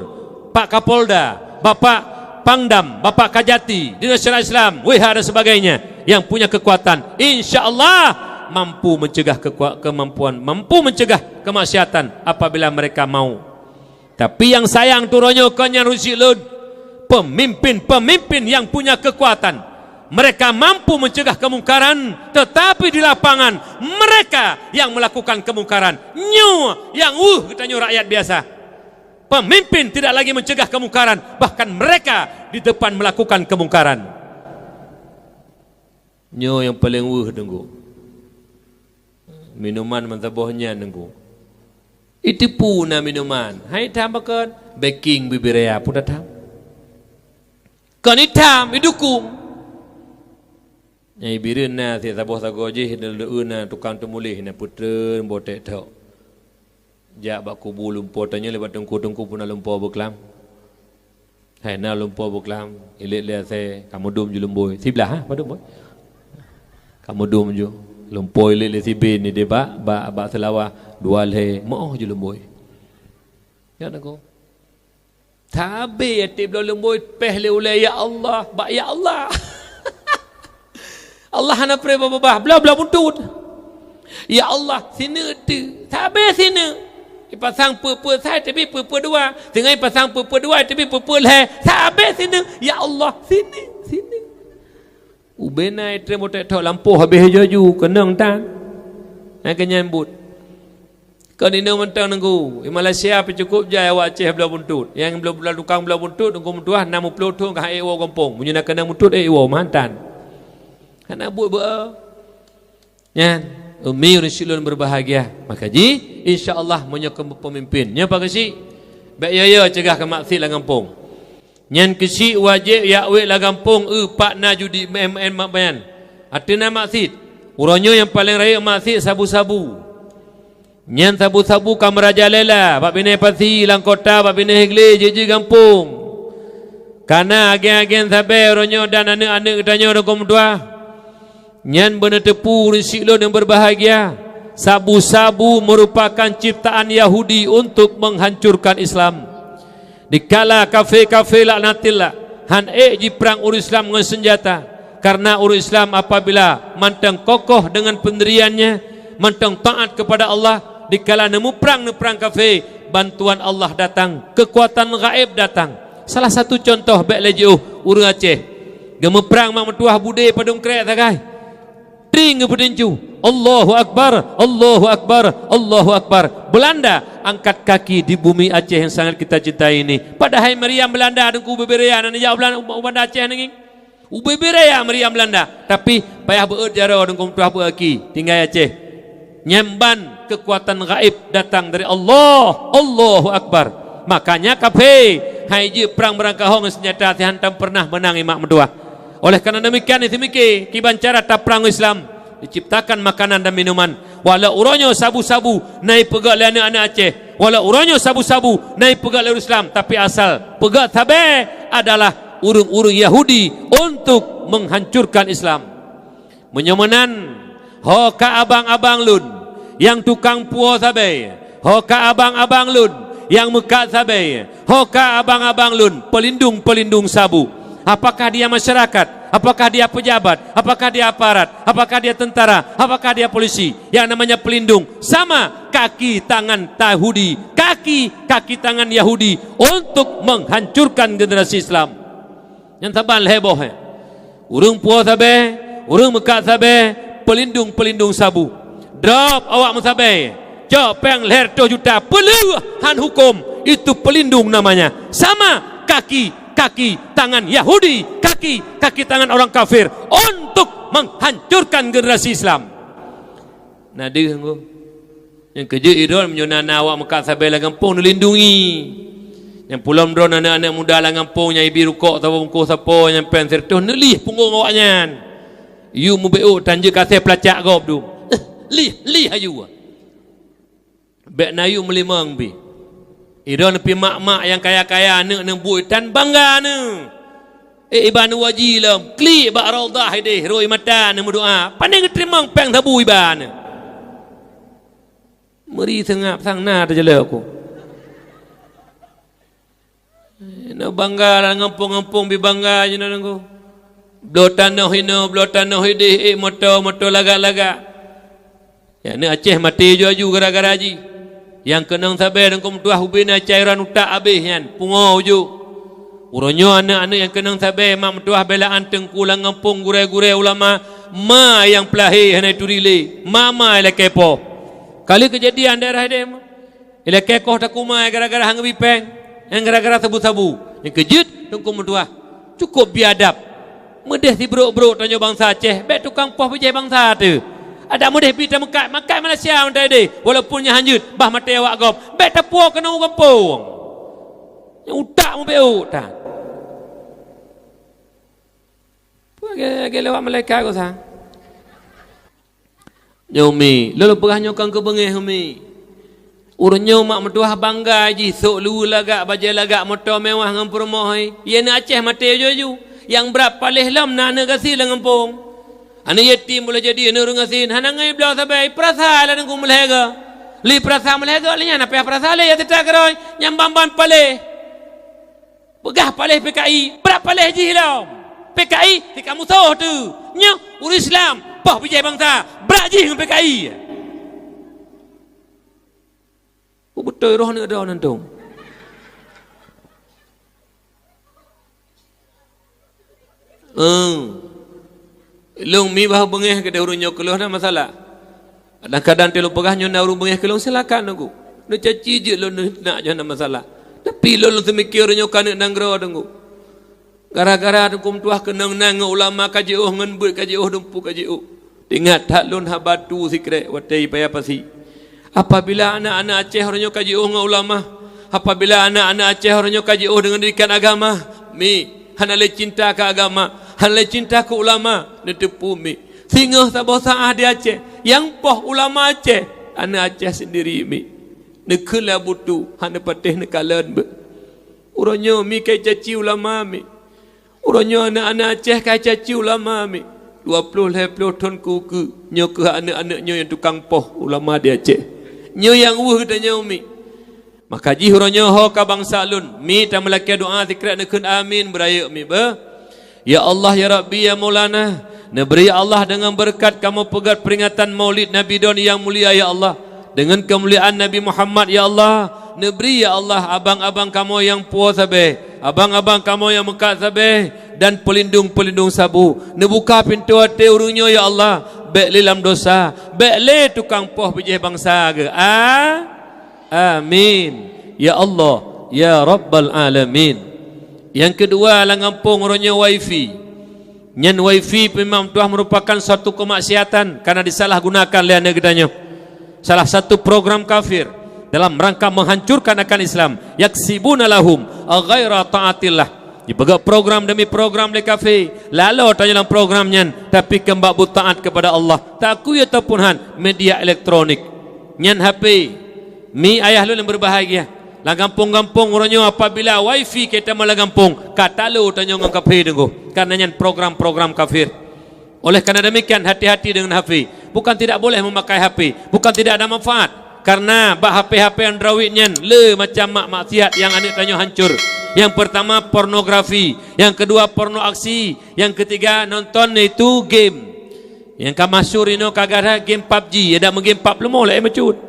Pak Kapolda, Bapak Pangdam, Bapak Kajati, Dinas Syariat Islam, W H dan sebagainya, yang punya kekuatan, insya Allah mampu mencegah kekua-, kemampuan, mampu mencegah kemaksiatan apabila mereka mau. Tapi nyang sayang tu uroe nyoe kon nyan ureueng Siklon, pemimpin-pemimpin yang punya kekuatan. Mereka mampu mencegah kemungkaran, tetapi di lapangan mereka yang melakukan kemungkaran. Nyoe nyang weueh geutanyoe rakyat biasa. Pemimpin tidak lagi mencegah kemungkaran, bahkan mereka di depan melakukan kemungkaran. Nyoe nyang paleng weueh, Teungku. Minuman meusaboh nyan, Teungku. Itipu na minuman. Hai tham pakon, baking bibiraya pun tatham. Kon itam, idukung. Nyang ibireuen na sisaboh sagoe jih, dan leueu na tukang teumuléh na peutreun boh tek thok. Jak bak kubu lumpoe tanyoe, lé bak teungku-teungku pun na lumpoe beuklam. Hai na lumpoe beuklam, ilét lé asèe, ka meudum ju lumbôi. Siblah, ha, padum, boh. Ka meudum ju. Lumpoe ilét lé siben ni deh bak, bak, bak seulawah, dua lhèe, meu'oh ju lumbôi. Ya, Teungku. Sabé até bloe lumbôi péh lé ulèe, "Ya Allah, bak ya Allah." Allah hana pré babah, bloe-bloe buntut. "Ya Allah, sineuk teuh." Sabé sineuk. Ipasang peue-peue sa, tapi peue-peue dua. Teungoh ipasang peue-peue dua, tapi peue-peue lhèe. Sabé sineuk. "Ya Allah, sineuk, sineuk." Ubé na itrém boh tek thok lampôh habéh laju-laju, keunong tan. Hai keu nyan buet. Kon inoe mantong Teungku, di Malaysia pih cukôp jai awak Aceh bloe buntut. Nyang bloe, bloe tukang bloe buntut, Teungku meutuah, enam puluh thôn ka han ék woe gampông. Meunyoe na keunong buntut, ék woe mantong. Hana buet beu. Nyan, umi ureueng Siklon berbahagia. Maka jih, insya Allah meunyoe keu pemimpin. Nyoe Pak Keuchik, bèk yo-yo cegah keu maksiet lam gampông. Nyan Keuchik wajéb jak wék lam gampông, eu, pat na judi, maén-maén mak bayan. Ateueh na maksiet. Uroe nyoe nyang paleng rayeuk maksiet sabu-sabu. Nyan sabu-sabu ka meurajalela bak binéh pasi, lam kota, bak binéh glé, jeuet-jeuet gampông. Ka na agen-agen sabé uroe nyoe dan aneuk-aneuk geutanyoe Teungku meutuah. Nyan beuneuteupeu ureueng Siklon nyang berbahagia, sabu-sabu merupakan ciptaan Yahudi untuk menghancurkan Islam. Dikala kafé-kafé laknatillah han ék jiprang ureueng Islam ngon seunjata, karena ureueng Islam apabila mantong kokoh dengan pendiriannya, mantong taat kepada Allah, dikala neumuprang-neuprang kafé, bantuan Allah datang, kekuatan gaib datang. Salah satu contoh bèk lé jiôh, ureueng Aceh. Geumeuprang mak meutuah budé padum krek sagai. Tring geupeutinju. Allahu Akbar, Allahu Akbar, Allahu Akbar. Belanda angkat kaki di bumi Aceh yang sangat kita cintai ini. Padahai meriam Belanda Teungku, ubé-bé raya na neujak u Belan-, u Banda Aceh nanging. Ubé-bé raya meriam Belanda. Tapi payah beuet jaroe Teungku meutuah beuet aki. Tinggai Aceh. Nyan ban kekuatan gaib datang dari Allah. Allahu Akbar. Makanya kafé han jeuet prang beurangkaho ngon seunjata, si hantom pernah meunang i mak meutuah. Oleh karena demikian, iseumike kiban cara taprang Islam, diciptakan makanan dan minuman. Walau uroe nyoe sabu-sabu na ipeugöt lé aneuk-aneuk Aceh, walau uroe nyoe sabu-sabu na ipeugöt lé ureueng Islam, tapi asal peugöt sabé adalah ureueng-ureueng Yahudi untuk menghancurkan Islam. Meunyoe meunan, ho ka abang-abang lôn nyang tukang puwoe sabé, ho ka abang-abang lôn nyang meukat sabé, ho ka abang-abang lôn pelindung-pelindung sabu. Apakah dia masyarakat? Apakah dia pejabat? Apakah dia aparat? Apakah dia tentara? Apakah dia polisi? Yang namanya pelindung sama kaki tangan Yahudi, kaki, kaki tangan Yahudi untuk menghancurkan generasi Islam. Nyan saban lhée boh, eh. Ureuëng puwoe sabe, ureuëng meukat sabe, peulindong-peulindong sabu. Drop awak meusabe, cok péng lhée reutôh juta, peuleueh han huköm, itu pelindung namanya. Sama kaki, kaki tangan Yahudi, kaki, kaki tangan orang kafir untuk menghancurkan generasi Islam. Na deuh ngô. Nyang keujeuet idroe meunyoe na, na awak meukat sabe lam gampông neulindungi. Nyang pulom droe aneuëk-aneuëk muda lam gampông nyang ibi rukok saboh bungkôh sapo nyang péng sireutôh neulih punggong awaknyan. Yue mubeuôk tan jeuet kaseh peulacak gob dum. Eh, lih, lih aju. Bék na yue meulimong bi. Idroe neupi mak-mak nyang kaya-kaya aneuëk neubuet tan bangga neuh. Eh, iba neuwaji lom, klik bak raudhah ideh, roi mata neumeudoa. Pane geuteurimong péng sabu iba neu. Meuri seungab sang na teujalok ku. Eh, na bangga lam gampông-gampông bi bangga jinoe nangku. Bloe tanoh inoe, bloe tanoh ideh, eh, moto, moto lagak-lagak. Nyang aneuëk Aceh maté aju-aju gara-gara jih. Nyang keunong sabe Teungku meutuah ubé na cairan utak abéh nyan, pungo ujoe. Uroe nyoe aneuëk-aneuëk nyang keunong sabe mak meutuah beulaan teungku lam gampông gurée-gurée ulama, ma nyang peulahé hana ituri lé, ma-ma ilakée poh. Kali keujadian daerah ideh, ilakée koh takuma gara-gara han geubi péng, nyang gara-gara sabu-sabu. Nyang keujeuet Teungku meutuah, cukôp biadab. Meudeh sibrok-brok tanyoe bansa Aceh, bék tukang poh bijéh bansa teuh. Adak meudeh bi tameukat, meukat Malaysia mantong deh, walaupun nyan hanjeuet bah maté awak gob, bék tapuwoe keunoe u gampông. Nyang utak mubeuôk tan. Peue lagée, lagée lewat malaikat kok sa? Nyoe umi, lôn peugah nyoe kon keu beungéh umi. Ureuëng nyoe mak meutuah bangga jih sôk luweue lagak, bajée lagak, moto meuwah ngon peurumoh hai. Yé aneuëk Aceh maté aju-aju. Nyang brat paléh lom na aneuëk gasien lam gampông. Aneuëk yatim boleh jadi aneuëk ureuëng gasien, hana ngon ibloe sabe, ipeurasa lam nangku meulhée goe. Lé peurasa meulhée goe, lé nyan na payah peurasa lé, ya teutak keudroe, nyang ban-ban paléh. Peugah paléh P K I, brat paléh jih lom. P K I tika musoh teuh. Nyoe ureuëng Islam, poh bijéh bansa, brat jih ngon P K I. Beutôi roh aneuëk droe nyan tu. Eh. Lôn mi bah beungéh keudeh ureuëng nyoe keu lôn hana masalah. Kadang-kadang teulôn peugah nyoe na ureuëng beungéh keu lôn, silakan Teungku. Neucaci jeuet lôn, neunak nyoe hana masalah. Tapi lôn, lôn seumiké ureuëng nyoe ka aneuëk nanggroe Teungku. Gara-gara Teungku meutuah keunong na ngon ulama ka jiôh, ngon beuet ka jiôh, dumpeue ka jiôh. Teuingat that lôn haba tu sikrek watée i Paya Pasi. Apabila aneuëk-aneuëk Aceh uroe nyoe ka jiôh ngon ulama, apabila aneuëk-aneuëk Aceh uroe nyoe ka jiôh deungon didikan agama, mi, hana lé cinta keu agama, hana lé cinta keu ulama, neuteupeue mi. Singoh saboh saát di Aceh, nyang poh ulama Aceh, aneuëk Aceh sendiri mi. Neukheun lé Abu Tu, hana patéh neukalon beuh. Uroe nyoe mi ka icaci ulama mi. Uroe nyoe aneuëk-aneuëk Aceh ka icaci ulama mi. Dua ploh lhée ploh thon keu ukeue, nyoe kheueh aneuëk-aneuëk nyoe nyang tukang poh ulama di Aceh. Nyoe nyang weueh geutanyoe mi. Maka jih uroe nyoe ho ka bansa lôn, mi tameulakée doa sikrek neukheun amin beurayeuk mi beuh. Ya Allah, ya Rabbi, ya Maulana, neubri ya Allah deungon beureukat kamoe peugét peuringatan Maulid Nabi Don nyang mulia ya Allah, deungon keumuliaan Nabi Muhammad ya Allah, neubri ya Allah abang-abang kamoe nyang puwoe sabe, abang-abang kamoe nyang meukat sabe, dan peulindong-peulindong sabu. Neubuka pintoe até ureuëng nyoe ya Allah, bék lé lam dosa, bék lé tukang poh bijéh bansa geuh. A Amin. Ya Allah, ya Rabbal Alamin. Nyang keudua, lam gampông uroe nyoe wifi. Nyan wifi memang telah merupakan suatu kemaksiatan karena disalahgunakan lé aneuëk geutanyoe. Salah satu program kafir dalam rangka menghancurkan akan Islam. Yaksibuna lahum ghaira taatillah. Dipeugah program demi program lé kafé. Lalo tanyoe lam program nyan, tapi keu bak beutaat kepada Allah. Takui ataupun han, media elektronik. Nyan H P. Mi ayah lôn nyang berbahagia. Lam gampông-gampông uroe nyoe apabila wifi ka itamong lam gampông, ka talo tanyoe ngon kafé Teungku. Karena nyan program-program kafir. Oleh karena demikian, hati-hati dengan H P. Bukan tidak boleh memakai H P, bukan tidak ada manfaat. Karena bak H P-H P Android nyan le macam mak maksiat nyang aneuëk tanyoe hancur. Yang pertama pornografi, yang kedua porno aksi, yang ketiga nonton itu game. Nyang ka masyhur inoe ka gara game pub G, ya dak meugame pub leumo lé meucut.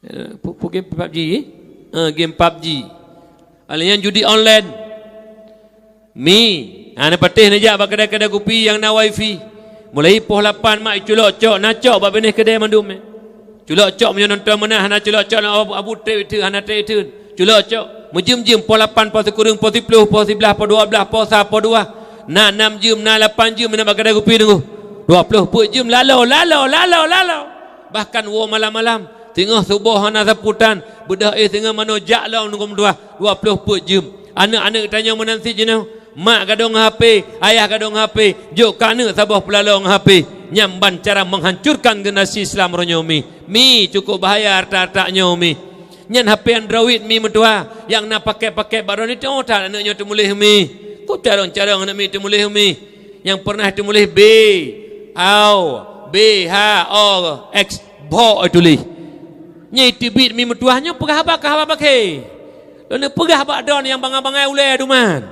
Eh, pu-, pu-, game pabji, eh? Eh, game pabji. Alèh nyan judi online. Mi, hana patéh neujak bak keudè-keudè kupi nyang na wifi. Mulai poh lapan mak iculok cok, na cok bak binéh keudè mandum, eh. Culok cok meunyoe nonton meunan, hana culok cok na abu, abu trép itheun, hana trép itheun. Culok cok, meujeuem-jeuem poh lapan, poh sikureueng, poh siplôh, poh siblaih, poh dua blaih, poh sa, poh dua. Na nam jeuem, na lapan jeuem, na bak keudè kupi deungoh. Dua ploh peuet jeuem lalo, lalo, lalo, lalo. Bahkan woe malam-malam, singoh suboh hana sapeue tan, beudôh éh singoh manoe jak lom ngon meutuah, dua ploh peuet jeuem. Aneuk-aneuk tanyoe meunan cit jinoe, mak gadôh ngon H P, ayah gadôh ngon H P, jok keu aneuk saboh peulalo ngon H P. Nyan ban cara menghancurkan generasi Islam uroe nyoe mi. Mi, cukup bahaya harta-harta nyoe mi. Nyan H P Android mi meutuah, nyang na pakèt-pakèt bak droeneuh, teuh that aneuk nyoe teumuléh mi. Ku carông-carông aneuk mi teumuléh mi. Nyang peureunah teumuléh B, au, B H O X, bhok tuléh. Nyan teubiet mi meutuah nyoe peugah haba keu haba bakhe. Lôn peugah bak droeneuh nyang bangai-bangai ulèe duman.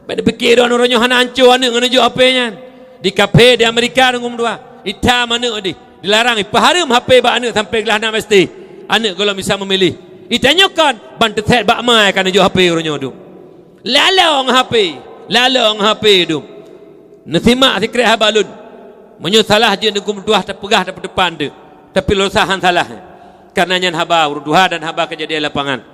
Bèk neupike droeneuh uroe nyoe hana ancô aneuk ngon neujok H P nyan. Di kafe di Amerika deungon meutuah, itam aneuk di, dilarang ipeuhareuem H P bak aneuk sampoe glah nam S T. Aneuk gohlom bisa meumiléh. Itanyoe kon ban teuthet bak ma ka neujok H P uroe nyoe dum. Lalo ngon H P, lalo ngon H P dum. Neusimak sikrek haba lôn. Meunyoe salah jeuet deungon meutuah tapeugah tapeuteupan teuk, tapi lôn rasa han salah. Karena nyan haba ureueng tuha dan haba keujadian lapangan.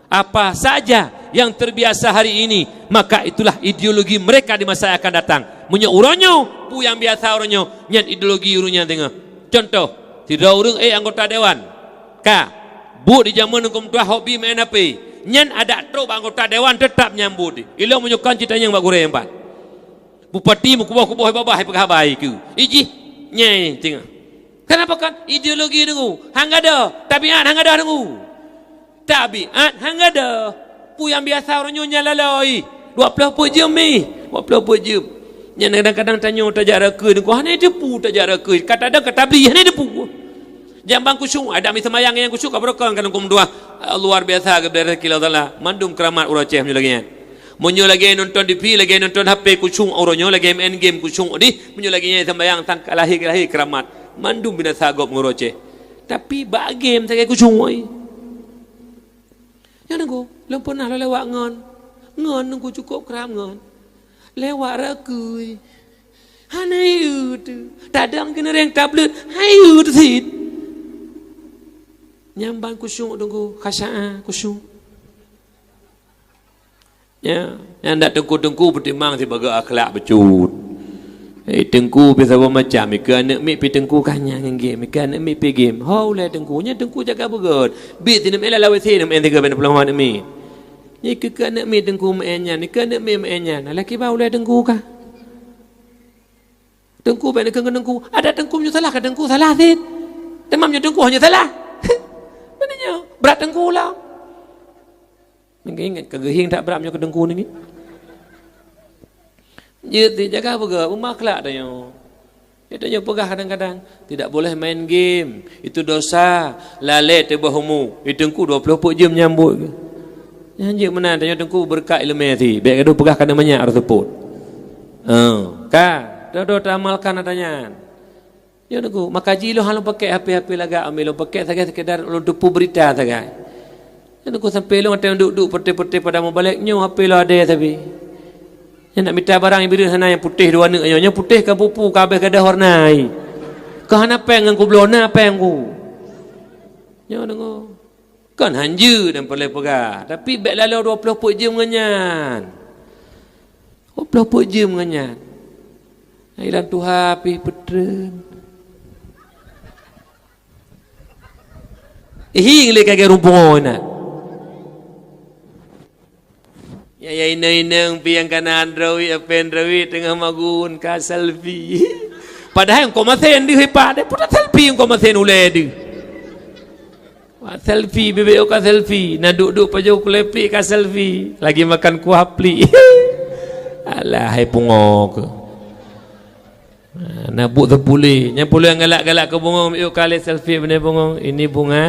Apa saja yang terbiasa hari ini, maka itulah ideologi mereka di masa yang akan datang. Meunyoe uroe nyoe, peue nyang biasa uroe nyoe, nyan ideologi ureueng nyan teungoh. Contoh, sidroe ureueng éh anggota dewan. Ka, buet di jameun deungon meutuah hobi main H P. Nyan adak trok bak anggota dewan teutap nyan buet. Ilôn meunyoe kon cit tanyong bak gurèe nyan pat. Bupati meukuboh-kuboh babah peugah haba keu. Ijih, nyai teungoh. Kenapa kon? Ideologi deungoe. Han gadôh, tabiat han gadôh deungoe. Tabiat han gadôh. Peue nyang biasa uroe nyoe nyan laloi. Dua ploh peuet jeuem mi. Dua ploh peuet jeuem. Nyan kadang-kadang tanyoe tajak rakeu deungoe, hana teupeu tajak rakeu. Ka tadong ka tabli, hana teupeu. Jamban khusyuk, adak mi seumayang nyang khusyuk ka beureukoh kan huköm dua. Luar biasa geubeudôh rezeki Allah Taala. Mandum keuramat uroe céh meunyoe lagèe nyan. Meunyoe lagèe nonton T V, lagèe nonton H P khusyuk uroe nyoe, lagèe main game khusyuk dih, meunyoe lagèe nyan seumayang sang ka lahé-lahé keuramat. Mandum binasa gob ngon uroe céh. Tapi bak game sagai khusyuk ai. Nyan Teungku, lôn peunah lôn lewat ngon. Ngon Teungku cukôp kram ngon. Lewat rakui. Hana ieu teuh. Tadong keuneureng tablet, hana ieu teuh cit. Nyan ban khusyuk Teungku, khasya'a khusyuk. Ya, nyan dak teungku-teungku peutimang sibagoe akhlak bacut. Eh, teungku pih saboh macam, ikeue aneuk miet pih teungku kanyang ngon game, ikeue aneuk miet pih game. Ho ulèe teungku, nyan teungku jaga beugöt. Bit sineuk meu'en lam W C, neumeu'en sigoe bèk neupeuleumah aneuk miet. Nyan ikeue aneuk miet teungku meu'en nyan, ikeue aneuk miet meu'en nyan. Alah kiban ulèe teungku kah? Teungku bèk neukheun keu teungku. Adak teungku meunyoe salah, ka teungku salah cit. Teuma meunyoe teungku hana salah. Mana nyoe? Brat teungku lom. Ingat ka geuhieng that brat meunyoe keu teungku nyan. Jeuet cit jaga beugöt, beumeu'akhlak tanyoe. Tanyoe peugah kadang-kadang, tidak boleh main game, itu dosa, lalè teuboh umu. Di teungku dua ploh peuet jeuem nyambot. Nyan jeuet meunan, tanyoe teungku beureukat ileumèe cit, bèk gadôh peugah keuneuk manyak roh seupôt. Eh, ka, dua-dua taamalkan ata nyan. Nyoe Teungku, maka jih lôn hana lôn pakèk H P-H P lagak, amé lôn pakèk sagai sekedar lôn teupeu beurita sagai. Nyoe Teungku, sampoe lôn watèe duek-duek poté-poté pada mubalek, nyoe H P lôn adèe sabe. Nyan nak mita barang ibeureuh hana nyang putéh dua aneuk nyoe, nyang putéh ka pupu ka abéh gadôh warna ai. Ka hana pèng ngon kubloe, na pèng ku. Nyoe Teungku. Kon hanjeuet dan peureulèe peugah, tapi bèk laloe dua ploh peuet jeuem ngon nyan. Dua ploh peuet jeuem ngon nyan. Hai lam tuha pih peutreun. Hieng lé ka geurumpung na. Ya, ya, inong-inong pih nyang kana Android, H P Android teungoh magun ka selfie. Padahai engkau masén deuh hebat deh, putra selfie engkau masén ulèe deuh. Wah, selfie, bibék ka selfie. Na duek-duek pajoh kulepik ka selfie. Lagi makan kuah plik. Alah, hai pungo keuh. Ha, na buet seupulé. Nyan pulé nyang galak-galak keu bungong, yuk kali selfie beuné bungong. Ini bunga,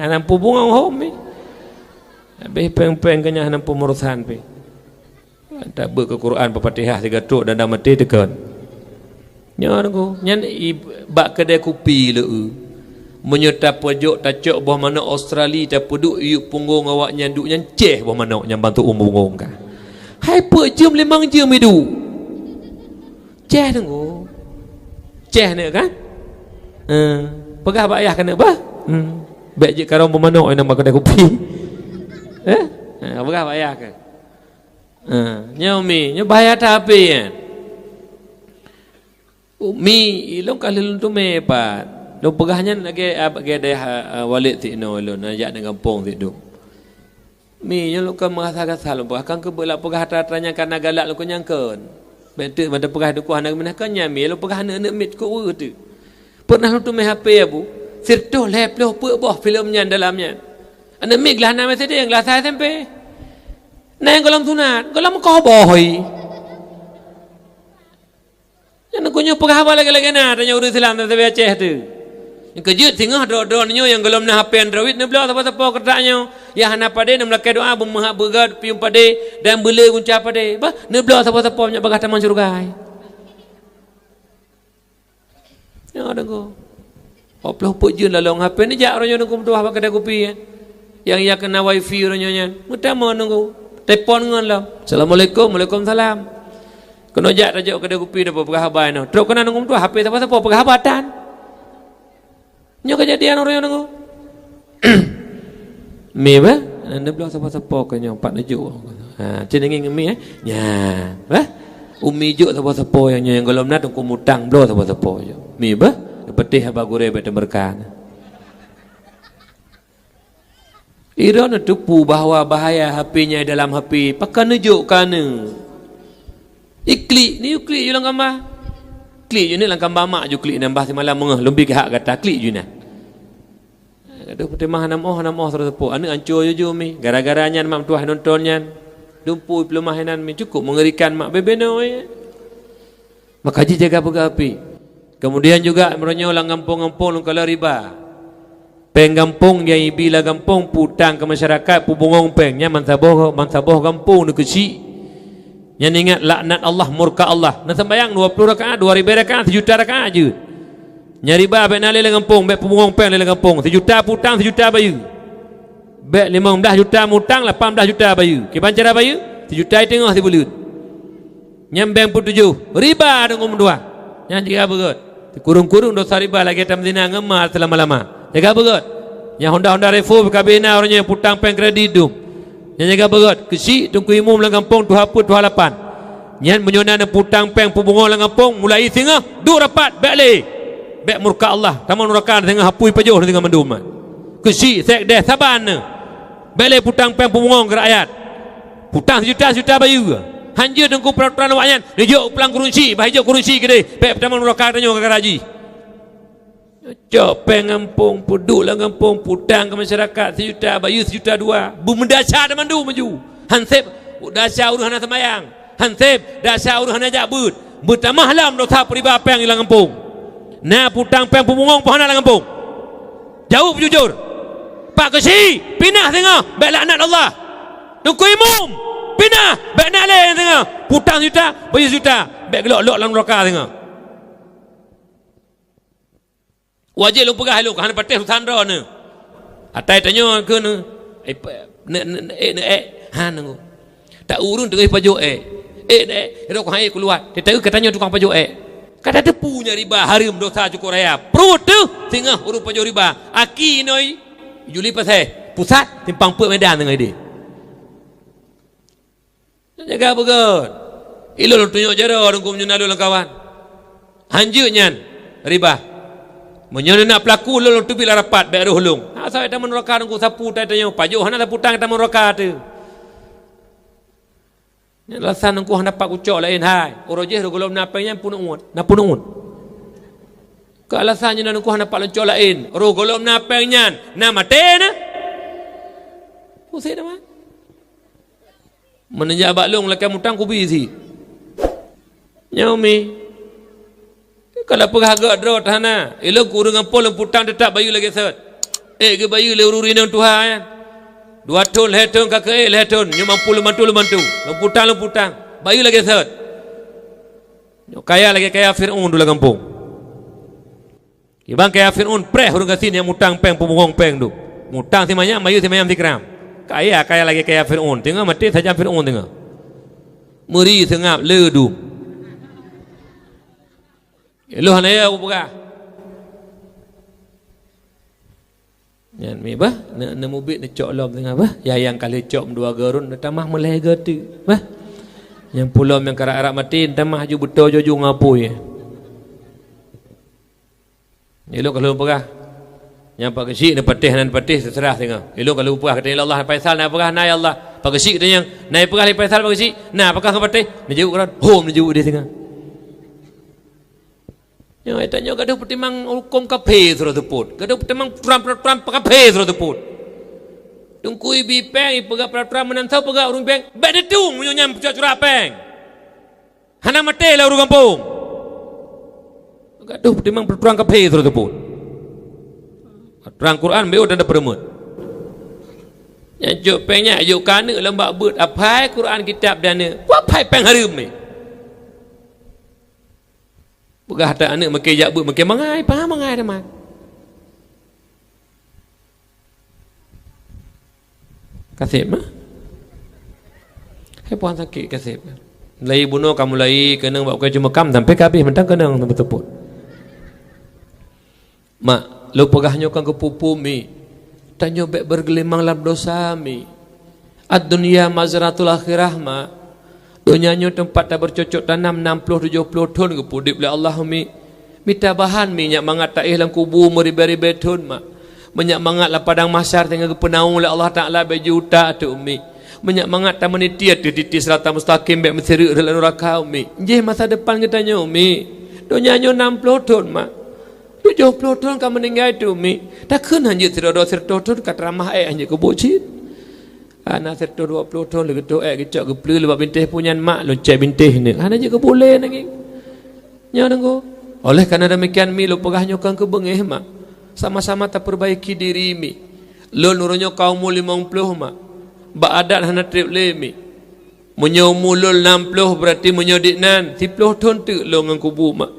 hana mampu bungong hom ni. Habéh pèng-pèng keu nyan hana mampu meurusan pih. Tabeuet keu Quran, Al-Fatihah sigoe trok dan maté teukon. Nyoe Teungku, nyan i-, bak keudè kupi leu. Meunyoe tapeujok tacok boh manok Australia, tapeuduek yub punggong awaknyan duek nyan, ceh boh manok nyan bantuk u punggong ka. Hai peuet jeuem limong jeuem iduek. Ceh teungku. Ceh neuk kan? Eh, peugah bak ayah keuneuk bah. Hmm. Bèk jeuet karong boh manok nyang bak keudè kupi. Eh? Eh, peugah bak ayah keuh. Eh, nyoe mi, nyoe bahaya that api nyan. Mi, ilôn ka lheueh lôn teumé pat. Lôn peugah nyan lagèe, ah, lagèe dayah, ah, Walid sinoe lôn, na jak ngon gampông siduek. Mi, nyoe lôn kon meugasa-gasa lôn peugah, kan keubeuk lôn peugah atra-atra nyan kana galak lôn keu nyang kon. Bèk teuk mantong peugah dukoh hana geuminah kon nyan, mi, lôn peugah aneuk-aneuk miet keu ureueng teuk. Peureunah lôn teumé H P, Abu. Siratoh lhèe ploh peuet boh filem nyan dalam nyan. Aneuk miet glah na S D, glah sa S M P. Na nyang gohlom sunat, gohlom meukoh boh. Nyan keuh nyoe peugah haba lagèe-lagèe na, tanyoe ureueng Islam dan sabe Aceh teuh. Nyang keujeuet singoh droe-droe nyoe nyang gohlom na H P Android, neubloe sapo-sapo keutak nyoe. Nyang hana padé, neumeulakèe doa, beumeuhak beugèt, pium padé, dan beulé gunca padé. Bah, neubloe sapo-sapo nyoe bagaih tamong syeuruga. Nyoe deungoe. Dua ploh peuet jeuem lalong H P neujak uroe nyoe deungoe meutuah bak keudè kupi, eh. Nyang, nyang keunan wifi uroe nyoe nyan. Meutamong deungoe. Telepon ngon lom. "Assalamualaikum." "Waalaikumsalam." Keunoe jak tajok keudè kupi, dapeuet peugah haba inoe. Trok keunan deungoe meutuah, H P sapo-sapo peugah haba tan. Nyoe keujadian uroe nyoe deungoe. Mi bah, neubloe sapo-sapo keu nyoe, pat neujok. Ha, cit ngieng mi, eh. Nyan, bah. Umi jok sapo-sapo nyang nyoe nyang gohlom na teungku mutang bloe sapo-sapo jok. Mi bah, neupeuteh haba gurèe bèk teumeureuka. Droeneuh teupeu bahwa bahaya H P nyan dalam H P, pakon neujok keu aneuk. Iklik, ni iklik ju lam kamba. Klik ju ni lam kamba mak ju klik nyan bah simalam meungoh lôn bi keu hak gata klik ju nyan. Aduh, peuteumah hana meuoh, hana meuoh, saudara seupôt. Aneuk ancô juju mi. Gara-gara nyan mak meutuah nonton nyan. Dumpeue peuleumah inan mi. Cukup mengerikan mak bebe noi. Maka jijaga peugah api. Kemudian juga meunyoe lam gampông-gampông lôn kalon riba. Péng gampông nyang ibi lam gampông peutang keu masyarakat, peubungong péng. Nyan bansaboh, bansaboh gampông neukeuchik. Nyan ingat laknat Allah, murka Allah. Na sembayang dua puluh rakaat, dua ribèe rakaat, sijuta rakaat jeuet. Nyang riba bèk na lé lam gampông, bèk peubungong péng lé lam gampông. Sijuta peutang, sijuta bayeue. Bèk limong blaih juta mutang, lapan blaih juta bayeue. Kiban cara bayeue? Sijuta teungoh sibuleuen. Nyan bank peutujoh. Riba deungon meutuah. Nyan jaga beugèt. Sikureueng-kureueng dosa riba lagèe tameuzina ngon ma seulama-lama. Jaga beugèt. Nyang Honda-Honda Revo ka bina uroe nyoe peutang péng kredit dum. Nyan jaga beugèt. Keuchik teungku imum lam gampông tuha peuet tuha lapan. Nyan meunyoe na neupeutang péng peubungong lam gampông, mulai singoh, duek rapat, bèk lé. Bèk murka Allah, tamong nuraka singoh apui pajoh singoh mandum. Keuchik, sekdes, saban neuh. Bèk lé peutang péng peubungong keu rakyat. Peutang sijuta, sijuta bayeue. Hanjeuet teungku peuraturan awaknyan, neujok u pulang kurunci, bah ijok kurunci keudeh, bèk peutamong nuraka tanyoe gara-gara jih. Cok péng gampông, peuduek lam gampông, peutang keu masyarakat sijuta, bayeue sijuta dua. Beumeudasya teumandum maju. Hansép dasya ureueng hana seumayang. Hansép dasya ureueng hana jak beuet. Beutamah lom dosa peuriba péng lam gampông. Na peutang péng peubungong pih hana lam gampông. Jaweueb jujur. Pak Keuchik, pinah singoh, bèk laknat Allah. Teungku Imum, pinah, bèk na lé singoh. Peutang sijuta, bayeue sijuta, bèk geulok-lok lam nuraka singoh. Wajéb lôn peugah lôn, hana patéh urusan droeneuh. Atai tanyoe keuneuk, eh, pe-, ne-, ne-, ne-, eh, ne-, eh, han nunggu. Tak ureueng teungoh pajoh eh. Eh, ne-, eh, rot hai keuluwa. Teuka tanyoe tukang pajoh eh. Ka tateupeue nyan riba hareuem dosa cukôp raya. Pruet teuh singoh ureueng pajoh riba. Aki inoi Juli Pasai, pusat simpang peuet Medan teungoh ideh. Jaga beugèt. Ilôn lôn tunyok jaroe deungon meunyoe na lôn lam kawan. Hanjeuet nyan riba. Meunyoe na peulaku lôn, lôn teubiet lam rapat bèk roh lôn. Hana sabe tamong nuraka deungon sapu tai tanyoe. Pajoh hana sapu tang tamong nuraka teuh. Nyan alasan deungon hana pat kucok laén hai. Uroe jih roh gohlom na péng nyan peunuet. Na peunuet. Keu alasan nyan deungon hana pat lôn cok laén. Roh gohlom na péng nyan. Na maté na. Pusing dah, Mak. Meunyoe jak bak lôn lakèe mutang kubi sit. Nyoe mi. Ka lôn peugah gèt droe hana. Ilôn keu ureueng gampông lôn putang teutap bayeue lagèe sot. Eh, geubayeue lé ureueng inong tuha nyan. Dua thon, lhèe thon ka keu eh, lhèe thon. Nyoe mampu lôn bantu, lôn bantu. Lôn putang, lôn putang. Bayeue lagèe sot. Nyoe kaya lagèe kaya Fir'aun dum lam gampông. Iban kaya Fir'aun, preh ureuëng gasien nyang mutang péng, peumurong péng tu. Mutang simanyam, bayeue simanyam sikram. Kaya, kaya lagée kaya Fir'aun. Teungoh maté sajan Fir'aun teungoh. Meuri seungab le dum. Ilôh hana ya peugah. Nyan mi bah, ne, neumubiet neucok lom teungoh bah. Ya nyang ka lheueh cok meudua go rot, neutamah meulhèe go teuk bah. Nyang pulom nyang karap-karap maté, neutamah ju beuto joju ngapui. Ilôn ka lôn peugah. Nyang Pak Geuchik neupatéh, hana neupatéh, teuseurah singoh. Ilôn ka lôn peugah, kata Allah, Faisal na peugah, na ya Allah. Pak Geuchik katanyong, na peugah lé Faisal Pak Geuchik, na peugah ngon patéh? Neujaweueb keudroe, hom neujaweueb deh singoh. Nyoe, tanyoe gadoh peutimang hukôm kafé sidroe seupôt. Gadoh peutimang peraturan-peraturan kafé sidroe seupôt. Teungku ibi péng, ipeugah peraturan meunan soe peugah ureuëng péng, bék neutueng meunyoe nyan peucok curak péng. Hana maté lé ureuëng gampông. Gadoh peutimang peraturan kafé sidroe seupôt. Peraturan Quran meu'ôt dan peureumeuet. Nyang jok péng nyan, jok keu aneuk lom bak beuet, aphai Quran kitab dan aneuk. Peue aphai péng hareuem nyan? Peugah that aneuk makai jak beuet, makai mangai, paham mangai teuma. Kaseb mah. Hai puang sakét kaseb. Mulai bunoe ka mulai keunong bak ukai cuma kam sampai ka habéh mantong keunong teupot-teupot. Mak, lôn peugah nyoe kon keu peue-peue mi. Tanyoe bék beurgeulimang lam dosa mi. Ad-dunya mazratul akhirah, Mak. Donya nyoe teumpat tabeurcocok tanam nam ploh tujoh ploh thon geupeuudeb lé Allah, Mi. Mita bahan, Mi, nyak mangat taéh lam kubu meuribée-ribée thon, Mak. Meunyak mangat lam padang mahsyar teungoh geupeunaung lé Allah Taala bék juta teuk, Mi. Meunyak mangat tameuniti ateueh titi sirata mustaqim bék meusireuk rot lam nuraka, Mi. Jéh masa depan geutanyoe, Mi. Donya nyoe nam ploh thon, Mak. Tujoh ploh thon ka meuninggai teuk, Mi. Takheun hanjeuet sidroe-droe sireutôh thon ka teuramah ék hanjeuet keubuet cit. Hana sireutôh dua ploh thon lé geutôh ék geucok geupleue lé bak bintéh peue nyan, Mak, lôn cék bintéh neuk. Hana jeuet keu bulée nangéng. Nyoe deungoe. Oleh karena demikian, Mi, lôn peugah nyoe kon keu beungéh, Mak. Sama-sama tapeubaiki diri, Mi. Lôn uroe nyoe ka umu limong ploh, Mak. Bak adat hana treb lé, Mi. Meunyoe umu lôn nam ploh, beurati meunyoe dik nan, siploh thon teuk lôn ngon kubu, Mak.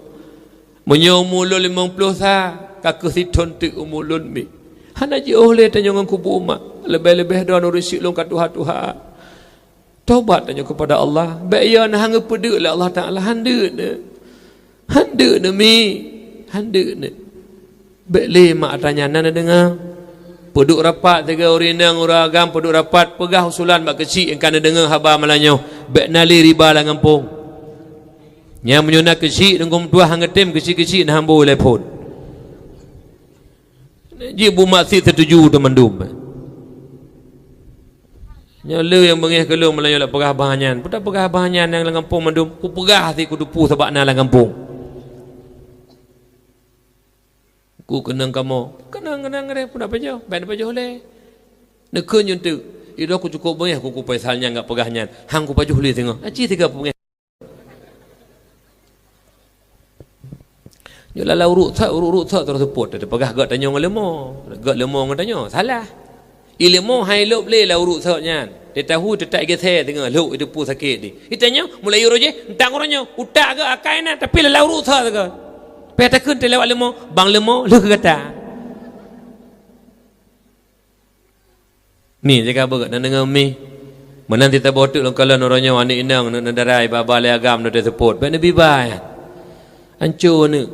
Meunyoe umu lôn limong ploh sa, ka kheueh sithon teuk umu lôn, Mi. Hana jiôh lé tanyoe ngon kubu, Mak. Leubeh-leubeh droeneuh ureuëng syik lôn ka tuha-tuha. Tobat tanyoe keupada Allah. Bék yo na han geupeudeuk lé Allah Taala. Han deuk neuh. Han deuk neuh, Mi. Han deuk neuh. Bék lé mak ata nyan na neudeungoe. Peuduek rapat sigoe ureuëng inong, ureuëng agam, peuduek rapat, peugah usulan bak keuchik nyang ka neudeungoe haba malam nyoe. Bék na lé riba lam gampông. Nyan meunyoe na keuchik deungon meutuah han geutem, keuchik-keuchik na hambo lé phon. Jeuet buet maksiet seutuju teumandum. Nyoe le nyang beungéh keu lôn meulayeue lôn peugah bah nyan. Peue tapeugah bah nyan nyang lam gampông mandum? Kupeugah sit kuteupeu sabab na lam gampông. Ku keunong kamoe. Keunong, keunong, keunong, peue na pajoh? Bék na pajoh lé. Neukheun nyoe teuk. Idoe ku cukôp beungéh ku, ku Faisal nyan gak peugah nyan. Han kupajoh lé singoh. Aci siga beungéh. Nyoe lala uruk that, uruk-uruk that terus seupôt. Teupeugah gak tanyoe ngon leumo. Gak leumo ngon tanyoe. Salah. Ileumo hai lôb lé lam uruk that nyan. Teutahu teutak igeusie teungoh lhok itu peue sakét di. Itanyoe mulai uroe jih, entang uroe nyoe, utak geuh akai na, tapi lala uruk that geuh. Pih takheun teulewat leumo, bang leumo lheueh gata. Mi, jaga beuet, na deungoe mi. Meunan titaboh teuk lôn kalon uroe nyoe aneuk inong, aneuk neudara, iba-iba lé agam, aneuk teuseupôt. Bék neubiba nyan. Anco aneuk.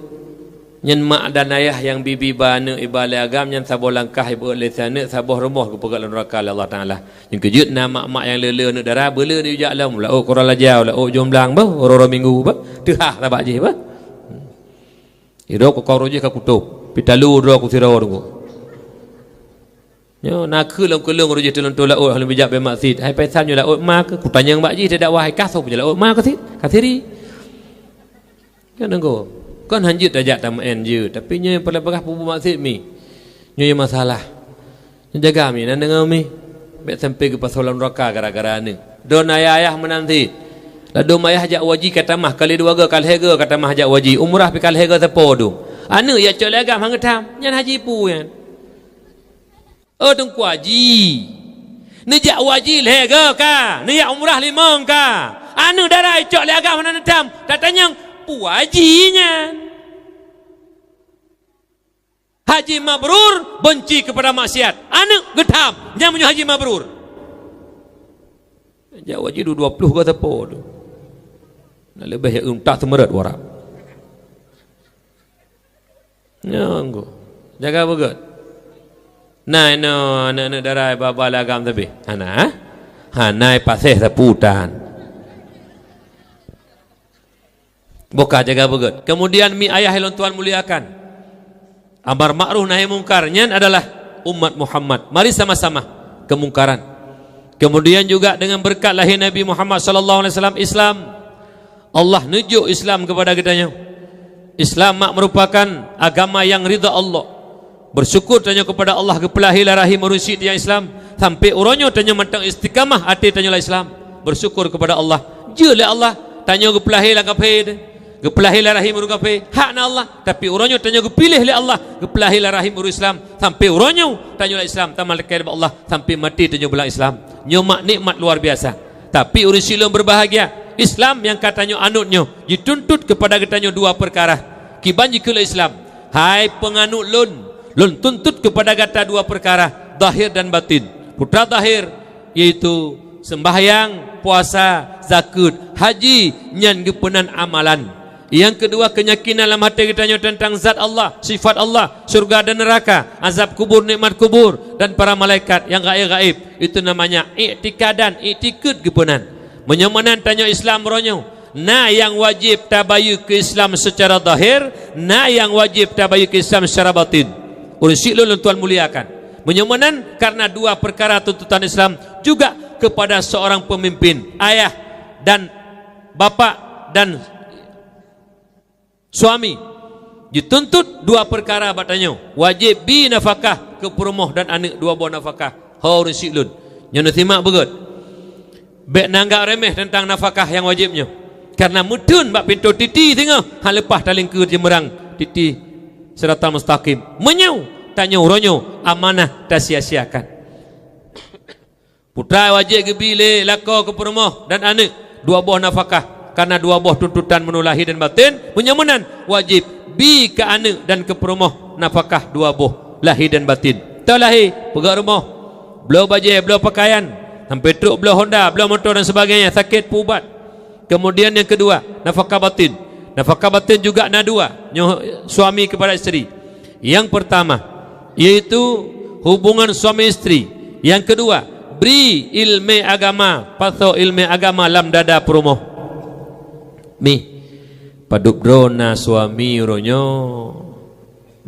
Nyan mak dan ayah nyang bibi ba aneuk iba lé agam nyan saboh langkah ibeuet lé si aneuk, saboh rumoh geupeugöt lam nuraka lé Allah Taala. Nyang keujeuet na mak-mak nyang le-le aneuk dara, beule neujak lom, laôt Kuala Lajau, laôt Jomblang bah, uroe-uroe minggu bah, teuhah sabak jih bah. Idroe ku kong rojih ka kutôb, pih talu droe ku sidroe teungku. Nyoe na keu lôn keulong rojih teulon laôt, lôn bijak beumaksiet. Hai Faisal nyoe laôt ma keuh, kutanyong bak jih teudakwah, hai kah soe pujoe laôt ma keuh sit, ka siri. Kan nangko. Kon hanjeuet tajak tameu'en jeuet, tapi nyoe peureulée peugah peubuet maksiet mi. Nyoe masalah. Nyoe jaga mi, na deungoe mi. Bék sampai geupasoe lam nuraka gara-gara aneuk. Droe ayah-ayah meunan sit. Ladôm ayah jak waji ka tamah, kali dua goe, ka lhée goe ka tamah jak waji. Umrah pih ka lhée goe sapo dum. Aneuk jak cok lé agam han geutam. Nyan haji peue nyan? Oh, Teungku Haji. Neujak waji lhée goe ka, neujak umrah limong ka. Aneuk dara icok lé agam hana neutam. Tatanyong, peue haji nyan? Haji mabrur, benci kepada maksiat. Aneuk geutham, nyan meunyoe haji mabrur. Jak haji dua puluh ka sapo tu. Nak leubeh jak unta seumeureuet warak. Nyan go. Jaga beugét. Nah, inoe aneuk-aneuk dara baba lagam sabe. Hana, eh? Hana paséh sapu tan. Boh ka jaga beugét. Kemudian mi ayah lôn tuan muliakan. Amar ma'ruf nahi mungkar nyan adalah umat Muhammad. Mari sama-sama kemungkaran. Kemudian juga dengan berkat lahir Nabi Muhammad sallallahu alaihi wasallam Islam. Allah neujok Islam kepada geutanyoe. Islam mak merupakan agama yang ridha Allah. Bersyukur tanyoe kepada Allah geupeulahé lam rahim ureuëng syiek nyang Islam. Sampai uroe nyoe tanyoe mantong istiqamah até tanyoe lam Islam. Bersyukur kepada Allah. Jeuet lé Allah, tanyoe geupeulahé lam kafé. Geupeulahé lam rahim ureuëng kafé. Hak na Allah. Tapi uroe nyoe tanyoe geupiléh lé Allah. Geupeulahé lam rahim ureuëng Islam. Sampai uroe nyoe tanyoe lam Islam. Tamalakée bak Allah. Sampai maté tanyoe beulang Islam. Nyoe mak nikmat luar biasa. Tapi ureuëng syiek lôn berbahagia, Islam nyang ka tanyoe anut nyoe jituntut kepada geutanyoe dua perkara. Kiban jikheun lé Islam, "Hai peunganut lôn, lôn tuntut kepada gata dua perkara, zahir dan batin." Putra zahir, yaitu sembahyang, puasa, zakeuet, haji, nyan geupeunan amalan. Nyang keudua, keuyakinan lam até geutanyoe teuntang zat Allah, sifat Allah, syurga dan neuraka, azab kubur, nikmat kubur, dan para malaikat nyang gaéb-gaéb. Itu namanya iktikadan, iktikeuet geupeunan. Meunyoe meunan tanyoe Islam uroe nyoe, na nyang wajéb tabayeue keu Islam seucara zahir, na nyang wajéb tabayeue keu Islam seucara batin. Ureuëng syiek lôn, lôn tuan muliakan. Meunyoe meunan, karena dua perkara tuntutan Islam juga kepada seorang pemimpin, ayah dan bapak dan suami, jituntut dua perkara bak tanyoe, wajéb bi nafakah keu peurumoh dan aneuk dua boh nafakah. Ho ureuëng syiek lôn, nyoe neusimak beugét. Bék na anggab remeh teuntang nafakah nyang wajéb nyoe, karena meutheun bak pintoe titi singoh, han leupah talingkeue jeumeurang titi siratal mustaqim. Meunyoe tanyoe uroe nyoe amanah tasia-siakan. Putra wajéb geubi lé lakoe keu peurumoh dan aneuk dua boh nafakah, karena dua boh tuntutan meunulahé dan batin. Meunyoe meunan, wajéb bi keu aneuk dan keu peurumoh nafakah dua boh, lahé dan batin. Toh lahé, peugöt rumoh, bloe bajée, bloe peukayan, sampai trok bloe honda, bloe moto dan sebagainya, sakét peuubat. Kemudian yang kedua, nafakah batin. Nafakah batin juga na dua, nyoe suami kepada isteri. Yang pertama, yaitu hubungan suami isteri. Yang kedua, bri ilmé agama, pasoe ilmé agama lam dada peurumoh. Mi, padub droe na suami uroe nyoe,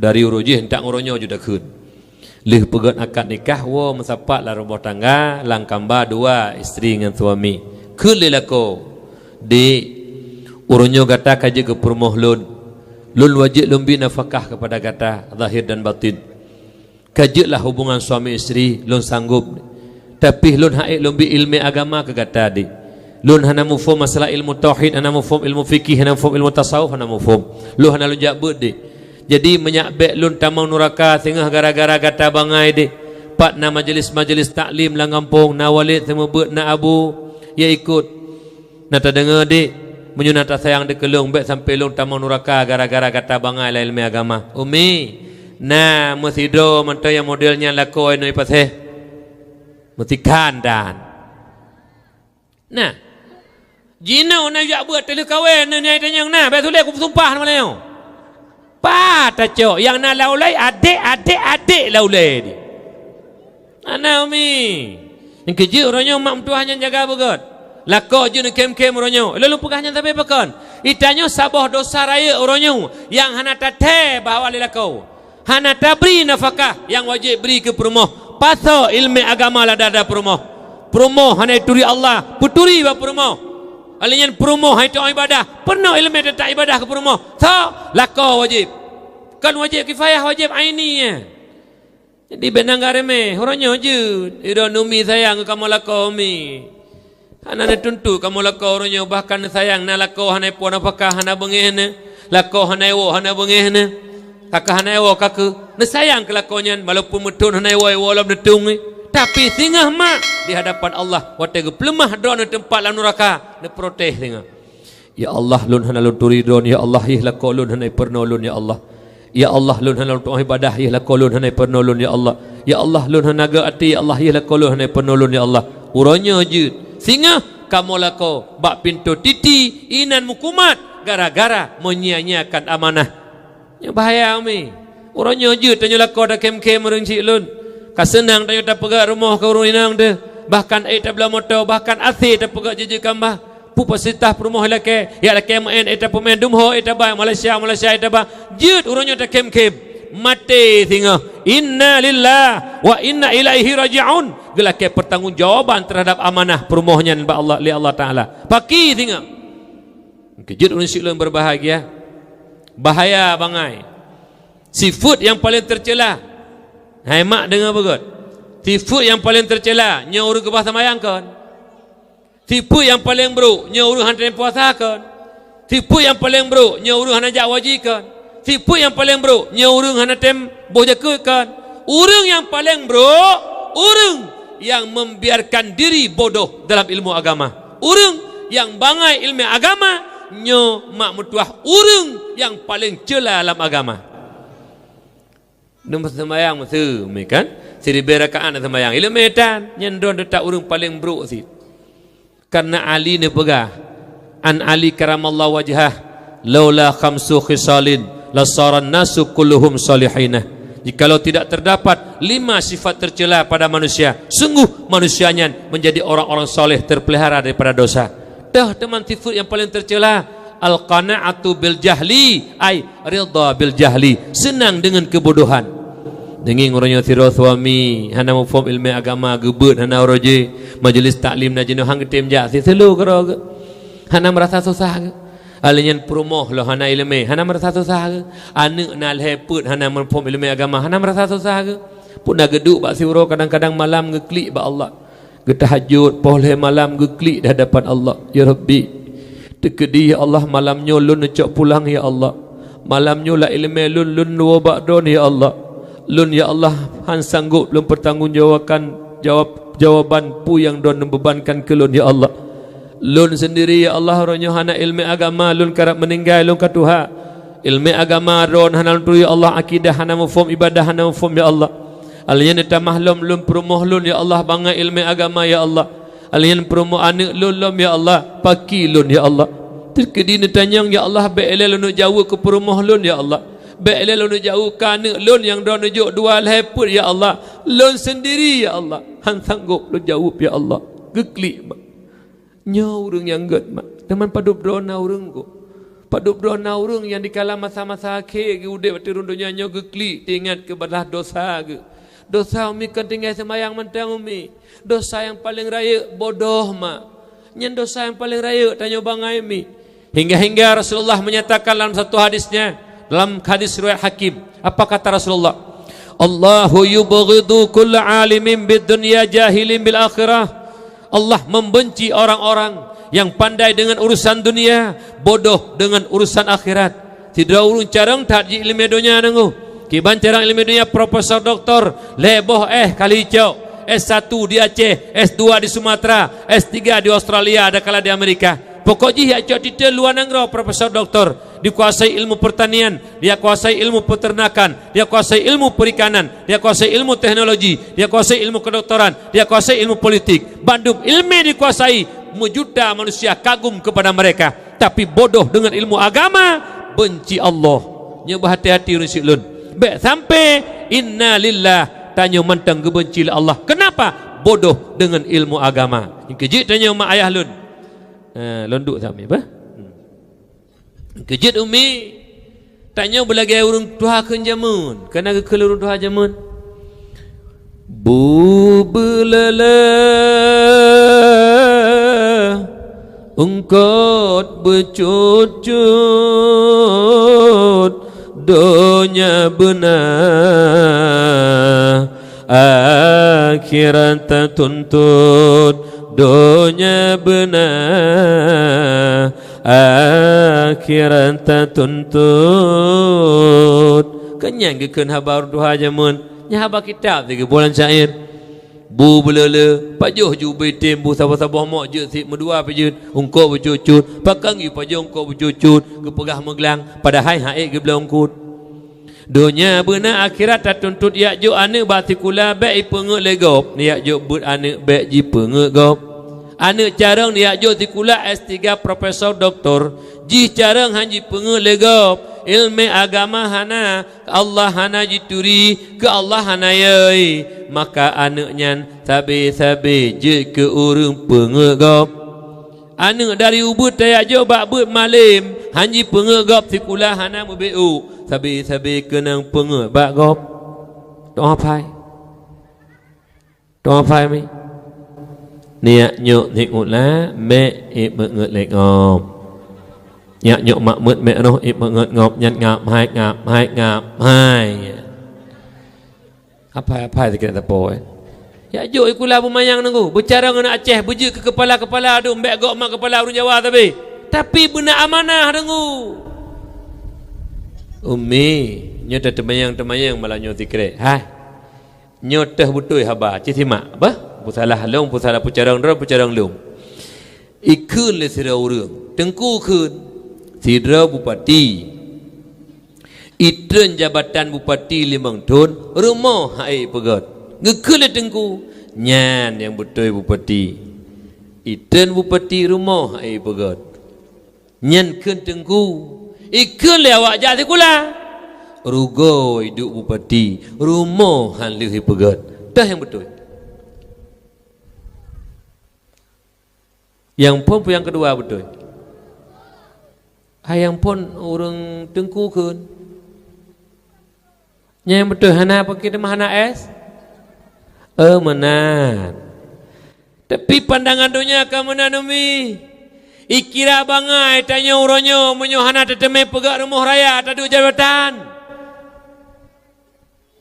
dari uroe jih ntak uroe nyoe ju takheun. Lheueh peugöt akad nikah, woe meusapat lam rumoh tangga, lam kamba dua, isteri ngon suami. Kheun lé lakoe, "Dik, uroe nyoe gata ka jeuet keu peurumoh lôn. Lôn wajéb lôn bi nafakah keupada gata, zahir dan batin. Ka jeuetlah hubungan suami isteri, lôn sanggop. Tapi lôn han ék lôn bi ilmé agama keu gata, Dik. Lôn hana muphom masalah ilmu tauhid, hana muphom ilmu fikih, hana muphom ilmu tasawuf, hana muphom. Lôn hana lôn jak beuet, Dik. Jadi, meunyak bék lôn tamong nuraka singoh gara-gara gata bangai, Dik. Pat na majelis-majelis taklim lam gampông, na walét seumeubeuet, na abu, ya ikot. Na tadeungoe, Dik, meunyoe na tasayang dikeue lôn, bék sampoe lôn tamong nuraka gara-gara gata bangai lam ilmé agama." Umi, na meusidroe mantong nyang model nyan lakoe nui paséh. Meusikan dan. Nah, jinoe na jak beuet teulheueh kawén nyan tanyong na, bék sulet kupeusumpah nama nyoe. Pat tacok, nyang na lam ulée, adék, adék, adék lam ulée di. Ana umi. Nyang keujeuet uroe nyoe mak meutuah nyan jaga beugét. Lakoe jeuet neukhém-khém uroe nyoe. Lôn peugah nyan sabe pakon. Geutanyoe saboh dosa rayeuk uroe nyoe nyang hana tathée bahwa lé lakoe. Hana tabri nafakah nyang wajéb bri keu peurumoh. Pasoe ilmé agama lam dada peurumoh. Peurumoh hana turi Allah, peuturi bak peurumoh. Alèh nyan peurumoh hai tu'oh ibadah, peurunoe ilmé teuntang ibadah keu peurumoh. Soe? Lakoe wajéb. Kon wajéb kifayah, wajéb aini, ya. Jadi bék na anggab remeh, uroe nyoe jeuet. Idong umi sayang keu kamoe lakoe umi. Hana neutuntut kamoe lakoe uroe nyoe, bahkan neusayang na lakoe hana ipo nafakah hana beungéh na, lakoe hana iwoe hana beungéh na, ka keuh hana iwoe ka keuh. Neusayang keu lakoe nyan walaupun meuthon hana iwoe-iwoe lom neutueng, tapi singoh mak di hadapan Allah watée geupeuleumah droeneuh teumpat lam nuraka neuprotes singoh. Ya Allah, lôn hana lôn turi droeneuh, ya Allah, yeh lakoe lôn hana ipeurunoe lôn, ya Allah. Ya Allah, lôn hana lôn tu'oh ibadah, yeh lakoe lôn hana ipeurunoe lôn, ya Allah. Ya Allah, lôn hana gét até, ya Allah, yeh lakoe lôn hana ipeurunoe lôn, ya Allah. Uroe nyoe jeuet, singoh kamoe lakoe bak pintoe titi inan meukumat gara-gara menyia-nyiakan amanah. Nyoe bahaya, umi. Uroe nyoe jeuet tanyoe lakoe takhém-khém ureuëng chik lôn. Ka seunang tanyoe tapeugét rumoh keu ureuëng inong teuh, bahkan ék tabloe moto, bahkan até tapeugét jijeuet kambah. Peue fasilitas peurumoh ilakée, jak lakée meu'én ék tapeumeu'én, dum ho ék taba, Malaysia, Malaysia ék taba. Jeuet uroe nyoe takhém-khém. Maté singoh. Inna lillahi wa inna ilaihi raji'un. Geulakée peutanggongjawaban teuhadab amanah peurumoh nyan bak Allah, lé Allah Taala. Pakri singoh. Keujeuet ureuëng chik lôn berbahagia. Bahaya bangai. Sifeuet nyang paleng teucela. Hai mak, deungoe beugét. Sifeuet nyang paleng teucela, nyoe ureuëng keubah seumayang kon. Sifeuet nyang paleng brok, nyoe ureuëng hana tem puasa kon. Sifeuet nyang paleng brok, nyoe ureuëng hana jak haji kon. Sifeuet nyang paleng brok, nyoe ureuëng hana tem boh jakeuet kon. Ureuëng nyang paleng brok, ureuëng nyang membiarkan diri bodoh dalam ilmu agama. Ureuëng nyang bangai ilmu agama, nyoe mak meutuah ureuëng nyang paleng cela lam agama. Neuseumayang meuseu, mi kan? Siribée rakaat neuseumayang. Ileume tan, nyan droe teutab ureuëng paleng brok cit. Karena Ali neupeugah, an Ali karamallahu wajhah, "Laula khamsu khisalin lasaran nasu kulluhum salihina." Jikalau tidak terdapat lima sifat tercela pada manusia, sungguh manusia nyan menjadi orang-orang saleh terpelihara daripada dosa. Toh teuma sifeuet nyang paleng teucela, al-qana'atu bil jahli, ai ridha bil jahli, seunang deungon keubodohan. Deungieng uroe nyoe sidroe suami hana muphom ilmu agama, geubeuet hana uroe jih, majlis taklim na jinoe han geutem jak, siseulo keudroe geuh. Hana meurasa susah geuh. Alèh nyan peurumoh lom hana ilmu, hana meurasa susah geuh. Aneuk na lhèe peuet hana muphom ilmu agama, hana meurasa susah geuh. Pun na geuduek bak siuroe kadang-kadang malam geuklik bak Allah. Geutahajud, poh lhèe malam geuklik di hadapan Allah. Ya Rabbi, teukeudi ya Allah, malam nyoe lôn neucok pulang ya Allah. Malam nyoe lam ileumèe lôn, lôn neuwoe bak Droen ya Allah. Lôn ya Allah, han sanggôp lôn peutanggongjawabkan jawab, jawaban peue nyang Droen neubeubankan keu lôn ya Allah. Lôn seundiri ya Allah, uroe nyoe hana ileumèe agama, lôn karab meuninggai, lôn ka tuha. Ileumèe agama Droen hana lôn turi ya Allah, akidah hana muphom, ibadah hana muphom ya Allah. Alèh nyan tamah lom lôn peurumoh lôn ya Allah, bangai ileumèe agama ya Allah. Alèh nyan peurumoh aneuk lôn lom ya Allah, paki lôn ya Allah. Teukeudi neutanyong ya Allah, bèk lé lôn neujaweueb keu peurumoh lôn ya Allah. Bèk lé lôn neujaweueb keu aneuk lôn nyang Droen neujok dua lhèe peuet ya Allah. Lôn seundiri ya Allah, han sanggôp lôn jaweueb ya Allah. Geuklik, Mak. Nyoe ureueng nyang gèt, Mak. Teuma padub droe na ureueng ko. Padub droe na ureueng nyang dikala masa-masa akhé geuh udép ateueh rhueng donya nyoe geuklik teuingat keu balaih dosa geuh. Dosa Umi kon tinggai seumayang mantong, Umi. Dosa nyang paleng rayeuk bodoh, Mak. Nyan dosa nyang paleng rayeuk tanyoe bangai, Umi. Hingga-hingga Rasulullah menyatakan dalam satu hadisnya, dalam hadis riwayat Hakim, apa kata Rasulullah? "Allahu yubghidu kulla alimin bid dunya jahilin bil akhirah." Allah membenci orang-orang yang pandai dengan urusan dunia, bodoh dengan urusan akhirat. Sidroe ureueng carông that jiileumèe donya nanggroe. Kiban carông ileumèe donya, profesor doktor, lhèe boh S ka lheuh jicok, S satu di Aceh, S dua di Sumatera, S tiga di Australia, adakala di Amerika. Pokok jih jak cok titel luwa nanggroe profesor doktor, dikuasai ilmu pertanian, dia kuasai ilmu peternakan, dia kuasai ilmu perikanan, dia kuasai ilmu teknologi, dia kuasai ilmu kedokteran, dia kuasai ilmu politik. Bandum ileumèe dikuasai, meujuta manusia kagum kepada mereka. Tapi bodoh dengan ilmu agama, benci Allah. Nyoe beuhati-hati ureueng syik lôn. Bèk sampai inna lillah, tanyoe mantong geubenci lé Allah. Kenapa? Bodoh dengan ilmu agama. Nyang keujeuet tanyoe mak ayah lôn. Eh, lôn duek sami, bah? Hmm. Keujeuet Umi, tanyoe beulagèe ureueng tuha kheun jameun, ka na geukheun ureueng tuha jameun. Bu beuleuleue eungkôt beucut-cut, donya beuna akhirat tatuntut, donya beuna akhirat tatuntut. Keu nyan geukheun haba ureueng tuha jameun, nyan haba kitab teuh geuboh lam syair. Bu beuleuleue, pajoh ju ubé tém, bu saboh-saboh mok jeuet sit meudua pih jeuet, eungkôt beucut-cut, pakon geupajoh eungkôt beucut-cut, geupeugah meuglang, padahai han ék geubloe eungkôt. Donya beuna akhirat tatuntut. Jak jok aneuk bak sikula bék jipeungeut lé gob, jak jok beuet aneuk bék jipeungeut gob. Aneuk carông jak jok sikula S tiga profesor doktor, jih carông han jipeungeut lé gob. Ileumèe agama hana, Allah hana jituri, keu Allah hana yö. Maka aneuk nyan sabe-sabe jeuet keu ureuëng peungeut gob. Aneuk dari ubeut tajak jok bak beuet malém, han jipeungeut gob sikula hana meubeuet ôk, sabe-sabe keunong peungeut bak gob. Tu'oh phai. Tu'oh phai mi. Neujak nyok sikula, mék jipeungeut lé gob. Neujak nyok mak meuet mék roh jipeungeut gob nyan ngap hai, ngap hai, ngap hai. Aphai-aphai sikét sapo, eh. Jak jok sikula beumanyang Teungku, beucarông ngon Aceh, beujeuet keu keupala-keupala dum, bék gob mak keupala ureuëng Jawa sabe. Tapi beuna amanah Teungku. Umi, nyoe teumeuyang-teumanyang malam nyoe sikrék. Hai. Nyoe teuh beutôi haba, ci simak. Bah, peusalah lôn, peusalah peucarông droe, peucarông lôn. Ikheun lé sidroe ureuëng, Teungku kheun, sidroe bupati. Itreun jabatan bupati limong thon, rumoh han ék peugöt. Geukheun lé Teungku, nyan nyang beutôi bupati. Itreun bupati rumoh han ék peugöt. Nyan kheun Teungku. Ikheun lé awak jak sikula. Rugoe iduek bupati, rumoh han lheueh ipeugöt. Teuh nyang beutôi. Nyang phon peue nyang keudua beutôi? Hai nyang phon ureuëng Teungku kheun. Nyang beutôi hana pakai teuma hana S? Eh, meunan. Tapi pandangan donya ka meunan, Umi. Ikira bangai tanyoe uroe nyoe meunyoe hana teuteumé peugöt rumoh raya taduek jabatan.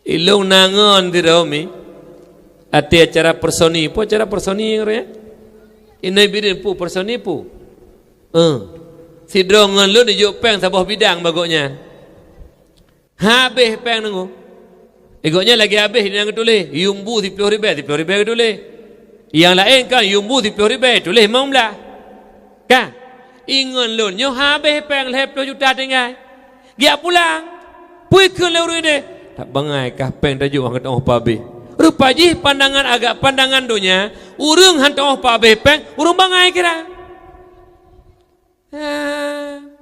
Ilôn na ngon sidroe mi, ateueh acara personil, peue acara personil nyan? Inai bireuen peue personil peue? Eh, sidroe ngon lôn ijok péng saboh bidang bak gobnyan. Habéh péng Teungku. Gobnyan lagée habéh nyang geutuléh, yumbu siploh ribée, siploh ribée geutuléh. Nyang laén kan yumbu siploh ribée, tuléh limong blaih. Ka? Ingon lôn nyoe habéh péng lhée ploh juta tinggai. Geujak pulang. Peue kheun lé ureuëng nyan? That bangai kah péng tajok han teu'oh pabéh. Rupa jih pandangan agak pandangan donya, ureuëng han teu'oh pabéh péng, ureuëng bangai kira. Ha,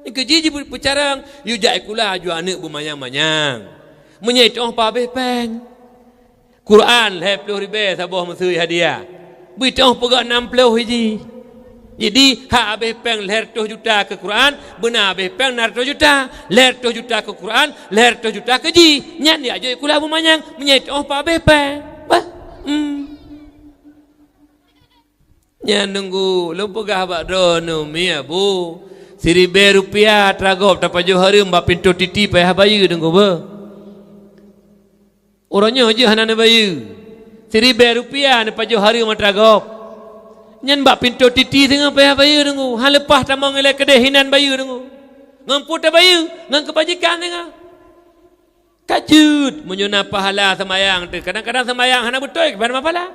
nyang keujih jipeucarông, yue jak sikula jok aneuk beumanyang-manyang. Meunyoe teu'oh pabéh péng. Quran lhée ploh ribée saboh meuseue hadiah. Beu teu'oh peugah nam ploh iji. Jadi, hak habéh péng lhée reutôh juta keu Quran, beuna habéh péng nam reutôh juta. Lhée reutôh juta keu Quran, lhée reutôh juta keu jih. Nyan jak jok sikula beumanyang, meunyoe teu'oh pabéh péng. Bah, hmm. Nyan Teungku, lôn peugah bak droeneuh mi Abu, siribée rupiah atra gob tapajoh hareuem bak pintoe titi payah bayeue Teungku beuh. Uroe nyoe jeuet hana neubayeue. Siribée rupiah neupajoh hareuem atra gob. Nyan bak pintoe titi singoh payah bayeue Teungku. Han leupah tamong ilée keudeh hinan bayeue Teungku. Ngon peue tabayeue? Ngon keubajikan singoh. Ka jeuet, meunyoe na pahala seumayang teuh. Kadang-kadang seumayang hana beutôi, kiban na pahala.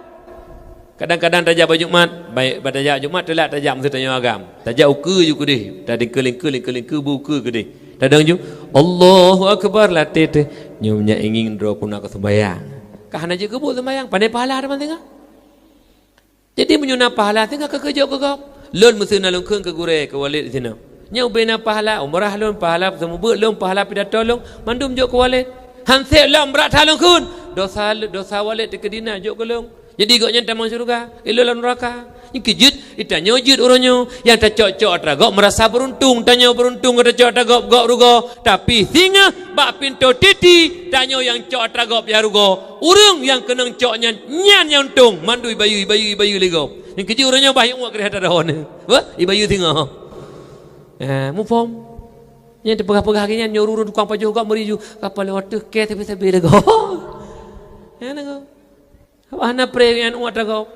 Kadang-kadang tajak bak Jumat, baik bak tajak Jumat teulat tajak meuseue tanyoe agam. Tajak ukeue ju keudeh, tadingkeue lingkeue, lingkeue lingkeue, bu ukeue keudeh. Tadong ju, Allahu Akbar, latée teuh. Nyoe nyak ingieng droe kuna keu seumayang. Ka hana jeuet keubuet seumayang, pandai pahala teuma singoh. Jadi, meunyoe na pahala, singoh ka keujok keu gob. Lôn meuseue na lôn kheun keu gurée, keu Walid disinoe. Nyoe ubé na pahala umrah lôn, pahala seumeubeuet lôn, pahala pidato lôn, mandum jok keu Walid. Han sép lom brat that lôn kheun. Dosa, dosa Walid teukeudina jok keu lôn. Jadi, gobnyan tamong syeuruga, ilôn lam neuraka. Nyan keuh jeuet, geutanyoe jeuet uroe nyoe. Nyang tacok-cok atra gob meurasa beuruntung, tanyoe beuruntung ka tacok atra gob, gob rugoe. Tapi, singoh bak pintoe titi, tanyoe nyang cok atra gob nyang rugoe. Ureuëng nyang keunong cok nyan, nyan nyang untông, mandum ibayeue, ibayeue, ibayeue lé gob. Nyang keujih ureuëng nyoe bah iuek keudeh atra droeneuh. Wah, ibayeue singoh. Eh, muphom. Nyang teupeugah-peugah lagée nyan, nyoe ureuëng tukang pajoh gob meuri ju. Kapal lewat teuh, kée sabe-sabe lé gob. Ya, lé gob. Hana pré nyan uek atra gob.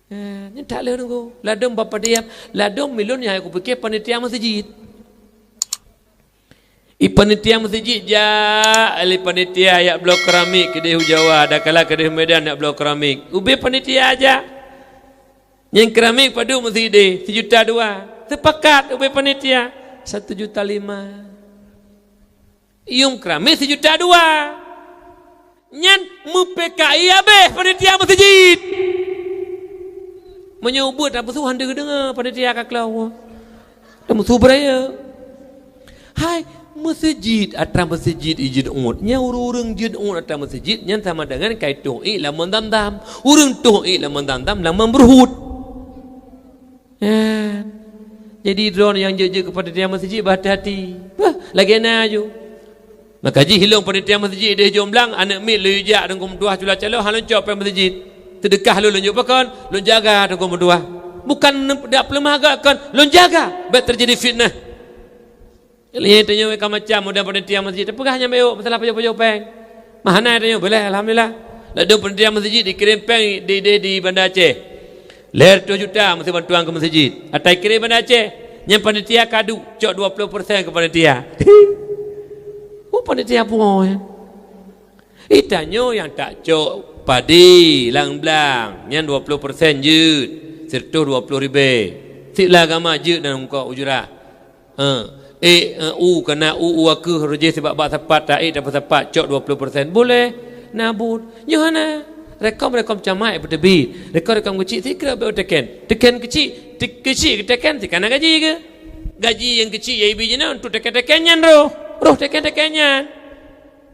Eh, nyan that lé Teungku. Ladôm bak panitia, ladôm milôn nyang hai kupike panitia meuseujid. I panitia meuseujid jak lé panitia jak bloe keramik keudeh u Jawa, dakala keudeh Medan jak bloe keramik. Ubé panitia jak. Nyang keramik padub meuseujid, sijuta dua. Seupakat ubé panitia, satu juta lima. Yuem keramik sijuta dua. Nyan meu-P K I habéh panitia meuseujid. Meunyoe ubeuet tapeusu hana deungoe panitia ka klo. Tapeusu beuraya. Hai, meuseujid, atra meuseujid ijeuet uet. Nyan ureuëng-ureuëng jeuet uet atra meuseujid, nyan sama dengan ka itoh iek lamon Zam-Zam. Ureuëng toh iek lamon Zam-Zam lamon beuruhut. Nyan. Jadi droeneuh nyang jeuet-jeuet keu panitia meuseujid, bah hati-hati. Bah, lagée na ju. Maka jih ilong panitia meuseujid di Jomblang, aneuëk miet lôn jak Teungku Meutuah cula caloe, hana lôn cok péng meuseujid. Seudeukah lôn, lôn jok pakon, lôn jaga Teungku Meutuah. Bukan dak peuleumah gak kon, lôn jaga, bék teujadi fitnah. Lheueh tanyoe ka macam model panitia meuseujid, teupeugah nyang bék masalah pajoh-pajoh péng. Mah hana tanyoe, boleh, alhamdulillah. Ladôm panitia meuseujid dikirém péng di, di, di Banda Aceh. Lhée reutôh juta meusti bantuan keu meuseujid. Atai kirém Banda Aceh, nyang panitia ka duek, cok dua ploh persen keu panitia. Oh, panitia pungo, ya. Itanyoe nyang tak cok padi lam blang, nyan dua ploh persen jeuet, sireutoh dua ploh ribée. Sikla agama jeuet dan muka ujrah. Ha, ék, eh, u kana u, u akeuh reujeh sibak bak sapat, taék tapeusapat, cok dua ploh persen. Boleh, na buet. Nyoe hana. Rekom-rekom camat beuteubiet. Rekom-rekom keuchik sikrek bék teken. Teken keuchik, te-, keuchik teken sikana gaji keuh. Gaji nyang keuchik nyang ibi jinoe untuk teken-teken nyan roh. Roh teken-teken nyan.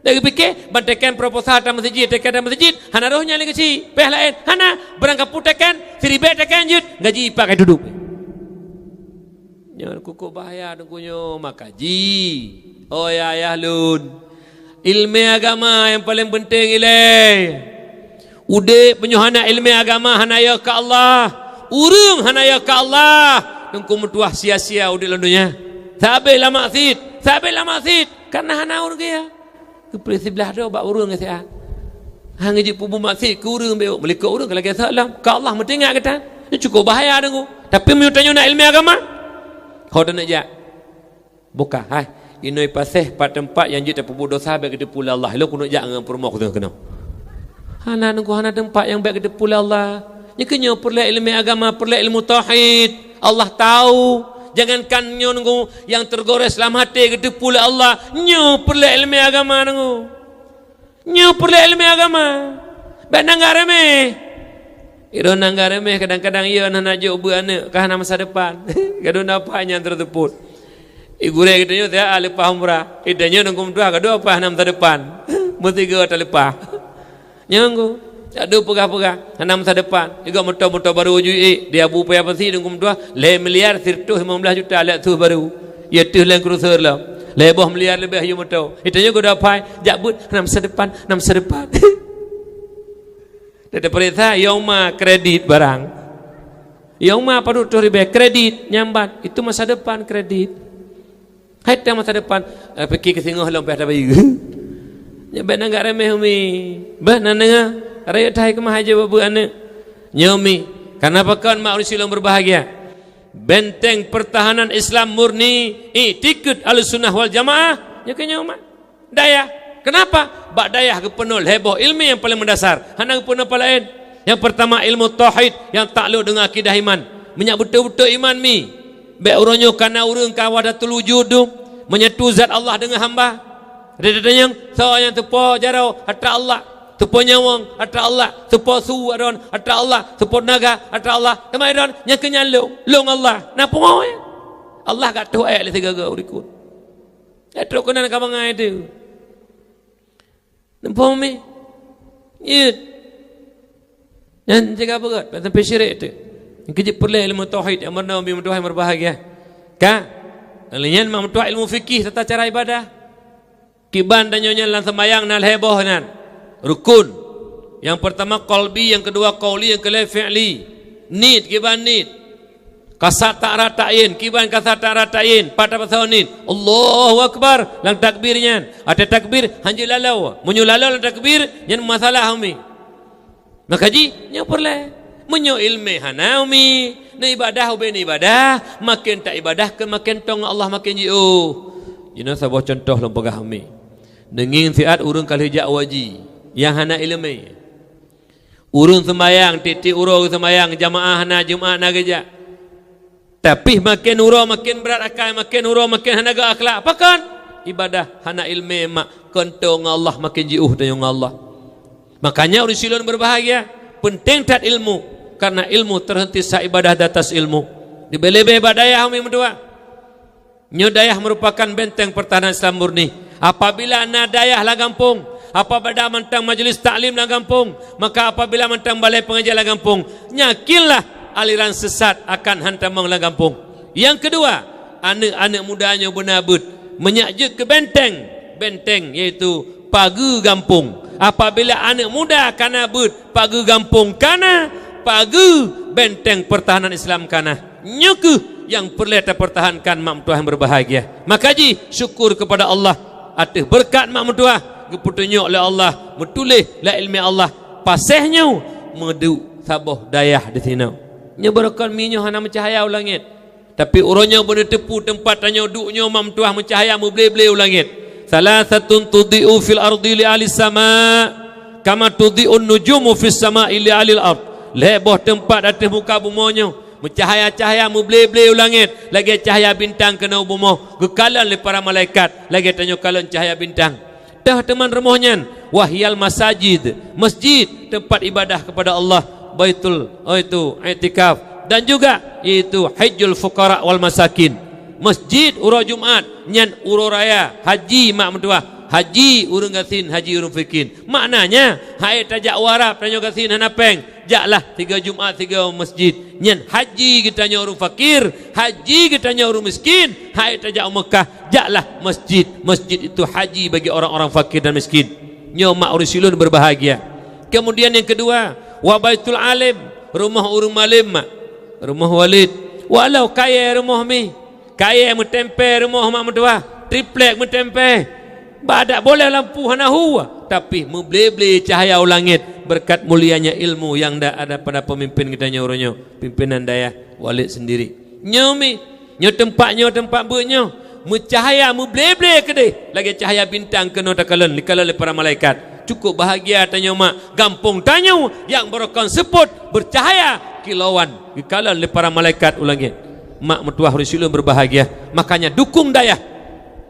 Dak geupike, ban teken proposal atra meuseujid, teken atra meuseujid, hana roh nyan lé keuchik. Péh laén, hana. Barang kapeue teken, siribée teken jeuet, gaji ipak ka itudôk. Nyan kukuk bahaya teungku nyoe, maka jih. Oh ya ayah lôn, ileumé agama nyang paleng peunteng ilée. Udeb meunyoe hana ileumé agama, hana yö keu Allah. Ureuëng hana yö keu Allah, Teungku Meutuah sia-sia udeb lam donya. Sabé lam maksiet, sabé lam maksiet, kareuna hana ureuëng geuyö. Geupeureulée siblah droe bak ureuëng ngon siat. Hana jeuet peubuet maksiet keu ureuëng bék, meulikot ureuëng ka lagée seuh lom. Keu Allah meutingat gata. Nyoe cukup bahaya deungoe. Tapi meunyoe tanyoe na ileumé agama, ho taneuk jak. Buka, hai. Inoe paséh pat teumpat nyang jeuet tapeubuet desya bék geuteupeue lé Allah. Ilôn keuneuk jak ngon peurumoh keunoe. Hana deungoe, hana teumpat nyang bék geuteupeue lé Allah. Nyoe keuh nyoe peureulée ileumé agama, peureulée ilmu tauhid. Allah tahu. Jangankan nyoe deungoe nyang teugores lam até geuteupeue lé Allah, nyoe peureulée ileumé agama deungoe. Nyoe peureulée ileumé agama. Bék na anggap remeh. Droeneuh na anggap remeh, kadang-kadang yö hana jok beuet aneuëk, ka hana masa depan. Gadôh na apa nyang teuseupôt. Ié gurée geutanyoe siat leupah umrah. Geutanyoe Teungku Meutuah gadôh apa hana masa depan. Meusigoe taleupah. Nyoe nggu, tak deuh peugah-peugah, hana masa depan. Juga moto-moto barô ju ék, di Abu Paya Pasi Teungku Meutuah, lhée miliar sireutoh limong blaih juta lhée teuh barô. Ié teuh Land Cruiser lom. Lhée boh miliar leubeh yue moto. Itanyoe geuda pai, jak beuet, hana masa depan, hana masa depan. Teupeuriksa, yong ma kredit barang. Yong ma padub teuh ribée kredit, nyambat. Itu masa depan kredit. Hai tang masa depan, eh, pike keu singoh lom payah tabayeue. Nyan bék na anggap remeh umi. Bah na deungoe, rayeuk that hai keumah aja bak beuet aneuëk. Nyoe umi, kareuna pakon mak ureuëng silong berbahagia. Benteng pertahanan Islam murni, iktikeuet Ahlussunnah wal Jamaah, nyoe keuh nyoe mak. Dayah. Kenapa? Bak dayah geupeunoh lhée boh ileumé nyang paleng meudasar. Hana geupeunoh peue laén. Nyang peurtama ilmu tauhid nyang taklok deungon akidah iman. Meunyak beutôi-beutôi iman mi. Bék uroe nyoe kana ureuëng ka wahdatul wujud dum, menyatu zat Allah deungon hamba. Ri tatanyong, soe nyang teupo jaroe atra Allah, teupo nyawöng atra Allah, teupo su atra Allah, teupo naga atra Allah. Teuma atra nyang keu nyan lôn, lôn Allah. Na pungoe. Allah ka tuh ayat lé sigaga urikut. Eh, trok keunan ka bangai teuh. Nampak mi? Iya. Nyan jaga beugét, sampai syirik teuh. Keujeuet peureulée ilmu tauhid nyang meunan, bi meutuah nyang berbahagia. Ka? Lalu nyan ma meutuah ilmu fikih tata cara ibadah. Kiban tanyoe nyan lam sembahyang na lhée boh nan. Rukun. Nyang pertama qalbi, nyang kedua qauli, nyang keulhée fi'li. Niet, kiban niet. Kasat ta'rat ta'yin, kiban kasat ta'rat ta'yin, pat tapasoe niet. Allahu Akbar, lam takbir nyan. Até takbir, hanjeuet laloe. Meunyoe laloe lam takbir, nyan masalah umi. Maka jih, nyoe peureulée. Meunyoe ileumé hana umi, neuibadah ubé neuibadah, maken taibadah keu maken tong Allah maken jiôh. Jinoe saboh cuntoh lôn peugah umi. Neungieng siat ureuëng ka lheueh jak u haji, nyang hana ileumé. Ureuëng seumayang, tieb-tieb uroe geuseumbayang, jamaah na, Jumat na geujak. Tapi maken uroe maken brat akai, maken uroe maken hana gét akhlak. Pakon? ibadah hana ileumèe mak, keuntô ngon Allah makin jiôh tanyoe ngon Allah. Makanya ureuëng silôn berbahagia, penting that ilmu, karena ilmu terhenti saat ibadah di atas ilmu. Leubeh-leubeh bak dayah, umi meutuah. Nyoe dayah merupakan benteng pertahanan Islam murni. Apabila na dayah lam gampông, apabila mantong majlis taklim lam gampông, maka apabila mantong balai pengajian lam gampông, yakinlah aliran sesat akan hantamong lam gampông. Nyang keudua, aneuëk-aneuëk muda nyoe beuna beuet, meunyak jeuet keu benteng, benteng yaitu pageue gampông. Apabila aneuëk muda kana beuet, pageue gampông kana, pageue benteng pertahanan Islam kana. Nyoe kheueh nyang peureulée tapeurtahankan, mak meutuah nyang berbahagia. Maka jih syukur kepada Allah ateueh beureukat mak meutuah geupeutunyok lé Allah, meutuléh lam ileumèe Allah, paséh nyoe meuduek saboh dayah disinoe. Nyoe beureukat mi nyoe hana meucahya u langét. Tapi uroe nyoe beuneuteupeue teumpat tanyoe duek nyoe mak meutuah meucahya meuble-ble u langét. Salasatun tudhi'u fil ardi li ahli sama, kama tudhi'un nujumu fis sama'i li ahlil ard. Lhée boh teumpat ateueh muka bumoe nyoe meucahya-cahya meuble-ble u langét lagée cahya bintang keunoe u bumoe, geukalon lé para malaikat lagée tanyoe kalon cahya bintang. Teuh teuma rumoh nyan, wahiyal masajid, masjid, tempat ibadah kepada Allah, baitul, oh itu, iktikaf, dan juga yaitu hajjul fuqara wal masakin. Masjid uroe Jumat nyan uroe raya haji mak meutuah, haji ureuëng gasien, haji ureuëng miskin. Maknanya, hai tajak u Arab tanyoe gasien hana péng, jaklah tiga Jumat tiga masjid. Nyan haji geutanyoe ureuëng fakir, haji geutanyoe ureuëng miskin. Hai tajak u Mekah, jaklah masjid. Masjid itu haji bagi orang-orang fakir dan miskin. Nyoe mak ureuëng silôn berbahagia. Kemudian yang kedua, wa baitul alim, rumoh ureuëng malem mak, rumoh walid. Walau kayée rumoh mi, kayée meutempé rumoh mak meutuah, triplek meutempé, badak boleh lampu hana hu, tapi meuble-ble cahya u langét berkat mulianya ilmu yang da-, ada pada pemimpin geutanyoe uroe nyoe, pimpinan dayah, walid sendiri. Nyoe mi, nyoe teumpat, nyoe teumpat beuet nyoe, meucahya meuble-ble keudeh lagée cahya bintang keunoe takalon, dikalon lé para malaikat. Cukup bahagia tanyoe mak, gampông tanyoe nyang beurukon seupôt bercahya kilauan, geukalon lé para malaikat u langét. Mak meutuah ureuëng silôn berbahagia. Makanya dukung dayah.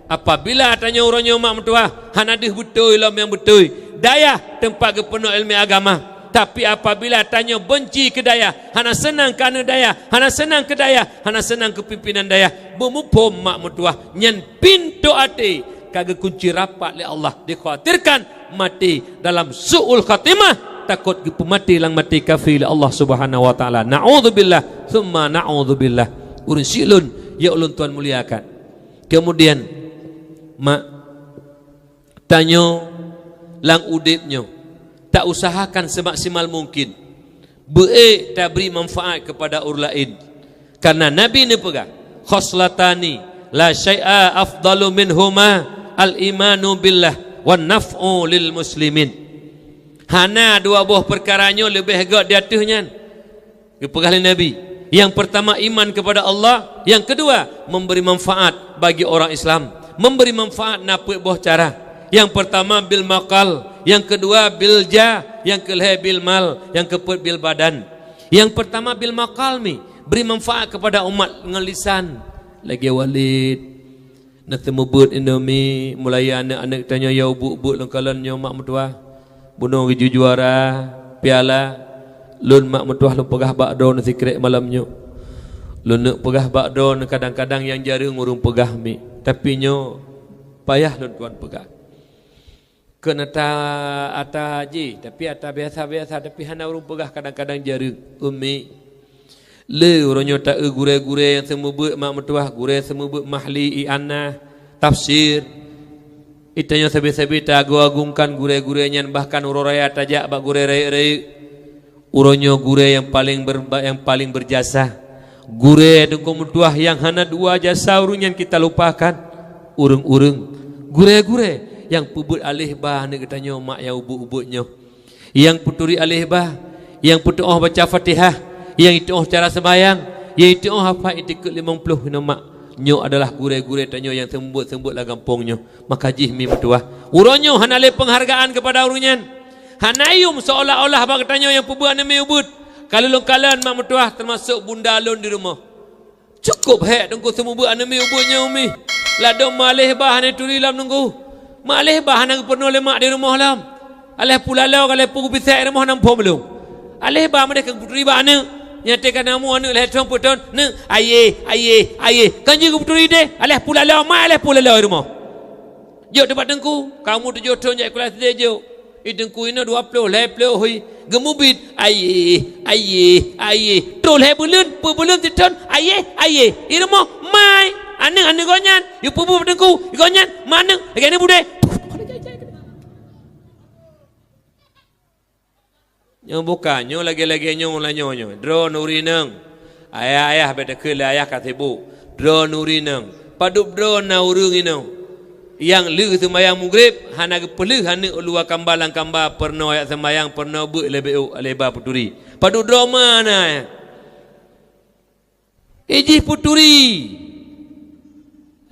Apabila tanyoe uroe nyoe mak meutuah hana deuh beutôi lom nyang beutôi, dayah teumpat geupeunoh ileumèe agama. Tapi apabila tanyoe beunci keu dayah, hana seunang keu aneuëk dayah, hana seunang keu dayah, hana seunang keu pimpinan dayah, beumuphom mak meutuah, nyan pintoe até ka geukunci rapat lé Allah, dikhawatirkan maté dalam su'ul khatimah, takot geupeumaté lam maté kafé lé Allah Subhanahu wa Taala. Na'udzubillah, tsumma na'udzubillah. Ureuëng silôn nyang ulôn tuan muliakan. Kemudian, mak, tanyoe lam udeb nyoe, tausahakan semaksimal mungkin beuék tabri manfaat kepada ureuëng laén. Karena Nabi neupeugah, "Khoslatani la syai'a afdalu minhuma, al-imanu billah wan naf'u lil muslimin." Hana dua boh peukara nyoe leubeh gét di ateueh nyan. Geupeugah lé Nabi, yang pertama iman kepada Allah, yang kedua memberi manfaat bagi orang Islam, memberi manfaat na peuet boh cara. Yang pertama bil maqal, yang kedua bil jah, yang keulhée bil mal, yang keupeuet bil badan. Yang pertama bil maqal mi, beri manfaat kepada umat ngon lisan. Lagée walid, na seumeubeuet indomie, mulai aneuëk-aneuëk tanyoe nyang ubeuek-ubeuek lam kalon nyoe mak meutuah. Bunoe geujok juara, piala. Lôn mak meutuah lôn peugah bak droeneuh sikrek malam nyoe. Lôn neuk peugah bak droeneuh kadang-kadang nyang jareueng ureuëng peugah mi. Tapi nyoe payah lôn tuan peugah. Keu ata, ata jih, tapi ata biasa-biasa, tapi hana ureuëng peugah kadang-kadang jareueng. Umi, le uroe nyoe ta-eu gurée-gurée nyang seumeubeuet mak meutuah, gurée seumeubeuet mahli, i'anah, tafsir. Geutanyoe sabe-sabe ta-agung-agungkan gurée-gurée nyan, bahkan uroe raya tajak bak gurée rayeuk-rayeuk. Uroe nyoe gurée nyang paleng ber-, nyang paleng beujasa. Gurée teungku meutuah nyang hana dua jasa ureuëng nyan kita lupakan. Ureuëng-ureuëng, gurée-gurée nyang peubeuet aleh ba aneuëk geutanyoe mak nyang ubeuek-ubeuek nyoe. Nyang peuturi aleh ba, nyang peutuoh baca Fatihah, nyang ituoh cara seumayang, nyang ituoh hafai itikeuet limong ploh inoe mak. Nyoe adalah gurée-gurée tanyoe nyang seumeubeuet-seumeubeuet lam gampông nyoe. Maka jih mi meutuah, uroe nyoe hana lé peunghargaan keupada ureuëng nyan. Hana yum seolah-olah bak geutanyoe nyang peubeuet aneuëk mi ubeuet. Ka lôn kalon mak meutuah, teumasok bunda lôn di rumoh. Cukôp hék teungku seumeubeuet aneuëk mi ubeuet nyoe umi. Ladôm ma lhèe ba hana turi lom Teungku. Ma lhèe ba hana geupeurunoe lé mak di rumoh lom. Alah pulalo, alah pu geubisek rumoh na phom lom. Alah ba meudeh keu geuputuri bak aneuk. Nyang teuka na mu aneuk lhèe thôn peuet thôn, "Neuk, ayé, ayé, ayé." Kan jeuet geuputuri deh, alah pulalo, ma alah pulalo rumoh. Jok teumpat Teungku, kamoe tujoh thôn jak sikula SD jok. I Teungku inoe dua ploh, lhèe ploh hi. Geumubiet, "Ayé, ayé, ayé." Troh lhèe buleuen, peuet buleuen sithôn, "Ayé, ayé." I rumoh, mai. Aneuk, aneuk gobnyan, yue peubuet Teungku, gobnyan, ma aneuk, lagèe aneuk budé. Nyoe bukan, nyoe lagèe-lagèe nyoe, ulah nyoe, nyoe. Droeneuh ureueng inong. Ayah-ayah bèk takheun lé ayah ka sibuk. Droeneuh ureueng inong. Padub droe na ureueng inong nyang lheueh seumayang Maghrib hana geupeulheueh aneuk u luwa kamba lam kamba, peurunoe jak seumayang, peurunoe beuet lé B O, lé ba peuturi. Padub droe ma na, eh? Ijih peuturi.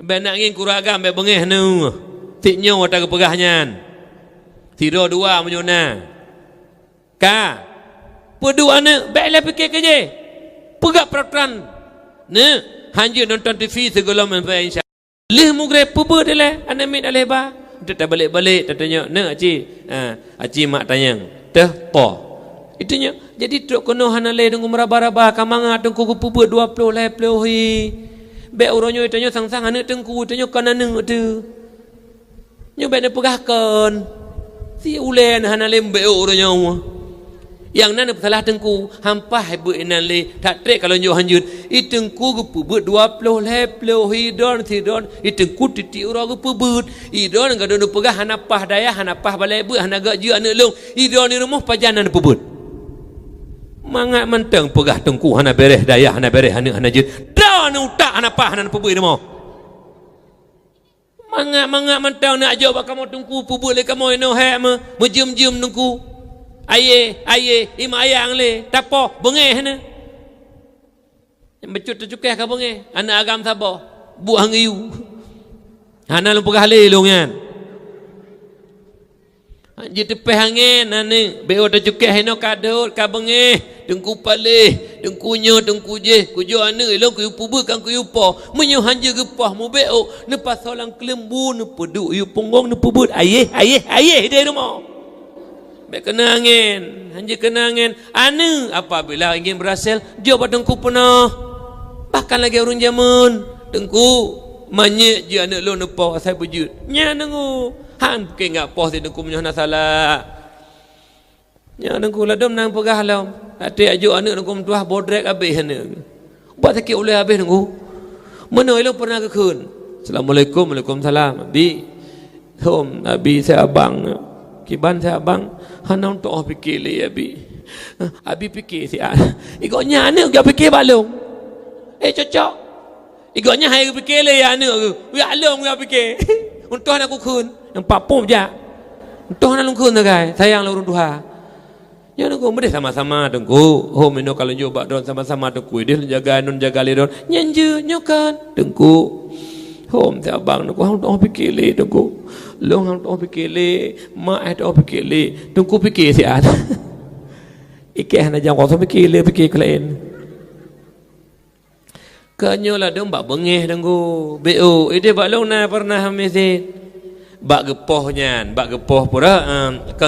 Bèk nak ngieng kureueng agam, bèk beungèh neuh. Sit nyoe ata geupeugah nyan. Sidroe dua meunyoe na. Ka. Peuduek aneuk, bèk lé pike keu jih. Peugah peraturan. Neuk, hanjeuet nonton T V sigohlom, insya. Lheueh Maghrib peubeuet ilèe, aneuk miet alah ba. Teuk tabalek-balek, tatanyong, "Neuk, aci." Ha, aci mak tanyong. Teuh, po. Itu nyoe. Jadi trok keunoe hana lé Teungku meuraba-raba, ka mangat Teungku geupeubeuet dua ploh lhèe ploh hi. Bèk uroe nyoe tanyoe sang-sang aneuk Teungku, tanyoe kon aneuk teuh. Nyoe bèk neupeugah kon. Si ulèe hana lé B O uroe nyoe. Nyang na neupeusalah Teungku, han paih beuet inan lé, that trép kalon jok hanjeuet. I Teungku geupeubeuet dua ploh lhèe ploh, i droeneuh sidroeneuh, i Teungku tiep-tiep uroe geupeubeuet. I droeneuh ka droeneuh peugah hana paih dayah, hana paih balèe beuet, hana gèt jeuet aneuk lôn. I droeneuh di rumoh pajan na neupeubuet. Mangat mantong peugah Teungku hana bèrèh dayah, hana bèrèh aneuk, hana jeuet. Droeneuh utak hana paih, hana neupeubuet di rumoh. Mangat-mangat mantong neujok bak kamoe Teungku, peubeuet lé kamoe inoe hèk meu-, meujeuem-jeuem Teungku. Ayé, ayé, i mayang lé, tapoh, beungèh na. Nyang bacut teucukéh ka beungèh, aneuk agam saboh, buet han geuyue. Hana lôn peugah lé lôn nyan. Jiteupéh angén aneuk, B O teucukéh inoe ka dot, ka beungèh, Teungku paléh, Teungku nyoe, Teungku jéh, kujok aneuk ilôn kuyue peubeuet kan kuyue poh. Meunyoe hanjeuet geupoh, mu B O, neupasoe lam keuleumbu, neupeuduek yue punggong, neupeubeuet, ayéh, ayéh, ayéh di rumoh. Bèk keunong angén, hanjeuet keunong angén. Aneuk, apabila ingin berhasil, jok bak Teungku peunoh. Bahkan lagèe ureueng jameun, Teungku, manyét jeuet aneuk lôn neupoh asai beujeuet. Nyan Teungku, han pike ngat poh si Teungku meunyoe hana salah. Nyan Teungku, ladôm na peugah lom. Até ajok aneuk Teungku meutuah bodrek abéh aneuk. Ubat sakét ulèe abéh Teungku. Meunoe ilôn pernah geukheun. Assalamualaikum, waalaikumsalam. Abi, hom, abi, si abang. Kiban si abang, hana meutuah pike lé abi. Abi pike siat. I gobnyan aneuk jak pike bak lôn. Eh, cocok. I gobnyan hai geupike lé ya aneuk geuh. Jak lôn jak pike. Untôh na kukheun. Nyang pat pom jak. Untôh na lôn kheun sagai. Sayang lôn ureueng tuha. Nyoe Teungku, meudeh sama-sama Teungku. Hom inoe ka lôn jok bak droen sama-sama Teungku. Ideh lôn jaga, non jaga lé droen. Nyan jeuet, nyoe kan Teungku. Hom si abang Teungku, han teuoh pike lé Teungku. Lôn han teuoh pike lé, mak han teuoh pike lé. Teungku pike siat. Ikèe hana jam kosong pike lé, pike keu laén. Ka nyoe ladôm bak beungèh Teungku. B O, ideh bak lôn na pernah meuseujid. Bak geupoh nyan, bak geupoh pura, em, ka